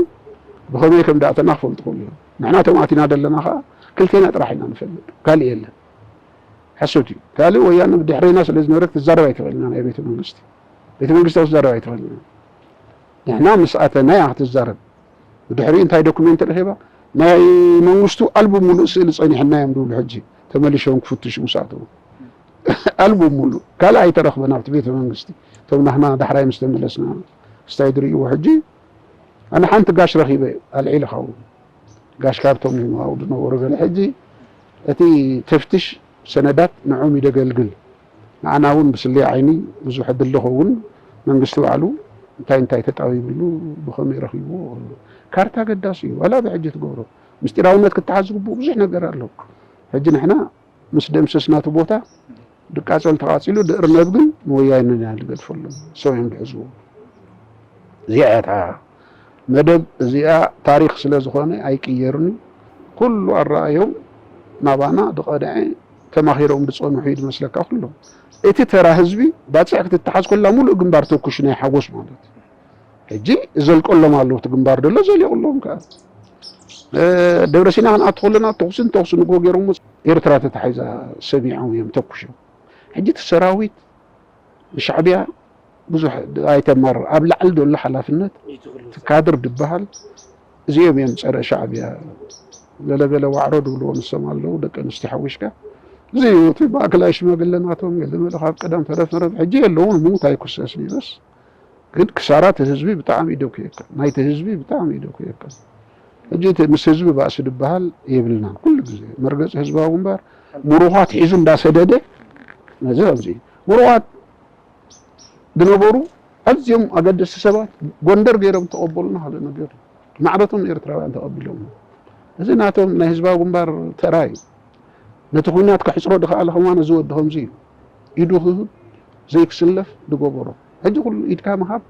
ብኸመይ ከም ዳእተና ክፈልጡ ክኽእሉ እዮም። ንሕና እቶም ኣቲና ዘለና ከዓ ክልቴና ጥራሕ ኢና ንፈልጥ፣ ካልእ የለን። ሓሶት እዩ። ካልእ ወያነ ብድሕሬና ስለ ዝነበረት ክትዛረብ ኣይትኽእልን ኢና። ናይ ቤተ መንግስቲ ቤተ መንግስቲ ክትዛረብ ኣይትኽእልን ኢና። ንሕና ምስ ኣተና እያ ክትዛረብ። ብድሕሪኡ እንታይ ዶክሜንት ረኺባ? ናይ መንግስቱ ኣልቡም ሙሉእ ስእሊ ጸኒሕና እዮም ድብሉ። ሕጂ ተመሊሾም ክፍትሹ ምስ ኣተዉ ኣልቡም ሙሉእ ካልእ ኣይተረኽበን ኣብቲ ቤተ መንግስቲ። እቶም ናህና ዳሕራይ ምስ ተመለስና ክስታይ ዝርእይዎ። ሕጂ ኣነ ሓንቲ ጋሽ ረኺበ ኣልዒለ ኸውን ጋሽ ካብቶም ኣብኡ ዝነበሩ ገለ። ሕጂ እቲ ተፍትሽ ሰነዳት ንዕኦም ይደገልግል። ንዓና እውን ብስለያ ዓይኒ ብዙሕ ዕድል ዝኸውን መንግስቲ ባዕሉ እንታይ እንታይ ተጣቢብሉ ብኸመይ ረኺብዎ። ካርታ ኣገዳሲ እዩ። ዋላ ብሕጂ ትገብሮ ምስጢራውነት ክትሓዝ ዝግብኡ ብዙሕ ነገር ኣሎ። ሕጂ ንሕና ምስ ደምሰስና እቲ ቦታ ድቃጸል ተቓጺሉ ድእርነብ ግን ንወያነ ኢና ንገድፈሎም። ሰው እዮም ድሕዝዎ። እዚኣ እያ እታ መደብ እዚኣ ታሪኽ ስለ ዝኾነ ኣይቅየርን እዩ። ኩሉ ኣረኣዮም ናባና ድቐድዐ ተማኺሮም ድጸንሑ እዩ ድመስለካ ኩሎም። እቲ ተራ ህዝቢ ባጽዕ ክትተሓዝ ኮላ ሙሉእ ግንባር ተኩሽ ናይ ሓጎስ ማለት እዩ። ሕጂ ዘልቀሎም ኣለዉ እቲ ግንባር ደሎ ዘሊቑሎም ከኣ። ደብረሲና ክንኣቱ ከለና ተኹስን ተኹስን እኮ ገይሮሞ ኤርትራ ተታሒዛ ሰሚዖም እዮም ተኩሾም። ሕጂ እቲ ሰራዊት ንሻዕብያ ብዙሕ ኣይተማርር ኣብ ላዕሊ ዘሎ ሓላፍነት እቲ ካድር ድበሃል እዚኦም እዮም ጸረ ሻዕብያ። ገለገለ ዋዕሮ ድብልዎ ንሶም ኣለዉ ደቂ ኣንስትዮ ሓዊሽካ እዚ እዩ እቲ ማእከላይ ሽማግለ ናቶም ገለ መለ ካብ ቀደም ፈረፈረብ ሕጂ የለውን ምውት ኣይኩሰስ ይበስ ግን ክሳራ እቲ ህዝቢ ብጣዕሚ ይደኩየካ ናይቲ ህዝቢ ብጣዕሚ ይደኩየካ። ሕጂ እቲ ምስ ህዝቢ ባእሲ ድበሃል የብልናን ኩሉ ግዜ መርገፂ ህዝባዊ ግንባር ምሩኻት ሒዙ እንዳሰደደ ነዚ ከምዚ ምሩኻት ዝነበሩ ኣዝዮም ኣገደስቲ ሰባት ጎንደር ገይሮም ተቐበሉና ሓደ ነገር ማዕረቶም ኤርትራውያን ተቐቢሎም እዚ ናቶም ናይ ህዝባዊ ግንባር ተራ እዩ። ነቲ ኩናት ከሕፅሮ ድኸኣለ ከማን እዚ ወዲ ከምዚ እዩ ኢዱ ክህብ ዘይክስለፍ ድገበሮ ሕጂ ኩሉ ኢድካ ምሃብ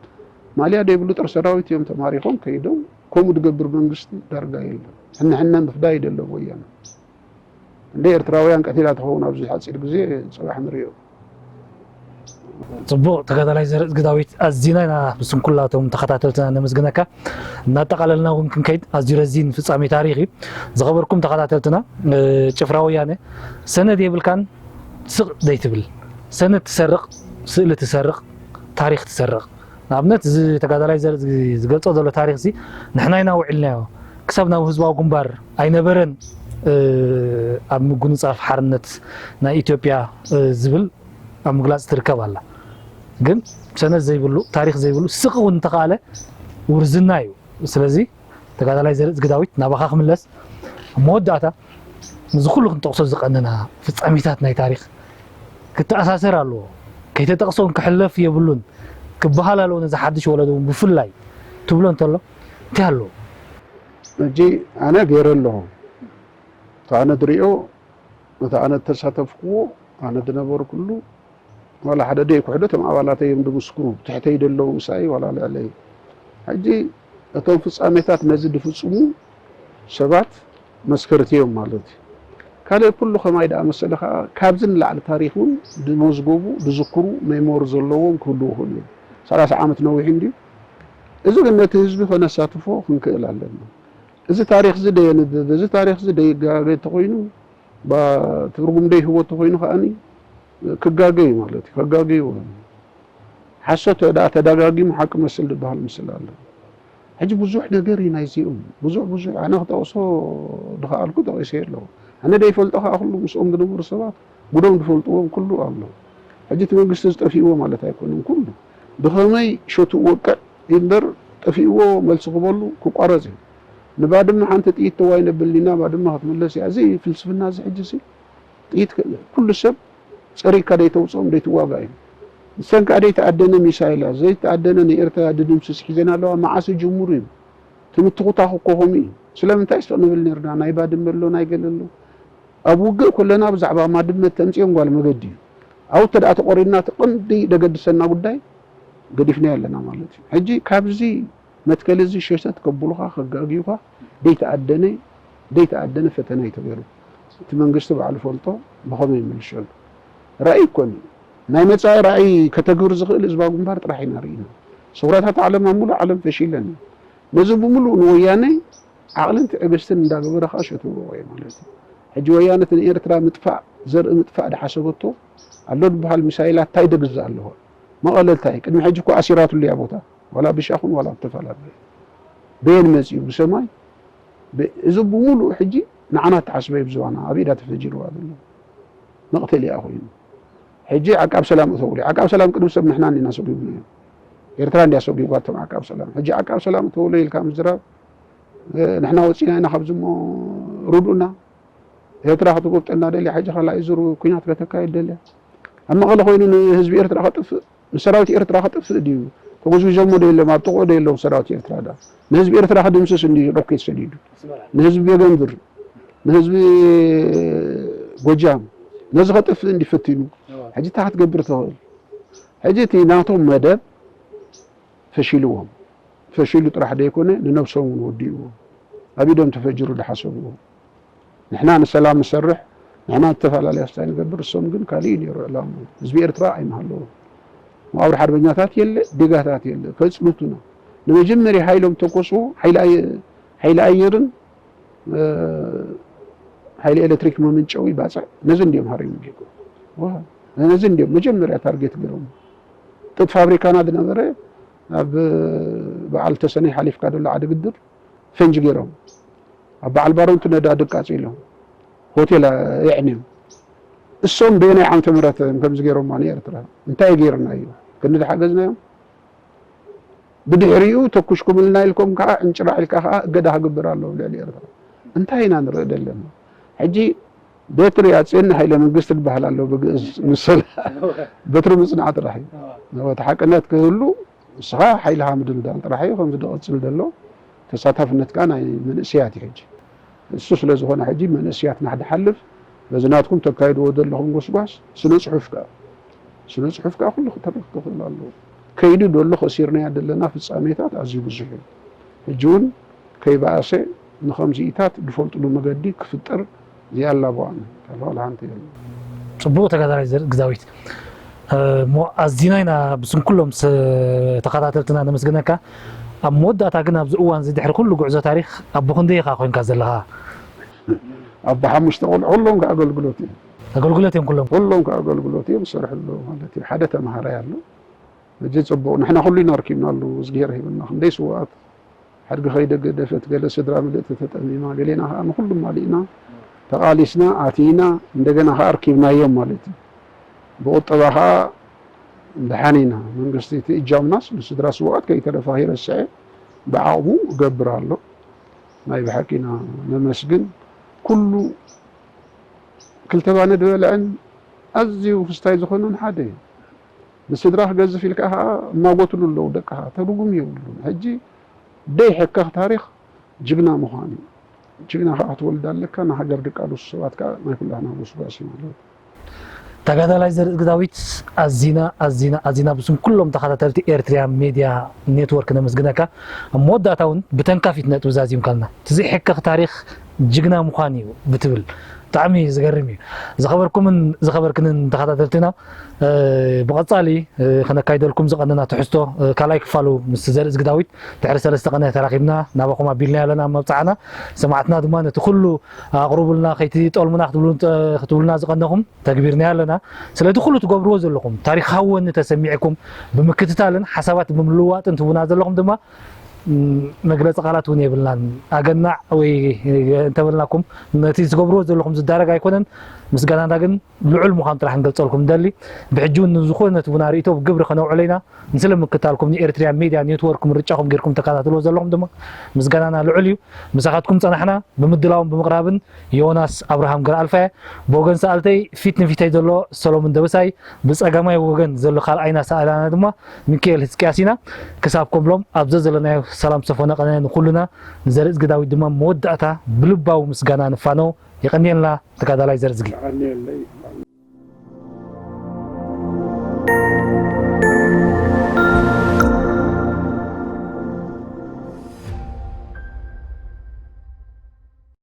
ማልያ ደይብሉ ጥር ሰራዊት እዮም ተማሪኾም ከይዶም ከምኡ ድገብር መንግስቲ ዳርጋ የለን ሕንሕነ ምፍዳይ ደሎ ወያነ እንደ ኤርትራውያን ቀቲላ ትኸውን ኣብዚ ሓፂር ግዜ ፅባሕ ንሪኦ። ፅቡቕ ተጋዳላይ ዘርእ ግዳዊት ኣዚና ኢና ብስንኩላቶም ተኸታተልትና ነመስግነካ። እናጠቓለልና እውን ክንከይድ ኣዝዩ ረዚን ፍጻሜ ታሪኽ እዩ። ዝኸበርኩም ተኸታተልትና ጭፍራ ወያነ ሰነድ የብልካን ስቕ ዘይትብል ሰነድ ትሰርቕ ስእሊ ትሰርቕ ታሪኽ ትሰርቕ ንኣብነት እዚ ተጋዳላይ ዝገልፆ ዘሎ ታሪኽ እዚ ንሕና ኢና ውዒልናዮ ክሳብ ናብ ህዝባዊ ግንባር ኣይነበረን ኣብ ምጉንፃፍ ሓርነት ናይ ኢትዮጵያ ዝብል ኣብ ምግላፅ ትርከብ ኣላ ግን ሰነድ ዘይብሉ ታሪክ ዘይብሉ ስቅ እውን እንተካኣለ ውርዝና እዩ ስለዚ ተጋዳላይ ዘርእ ግዳዊት ናባካ ክምለስ ኣብ መወዳእታ ንዚ ኩሉ ክንጠቅሶ ዝቀነና ፍፃሜታት ናይ ታሪክ ክተኣሳሰር ኣለዎ ከይተጠቅሶን ክሕለፍ የብሉን ክበሃል ኣለዎ ነዚ ሓድሽ ወለዶ እውን ብፍላይ ትብሎ እንተሎ እንታይ ኣለዎ ሕጂ ኣነ ገይረ ኣለኹ እቲ ኣነ ዝሪኦ እቲ ኣነ እተሳተፍክዎ ኣነ ዝነበርኩሉ ዋላ ሓደ ደይክሕዶ እቶም ኣባላተይ እዮም ዝምስክሩ ትሕተይ ዘለዉ ምሳይ ዋላ ልዕለይ ሕጂ እቶም ፍፃሜታት ነዚ ዝፍፅሙ ሰባት መስከርቲ እዮም ማለት እዩ ካልእ ኩሉ ከማይ ደኣ መሰለ ከዓ ካብዚ ንላዕሊ ታሪክ እውን ዝመዝገቡ ዝዝክሩ ሜሞሪ ዘለዎም ክህልዉ ይኽእሉ እዮም ሰላሳ ዓመት ነዊሕ እንድዩ እዚ ግን ነቲ ህዝቢ ከነሳትፎ ክንክእል ኣለና እዚ ታሪክ እዚ ደየንብብ እዚ ታሪክ እዚ ደይጋገ እንተኮይኑ ትርጉም ደይህቦ እንተኮይኑ ከዓኒ ክጋገ እዩ ማለት እዩ ከጋገ እዩ ሓሶት ተደጋጊሙ ሓቂ መስል ዝበሃል ምስል ኣሎ ሕጂ ብዙሕ ነገር እዩ ናይዚኦም ብዙሕ ብዙሕ ኣነ ክጠቕሶ ዝኸኣልኩ ጠቒሰ ኣለኹ ኣነ ደይፈልጦ ከዓ ኩሉ ምስኦም ዝነበሩ ሰባት ጉዶም ዝፈልጥዎም ኩሉ ኣሎ ሕጂ እቲ መንግስቲ ዝጠፊእዎ ማለት ኣይኮነን ኩሉ ብኸመይ ሸትኡ ወቅዕ እምበር ጠፊእዎ መልሲ ክበሉ ክቋረጽ እዩ። ንባድመ ሓንቲ ጥይት ተዋይ ነብልኒና ባድመ ክትምለስ እያ። እዚ ፍልስፍና እዚ ሕጂ ሲ ጥይት ክ- ኩሉ ሰብ ጸሪግካ ደይተውጽኦም ደይትዋጋእ እዩ። ንሰን ከኣ ደይተኣደነ ሚሳይላ ዘይተኣደነ ንኤርትራ ድድምስስ ሒዘን ኣለዋ። መዓስ ይጅምሩ እዩ? ትምትኹታ ክኮ ከምኡ እዩ። ስለምንታይ ስቕ ንብል ነርና? ናይ ባድመ ኣሎ ናይ ገለ ኣሎ። ኣብ ውግእ ከለና ብዛዕባ ማድመ ተምጽዮን ጓል መገዲ እዩ። ኣብኡ እንተ ደኣ ተቖሪድና እቲ ቀንዲ ደገድሰና ጉዳይ ገዲፍናዮ ኣለና ማለት እዩ። ሕጂ ካብዚ መትከል እዚ ሸተት ከብሉኻ ከጋግዩኻ ደይተኣደነ ደይተኣደነ ፈተና እዩ ተገይሩ። እቲ መንግስቲ ባዕሉ ፈልጦ ብኸመይ ይምልሸሉ ራእይ ይኮን እዩ። ናይ መጻኢ ራእይ ከተግብር ዝኽእል ህዝባዊ ግንባር ጥራሕ ኢና ርኢና። ሰውራታት ዓለም ኣብ ሙሉእ ዓለም ፈሺለን እዩ። ነዚ ብምሉእ ንወያነ ዓቕልን ትዕግስትን እንዳገበረ ከዓ ሸትዎ እዩ ማለት እዩ። ሕጂ ወያነ እቲ ንኤርትራ ምጥፋእ ዘርኢ ምጥፋእ ድሓሰበቶ ኣሎ ድበሃል ሚሳይላት እንታይ ደግዛ ኣለዎ? መቐለ እንታይ ቅድሚ ሕጂ እኮ ኣሲራትሉ እያ ቦታ ዋላ ብሻኹን ዋላ ብተፈላለዩ በየን መፂኡ ብሰማይ ብ- እዚ ብምሉእ ሕጂ ንዓና ተሓስበ እዩ ብዝባና ኣብ ኢዳ ተፈጂርዋ ዘሎ መቕተሊኣ ኮይኑ ሕጂ ዓቃብ ሰላም እተውሉ ዓቃብ ሰላም ቅድሚ ሰብ ንሕና እንዲና ሰጒጉና እዮም ኤርትራ እንዲያ ሰጒጓቶም ዓቃብ ሰላም ሕጂ ዓቃብ ሰላም እተውሉ ኢልካ ምዝራብ ንሕና ወፂና ኢና ካብዚ እሞ ርድኡና ኤርትራ ክትጎብጠና ደልያ ሕጂ ካልኣይ ዙር ኩናት ከተካይድ ደልያ ኣብ መቐለ ኮይኑ ንህዝቢ ኤርትራ ከጥፍእ ንሰራዊት ኤርትራ ከጥፍእ ድዩ ተጎዝጉዞሞ ዶ የሎም ኣብ ጥቕኡ ዶ የሎም ሰራዊት ኤርትራ ዳ ንህዝቢ ኤርትራ ክድምስስ እንዲ ሮኬት ሰዲዱ ንህዝቢ ቤገንብር ንህዝቢ ጎጃም ነዚ ከጥፍእ እንዲ ፈቲኑ ሕጂ እንታይ ክትገብር ትኽእል ሕጂ እቲ ናቶም መደብ ፈሺልዎም ፈሺሉ ጥራሕ ዘይኮነ ንነብሶም እውን ወዲእዎም ኣብ ኢዶም ተፈጅሩ ዝሓሰብዎ ንሕና ንሰላም ንሰርሕ ንሕና ዝተፈላለያ ስታይ ንገብር እሶም ግን ካሊእ ነይሩ ዕላሙ ህዝቢ ኤርትራ ኣይምሃለዎ መቃብር ሓርበኛታት የለ ዲጋታት የለ ከፅንቱና ንመጀመርያ ሓይሎም ተኮስዎ ሓይሊ ኣየርን ሓይሊ ኤሌክትሪክ መምንጨዊ ባፅዕ ነዚ እንዲዮም ሃሪሙ ነዚ እንዲዮም መጀመርያ ታርጌት ገይሮም ጥጥ ፋብሪካና ዝነበረ ኣብ በዓል ተሰነይ ሓሊፍካ ዘሎ ዓዲ ግድር ፈንጂ ገይሮም ኣብ በዓል ባሮንቱ ነዳዲ ቃፂሎም ሆቴል የዕንዮም እሶም በየናይ ዓመተ ምህረት እዮም ከምዚ ገይሮማ ንኤርትራ እንታይ ገይርናዮ ክንዲ ሓገዝናዮም ብድሕሪኡ ተኩሽኩምልና ኢልኩም ከዓ ዕንጭራዕ ኢልካ ከዓ እገዳ ክግበር ኣለዎ ልዕሊ ኤርትራ እንታይ ኢና ንርኢ ዘለና ሕጂ ቤትሪ ኣፅን ሃይለ መንግስቲ ዝበሃል ኣሎ ብግእዝ ምስል በትሪ ምፅናዕ ጥራሕ እዩ እቲ ሓቅነት ክህሉ ንስኻ ሓይልኻ ምድልዳል ጥራሕ እዩ ከምዚ ዝቐፅል ዘሎ ተሳታፍነት ከዓ ናይ መንእሰያት እዩ ሕጂ እሱ ስለ ዝኾነ ሕጂ መንእሰያት ናሕድሓልፍ በዚ ናትኩም ተካይድዎ ዘለኹም ጎስጓስ ስነ ፅሑፍ ከዓ ስነ ፅሑፍ ከዓ ኩሉ ክተርኽ ክኽእል ኣለዎ ከይዱ ደሎ ከሲርናያ ዘለና ፍፃሜታት ኣዝዩ ብዙሕ እዩ ሕጂ እውን ከይበኣሰ ንኸምዚኢታት ዝፈልጥሉ መገዲ ክፍጠር ዚኣላቦኣን ካልሆል ሓንቲ የለ ፅቡቅ ተጋዳላይ ዘርኢ ግዛዊት እሞ ኣዚና ኢና ብስም ኩሎም ተኸታተልትና ነመስግነካ ኣብ መወዳእታ ግን ኣብዚ እዋን እዚ ድሕሪ ኩሉ ጉዕዞ ታሪክ ኣቦ ክንደይ ኢኻ ኮንካ ዘለኻ ኣቦ ሓሙሽተ ቆልዑ ኩሎም ከኣገልግሎት እዮም ኣገልግሎት እዮም ኩሎም ኩሎም ከኣገልግሎት እዮም ዝሰርሑ ኣለዉ ማለት እዩ ሓደ ተምሃራይ ኣሎ ሕጂ ፅቡቕ ንሕና ኩሉ ኢና ኣርኪብናሉ እዝግሄር ሂብና ክንደይ ስውኣት ሓድጊ ከይደገደፈት ገለ ስድራ ምልእቲ ተጠሚማ ገሌና ከዓ ንኩሉ ማሊእና ተቓሊስና ኣቲና እንደገና ከዓ ኣርኪብናዮም ማለት እዩ ብቁጠባ ከዓ ደሓን ኢና መንግስቲ እቲ እጃምናስ ንስድራ ስውኣት ከይተረፋ ከይረስዐ ብዓቕሙ እገብር ኣሎ ናይ ብሓቂ ኢና ነመስግን ኩሉ ክልተ ባነ ዝበልዐን ኣዝዩ ክስታይ ዝኾነን ሓደ እዩ ንስድራ ክገዝፍ ኢልካ ከዓ እማጎትሉ ኣለዉ ደቅኻ ተርጉም የብሉን ሕጂ ደይ ሕከኽ ታሪኽ ጅግና ምዃን እዩ ጅግና ከዓ ክትወልድ ኣለካ ንሃገር ድቃሉሱ ሰባት ከዓ ናይ ኩላህና ጎስጓስ እዩ ማለት ተጋዳላይ ዘርኢ ግዛዊት ኣዚና ኣዚና ኣዚና ብስም ኩሎም ተኸታተልቲ ኤርትሪያ ሜድያ ኔትወርክ ነመስግነካ ኣብ መወዳእታ እውን ብተንካፊት ነጥቢ ዛዚምካልና እቲ ዘይሕከኽ ታሪክ ጅግና ምዃን እዩ ብትብል ብጣዕሚ ዝገርም እዩ ዝኸበርኩምን ዝኸበርክንን ተኸታተልትና ብቐጻሊ ከነካይደልኩም ዝቐነና ትሕዝቶ ካልኣይ ክፋሉ ምስ ዘርኢ ዝግዳዊት ድሕሪ ሰለስተ ቀነ ተራኺብና ናባኹም ኣቢልናዮ ኣለና ኣብ መብጽዓና ሰማዕትና ድማ ነቲ ኩሉ ኣቕርቡልና ከይትጠልሙና ክትብሉና ዝቐነኹም ተግቢርናዮ ኣለና ስለቲ ኩሉ ትገብርዎ ዘለኹም ታሪኻዊ ወኒ ተሰሚዕኩም ብምክትታልን ሓሳባት ብምልዋጥን ትህቡና ዘለኹም ድማ መግለፂ ቃላት እውን የብልናን። ኣገናዕ ወይ እንተበልናኩም ነቲ ዝገብርዎ ዘለኹም ዝዳረግ ኣይኮነን። ምስጋናና ግን ልዑል ምዃኑ ጥራሕ ክንገልፀልኩም ንደሊ። ብሕጂ እውን ንዝኾነ ነቲ ቡና ርእይቶ ብግብሪ ከነውዕሎ ኢና። ንስለ ምክታልኩም ንኤርትርያ ሜድያ ኔትወርክ ምርጫኹም ጌርኩም ተከታተልዎ ዘለኹም ድማ ምስጋናና ልዑል እዩ። ምሳኻትኩም ጸናሕና ብምድላውን ብምቕራብን ዮናስ ኣብርሃም ገረኣልፋየ። ብወገን ሰኣልተይ ፊት ንፊተይ ዘሎ ሰሎሙን ደበሳይ፣ ብጸጋማይ ወገን ዘሎ ካልኣይና ሰኣላና ድማ ሚካኤል ህዝቅያስ ኢና። ክሳብ ከምሎም ኣብ ዘዘለናዮ ሰላም ሰፈነ ቀነ ንኹልና። ንዘርእዝጊ ዳዊት ድማ መወዳእታ ብልባዊ ምስጋና ንፋነው። የቐንየልና ተጋዳላይ ዘርእዝጊ።